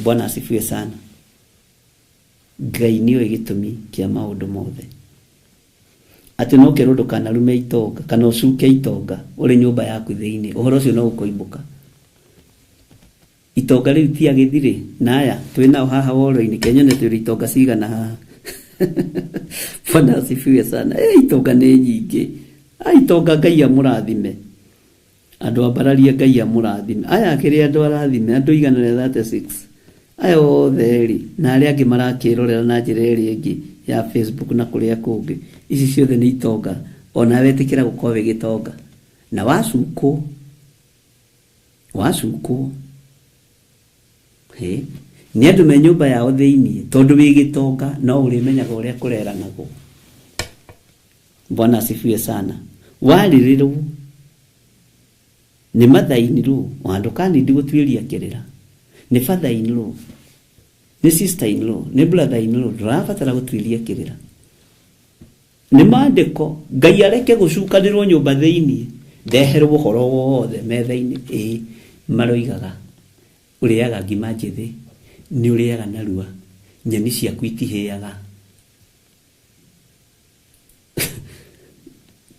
Bwana asifiwe sana. Ngai nĩoĩ gĩtũmi kĩa maũndũ mothe. Atĩ no kerwo ndũkanarume itonga kana ũcuke itonga ũrĩ nyũmba yaku thĩinĩ, ũhoro ũcio no ũkoimbũka. Itonga rĩu ti agĩthirĩ na aya twĩ nao haha woro-inĩ, kenyone twĩ itonga cigana haha. Bwana asifiwe sana. Itonga nĩ nyingĩ. Itonga Ngai amũrathime. Andũ ambararie Ngai amũrathime. Aya akĩrĩ andũ arathime, andũ 136. Aya othe rĩ, na arĩa angĩ marakĩrorera na njĩra ĩrĩa ĩngĩ ya Facebook na kũrĩa kũngĩ. Ici ciothe nĩ itonga. Ona wetĩkĩra gũkorwo wĩ gĩtonga. Na wacukwo, Wacukwo he nĩ andũ me nyũmba yao thĩinĩ tondũ wĩ gĩtonga no ũrĩmenyaga ũrĩa kũreranagwo. Bwana asifiwe sana. Warĩrĩrwo nĩ mother-in-law wa ndũkanindi gũtuĩria kĩrĩra, nĩ father-in-law, nĩ sister-in-law, nĩ brother-in-law, ndũrabatara gũtuĩria kĩrĩra. Nĩ maandĩko Ngai areke gũcukanĩrwo nyũmba thĩinĩ, ndeherwo ũhoro wothe metha-inĩ. Ĩĩ maroigaga ũrĩaga ngima njĩthĩ, nĩ ũrĩaga narua, nyeni ciaku itihĩaga.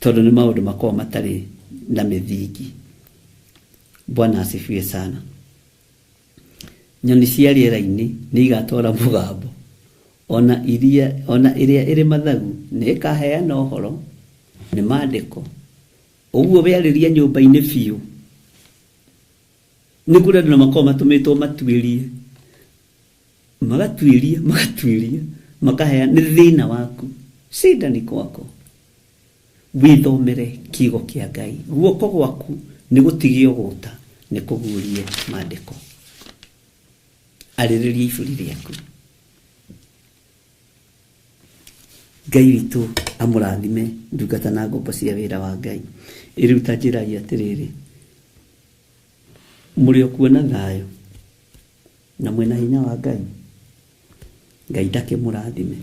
Tondũ nĩ maũndũ makoragwo matarĩ na mĩthingi. Bwana asifiwe sana. Nyoni cia rĩera-inĩ nĩ igatwara mũgambo, ona ĩrĩa ĩrĩ mathagu nĩ ĩkaheana ũhoro. Nĩ maandĩko. Ũguo wearĩria nyũmba-inĩ biũ, nĩ kũrĩ andũ na makoragwo matũmĩtwo matuĩrie, magatuĩria, magatuĩria, makaheana. Nĩ thĩna waku, shida ni kwako. Wĩthomere kiugo kĩa Ngai, guoko gwaku nĩ gũtigio gũta, nĩ kũguũrie maandĩko. Arĩrĩria iburi rĩaku. Ngai witũ amũrathime ndungata na ngombo cia wĩra wa Ngai. Ĩrĩu ta njĩragia atĩrĩrĩ, mũrĩ o kuo na thayũ na mwĩna hinya wa Ngai. Ngai ndakĩmũrathime.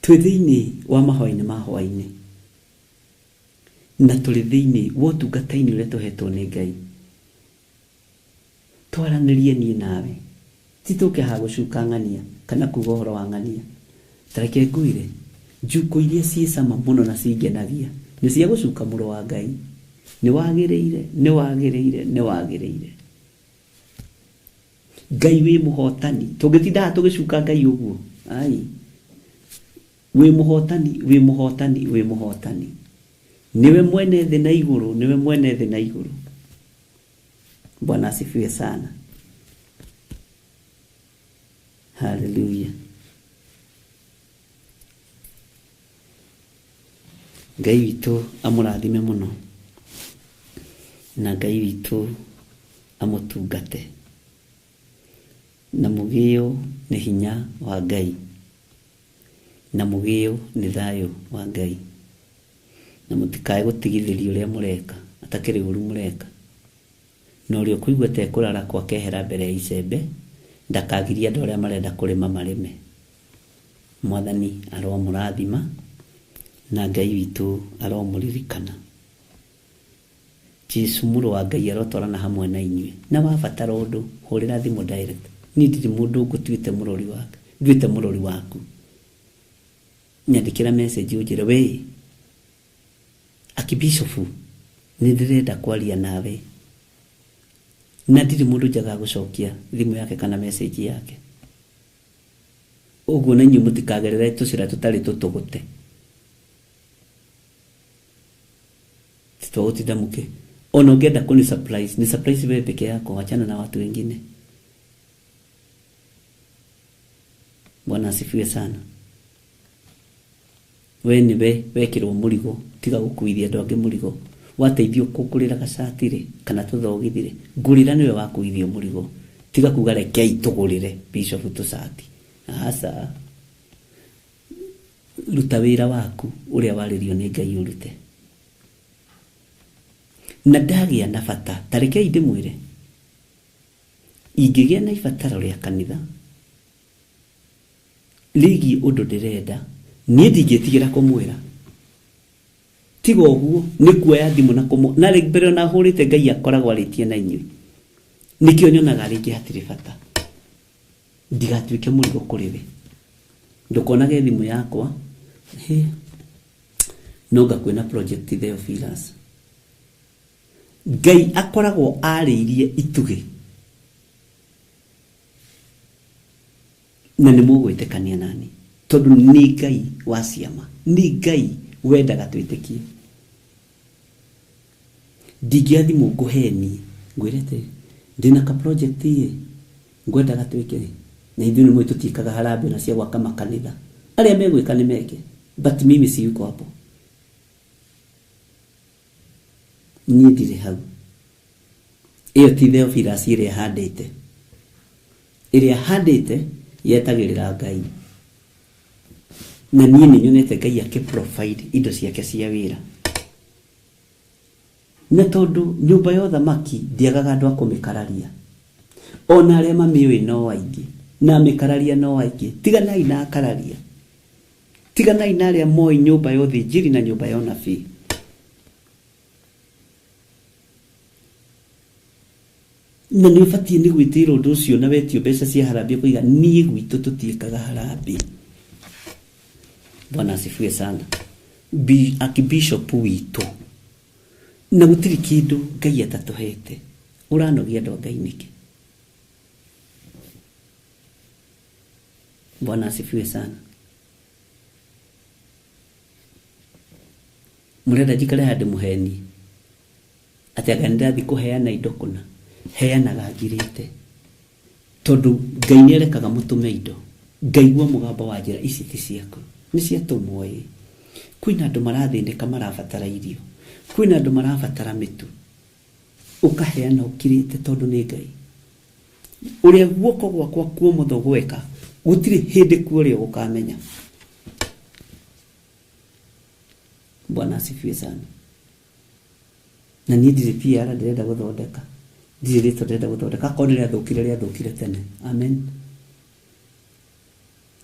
Twĩ thĩinĩ wa mahoya-inĩ ma hwaĩ-inĩ, na tũrĩ thĩinĩ wa ũtungata-inĩ ũrĩa tũhetwo nĩ Ngai. Twaranĩrie niĩ nawe, ti tũke haha gũcuka ng'ania kana kuga ũhoro wa ng'ania. Ta reke ngwĩre, njuko iria ciĩ cama mũno na cingenagia nĩ cia gũcuka mũrũ wa Ngai. Nĩ wagĩrĩire, nĩ wagĩrĩire, nĩ wagĩrĩire. Ngai wĩ mũhotani. Tũngĩtinda haha tũgĩcuka Ngai ũguo, ai, wĩ mũhotani, wĩ mũhotani, wĩ mũhotani. Nĩwe mwene thĩ na igũrũ, nĩwe mwene thĩ na igũrũ. Bwana asifiwe sana. Hallelujah. Ngai witũ amũrathime mũno, na Ngai witũ amũtungate, na mũgĩo nĩ hinya wa Ngai, na mũgĩo nĩ thayũ wa Ngai, na mũtikae gũtigithĩria ũrĩa mũreka, atakĩrĩ ũru mũreka. Na ũrĩa ũkũigua ta ekũrara kwa kehera mbere ya icembe, ndakagirie andũ arĩa marenda kũrĩma marĩme. Mwathani aromũrathima, na Ngai witũ aromũririkana. Jesu mũrũ wa Ngai arotwarana hamwe na inyuĩ. Na wabatara ũndũ, hũrĩra thimũ direct. Niĩ ndirĩ mũndũ ngũtuĩte mũrori waku, nduĩte mũrori waku. Nyandĩkĩra message ũnjĩre, we akibishofu, nĩ ndĩrenda kwaria nawe. Na ndirĩ mũndũ njagaga gũcokia thimũ yake kana message yake. Ũguo na inyuĩ mũtikagerere tũcĩra tũtarĩ tũtũgũte. Titwagũtinda mũkĩ. Ona ũngĩenda kũni surprise, ni surprise wewe peke yako, wachana na watu wengine. Bwana asifiwe sana. We nĩwe wekĩrwo mũrigo, tiga gũkuithia andũ angĩ mũrigo. Wateithio kũngũrĩra gacati rĩ, kana tũthogithi rĩ, ngũrĩra nĩwe wakuithio mũrigo. Tiga kuga rekei tũgũrĩre bishop tũcati. Aca. Ruta wĩra waku ũrĩa warĩrio nĩ Ngai ũrute. Na ndagĩa na bata, ta rekei ndĩmwĩre, ingĩgĩa na ibataro rĩa kanitha rĩgiĩ ũndũ ndĩrenda, niĩ ndingĩtigĩra kũmwĩra. Tiga ũguo, nĩ kuoya thimũ na kũmũ, na rĩ mbere ona hũrĩte Ngai akoragwo arĩtie na inyuĩ. Nĩkĩo nyonaga rĩngĩ hatirĩ bata. Ndigatuĩke mũrigo kũrĩ we. Ndũkonage thimũ yakwa, he, no ngakwĩna project Theophilus. Ngai akoragwo arĩirie itugĩ. Na nĩ mũgwĩtĩkania nani, tondũ nĩ Ngai wa ciama, nĩ Ngai wendaga twĩtĩkie. Ndingĩoya thimũ ngũhenie, ngwĩre atĩrĩ, ndĩna ka project ĩ, ngwendaga twĩke ĩ, na ithuĩ nĩ mũĩ tũtiĩkaga harambee na cia gwaka makanitha. Arĩa megwĩka nĩ meke, but mimi siyuko hapo. Niĩ ndirĩ hau. Ĩyo ti Theophilus ĩrĩa handĩte. Ĩrĩa handĩte yetagĩrĩra Ngai. Na niĩ nĩ nyonete Ngai akĩ provide indo ciake cia wĩra. Na tondũ nyũmba ya ũthamaki ndĩagaga andũ a kũmĩkararia. Ona arĩa mamĩũĩ no aingĩ, na amĩkararia no aingĩ. Tiganai na akararia. Tiganai na arĩa moĩ nyũmba ya ũthĩnjĩri na nyũmba ya ũnabii. Na nĩ ũbatiĩ nĩ gwĩtĩĩra ũndũ ũcio na wetio mbeca cia harambee ũkoiga niĩ gwitũ tũtiĩkaga harambee. Bwana asifiwe sana. Archbishop witũ na gũtirĩ kĩndũ Ngai atatũhete. Ũranogia andũ a Ngai nĩkĩ? Bwana asifiwe sana. Mũrenda njikare handũ mũheni atĩ anga nĩndathiĩ kũheana indo kũna. Heanaga ngirĩte tondũ Ngai nĩarekaga mũtũme indo. Ngaigua mũgambo wa njĩra ici ti ciaku, nĩ ciatũmwo ĩ. Kwĩna andũ marathĩnĩka marabatara irio, kwĩna andũ marabatara mĩtu, ũkaheana ũkirĩte tondũ nĩ Ngai. Ũrĩa guoko gwakwa kuomotho gweka gũtirĩ hĩndĩ kuo ũrĩa gũkamenya. Bwana asifiwe sana. Na niĩ ndirĩ PR ndĩrenda gũthondeka, ndirĩ rĩtwa ndĩrenda gũthondeka, akorwo nĩ rĩathũkire rĩathũkire tene. Amen.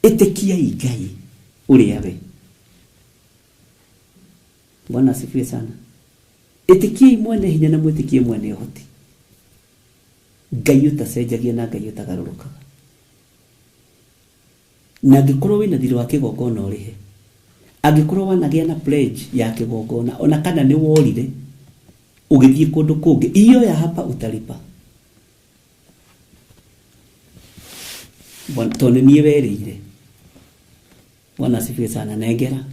Ĩtĩkiai Ngai ũrĩa we. Bwana asifiwe sana. Ĩtĩkiai mwene hinya na mwĩtĩkie mwene ũhoti. Ngai ũtacenjagia na Ngai ũtagarũrũkaga. Na angĩkorwo wĩna thirĩ wa kĩgongona ũrĩhe, angĩkorwo wanagĩa na pledge ya kĩgongona ona kana nĩ worire ũgĩthiĩ kũndũ kũngĩ, iyo ya hapa utalipa. Tondũ nĩ niĩ werĩire. Bwana asifiwe sana. Nengera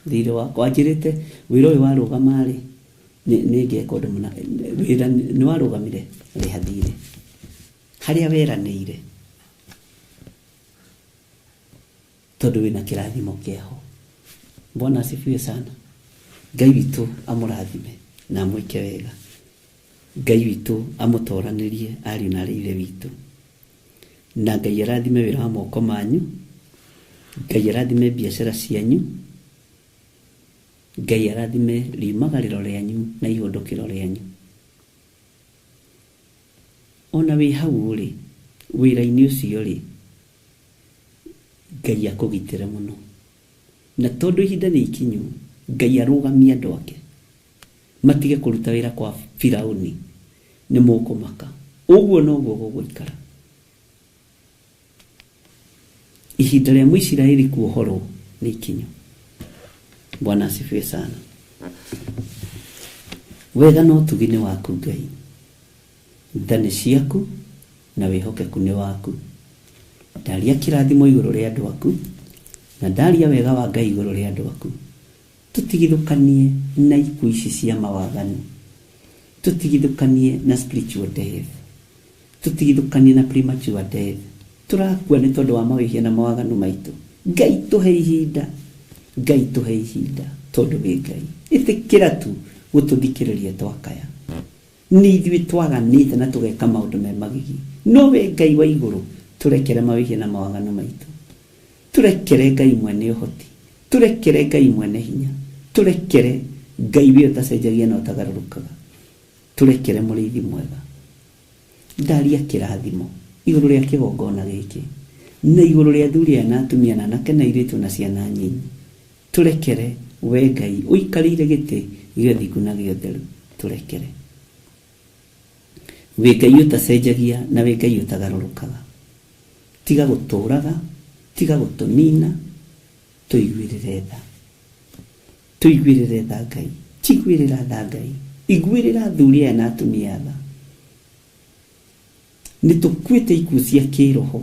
thirĩ wakwa. Wanjĩrĩte wĩra ũyũ warũgama rĩ, nĩ ngeka ũndũ mũna. Wĩra nĩ warũgamire, rĩha thirĩ harĩa weranĩire, tondũ wĩna kĩrathimo kĩaho. Bwana asifiwe sana. Ngai witũ amũrathime na amwĩke wega. Ngai witũ amũtoranĩrie ariũ na arĩ ithe witũ. Na Ngai arathime wĩra wa moko manyu. Ngai arathime biacara cianyu. Ngai arathime riumagarĩro rĩanyu na ihũndũkĩro rĩanyu. Ona wĩ hau rĩ, wĩra-inĩ ũcio rĩ, Ngai akũgitĩre mũno. Na tondũ ihinda nĩ ikinyu, Ngai arũgamie andũ ake matige kũruta wĩra kwa Firauni, nĩ mũkũmaka. Ũguo noguo gũgũikara. Ihinda rĩa Mũisiraeli kuohorwo nĩ ikinyu. Bwana asifiwe sana. Wega na ũtugi nĩ waku Ngai, tha nĩ ciaku na wĩhokeku nĩ waku. Ndaria kĩrathimo igũrũ rĩa andũ aku, na ndaria wega wa Ngai igũrũ rĩa andũ aku. Tũtigithũkanie na ikuũ ici cia mawaganu, tũtigithũkanie na spiritual death, tũtigithũkanie na premature death. Tũrakua nĩ tondũ wa mawĩhia na mawaganu maitũ. Ngai tũhe ihinda, Ngai tũhe ihinda, tondũ wĩ Ngai. Ĩtĩkĩra tu gũtũthikĩrĩria twakaya. Nĩ ithuĩ twaganĩte na tũgeka maũndũ me magigi, no we Ngai wa igũrũ tũrekere mawĩhia na mawaganu maitũ. Tũrekere Ngai mwene ũhoti, tũrekere Ngai mwene hinya, tũrekere Ngai wĩ ũtacenjagia na ũtagarũrũkaga, tũrekere mũrĩithi mwega. Ndaria kĩrathimo igũrũ rĩa kĩgongona gĩkĩ na igũrũ rĩa athuri aya na atumia na anake na airĩtu na ciana nyinyi. Tũrekere we Ngai ũikarĩire gĩtĩ gĩa ũthingu na gĩa ũtheru, tũrekere. Wĩ Ngai ũtacenjagia na wĩ Ngai ũtagarũrũkaga. Tiga gũtũraga, tiga gũtũnina, tũiguĩrĩre tha. Tũiguĩrĩre tha Ngai, tiguĩrĩra tha Ngai, iguĩrĩra athuri aya na atumia tha. Nĩ tũkuĩte ikuũ cia kĩroho,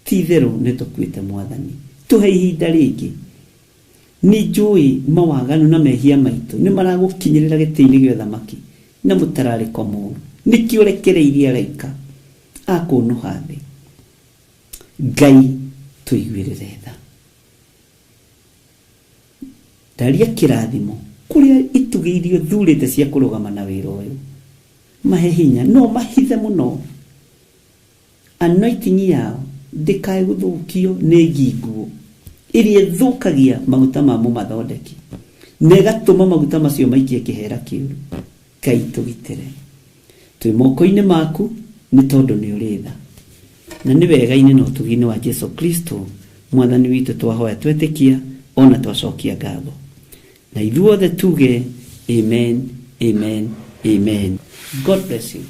ti itherũ nĩ tũkuĩte Mwathani. Tũhe ihinda rĩngĩ. Nĩ njũĩ mawaganu na mehia maitũ nĩ maragũkinyĩrĩra gĩtĩ-inĩ gĩa ũthamaki na mũtararĩko mũũru. Nĩkĩo ũrekereirie araika a kũnũha thĩ. Ngai tũiguĩrĩre tha. Ndaria kĩrathimo Kũrĩa itugĩ iria ũthurĩte cia kũrũgama na wĩra ũyũ, mahe hinya, no mahithe mũno. Anointing yao ndĩkae gũthũkio nĩ nginguo ĩrĩa ĩthũkagia maguta ma mũmathondeki na ĩgatũma maguta macio maikie kĩhera kĩũru. Ngai tũgitĩre, twĩ moko-inĩ maku nĩ tondũ nĩ ũrĩ tha, na nĩ wega-inĩ na ũtugi-inĩ wa Jesu Kristo mwathani witũ twahoya twetĩkia ona twacokia ngatho, na ithuothe tuge amen, amen, amen. God bless you.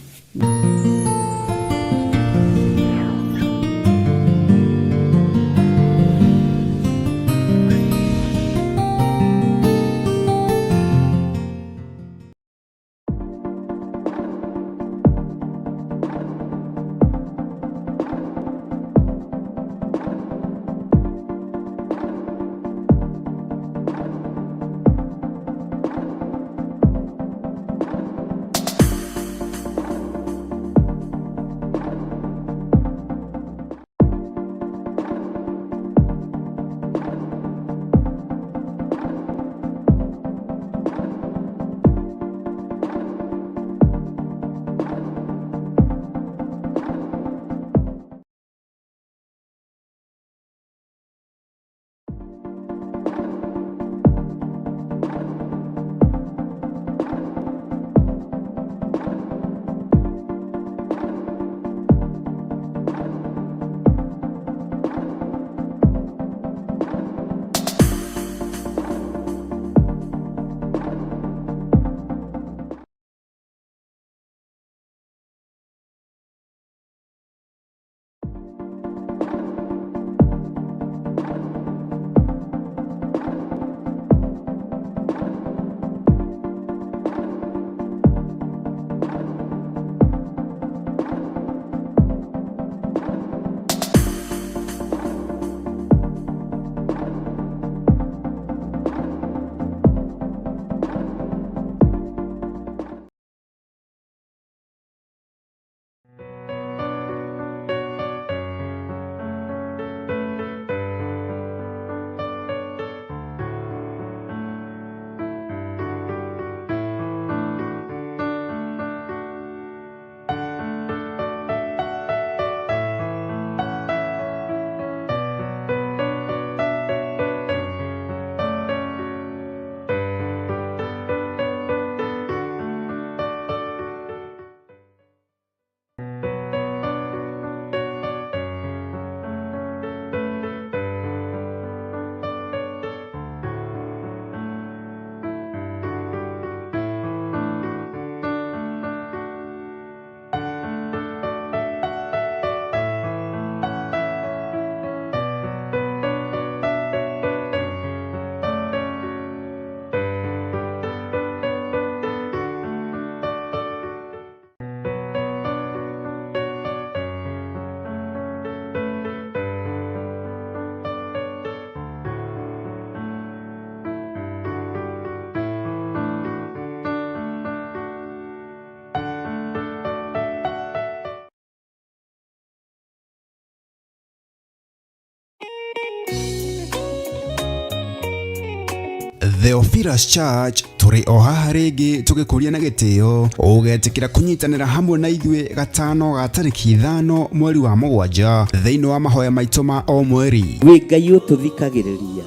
Theophilus Church tũrĩ o haha rĩngĩ tũgĩkũria na gĩtĩo ũgetĩkĩra kũnyitanĩra hamwe na ithuĩ gatano ga tarĩki 5 mweri wa 7 thĩinĩ wa mahoya maitũ ma o mweri. Wĩ Ngai ũtũthikagĩrĩria,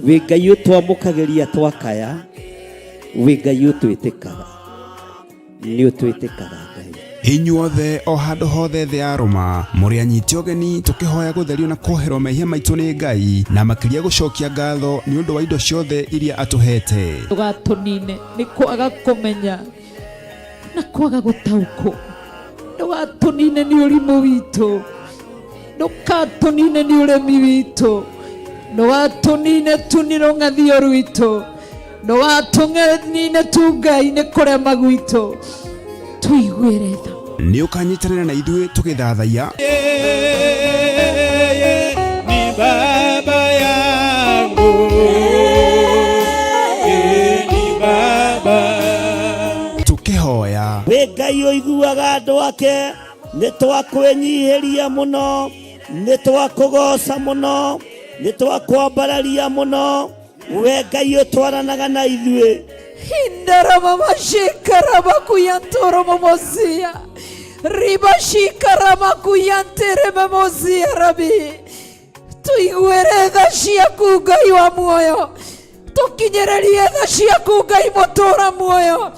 wĩ Ngai ũtwamũkagĩria twakaya, wĩ Ngai ũtwĩtĩkaga, nĩ ũtwĩtĩkaga Ngai. Inyuothe o handũ hothe thĩ ya Rũma mũrĩ anyiti ũgeni tũkĩhoya gũtherio na kuoherwo mehia maitũ nĩ Ngai na makĩria gũcokia ngatho nĩ ũndũ wa indo ciothe iria atũhete. Ndũgatũnine nĩ kwaga kũmenya na kwaga gũtaũkwo, ndũgatũnine nĩ ũrimũ witũ, ndũgatũnine nĩ ũremi witũ, ndũgatũnine tu nĩ rũng'athio rwitũ, ndũgatũnine tu Ngai nĩ kũrema gwitũ, tũiguĩre tha. Nĩ ũkanyitanĩra na ithuĩ tũgĩthathaiya. Yeye ni baba yangu, yeye ni baba. Tũkĩhoya. Wĩ Ngai ũiguaga andũ ake, nĩ twakwĩnyihĩria mũno, nĩ twakũgoca mũno, nĩ twakwambararia mũno. We Ngai ũtwaranaga na ithuĩ. Indaramamashikaramakuyantoromomosia. Ribashikaramakuyanteramemosia rabi. Tuiguĩre tha ciaku Ngai wa muoyo, tũkinyĩrĩrie tha ciaku Ngai mũtũra muoyo,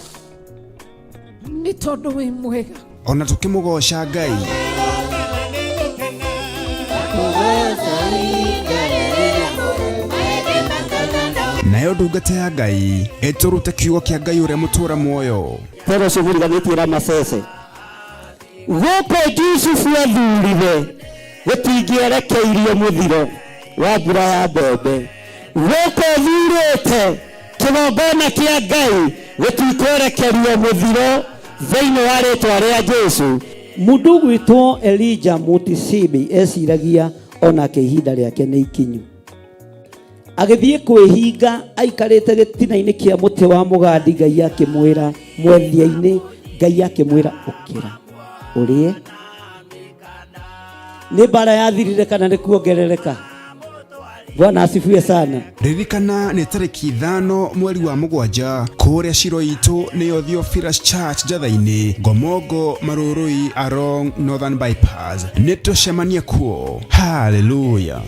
nĩ tondũ wĩ mwega. Ona tũkĩmũgoca Ngai. Nayo ndungata ya Ngai ĩtũrute kiugo kĩa Ngai ũrĩa mũtũra muoyo. Tero ũcio mũriganĩtie Ramasese. Gũkũ Jusufu athurire gũtingĩerekeirio mũthiro wa mbura ya mbembe. Gũkũ thurĩte kĩgongona kĩa Ngai gũtikwerekerio mũthiro thĩinĩ wa rĩtwa rĩa Jesu. Mũndũ ũgwĩtwo Elijah Mutisibi eciragia onake ihinda rĩake nĩ ikinyu. Agĩthiĩ kwĩhinga aikarĩte gĩtina-inĩ kĩa mũtĩ wa mũgandi, Ngai akĩmwĩra mwethia-inĩ, Ngai akĩmwĩra ũkĩra ũrĩe. Nĩ mbara yathirire kana nĩ kuongerereka? Bwana asifiwe sana. Ririkana nĩ tarĩki 5 mweri wa 7 kũrĩa Shilo itũ nĩyo Theophilus Church Njatha-inĩ, Ngomongo, Marũrũi along Northern Bypass. Nĩ tũcemanie kuo. Hallelujah.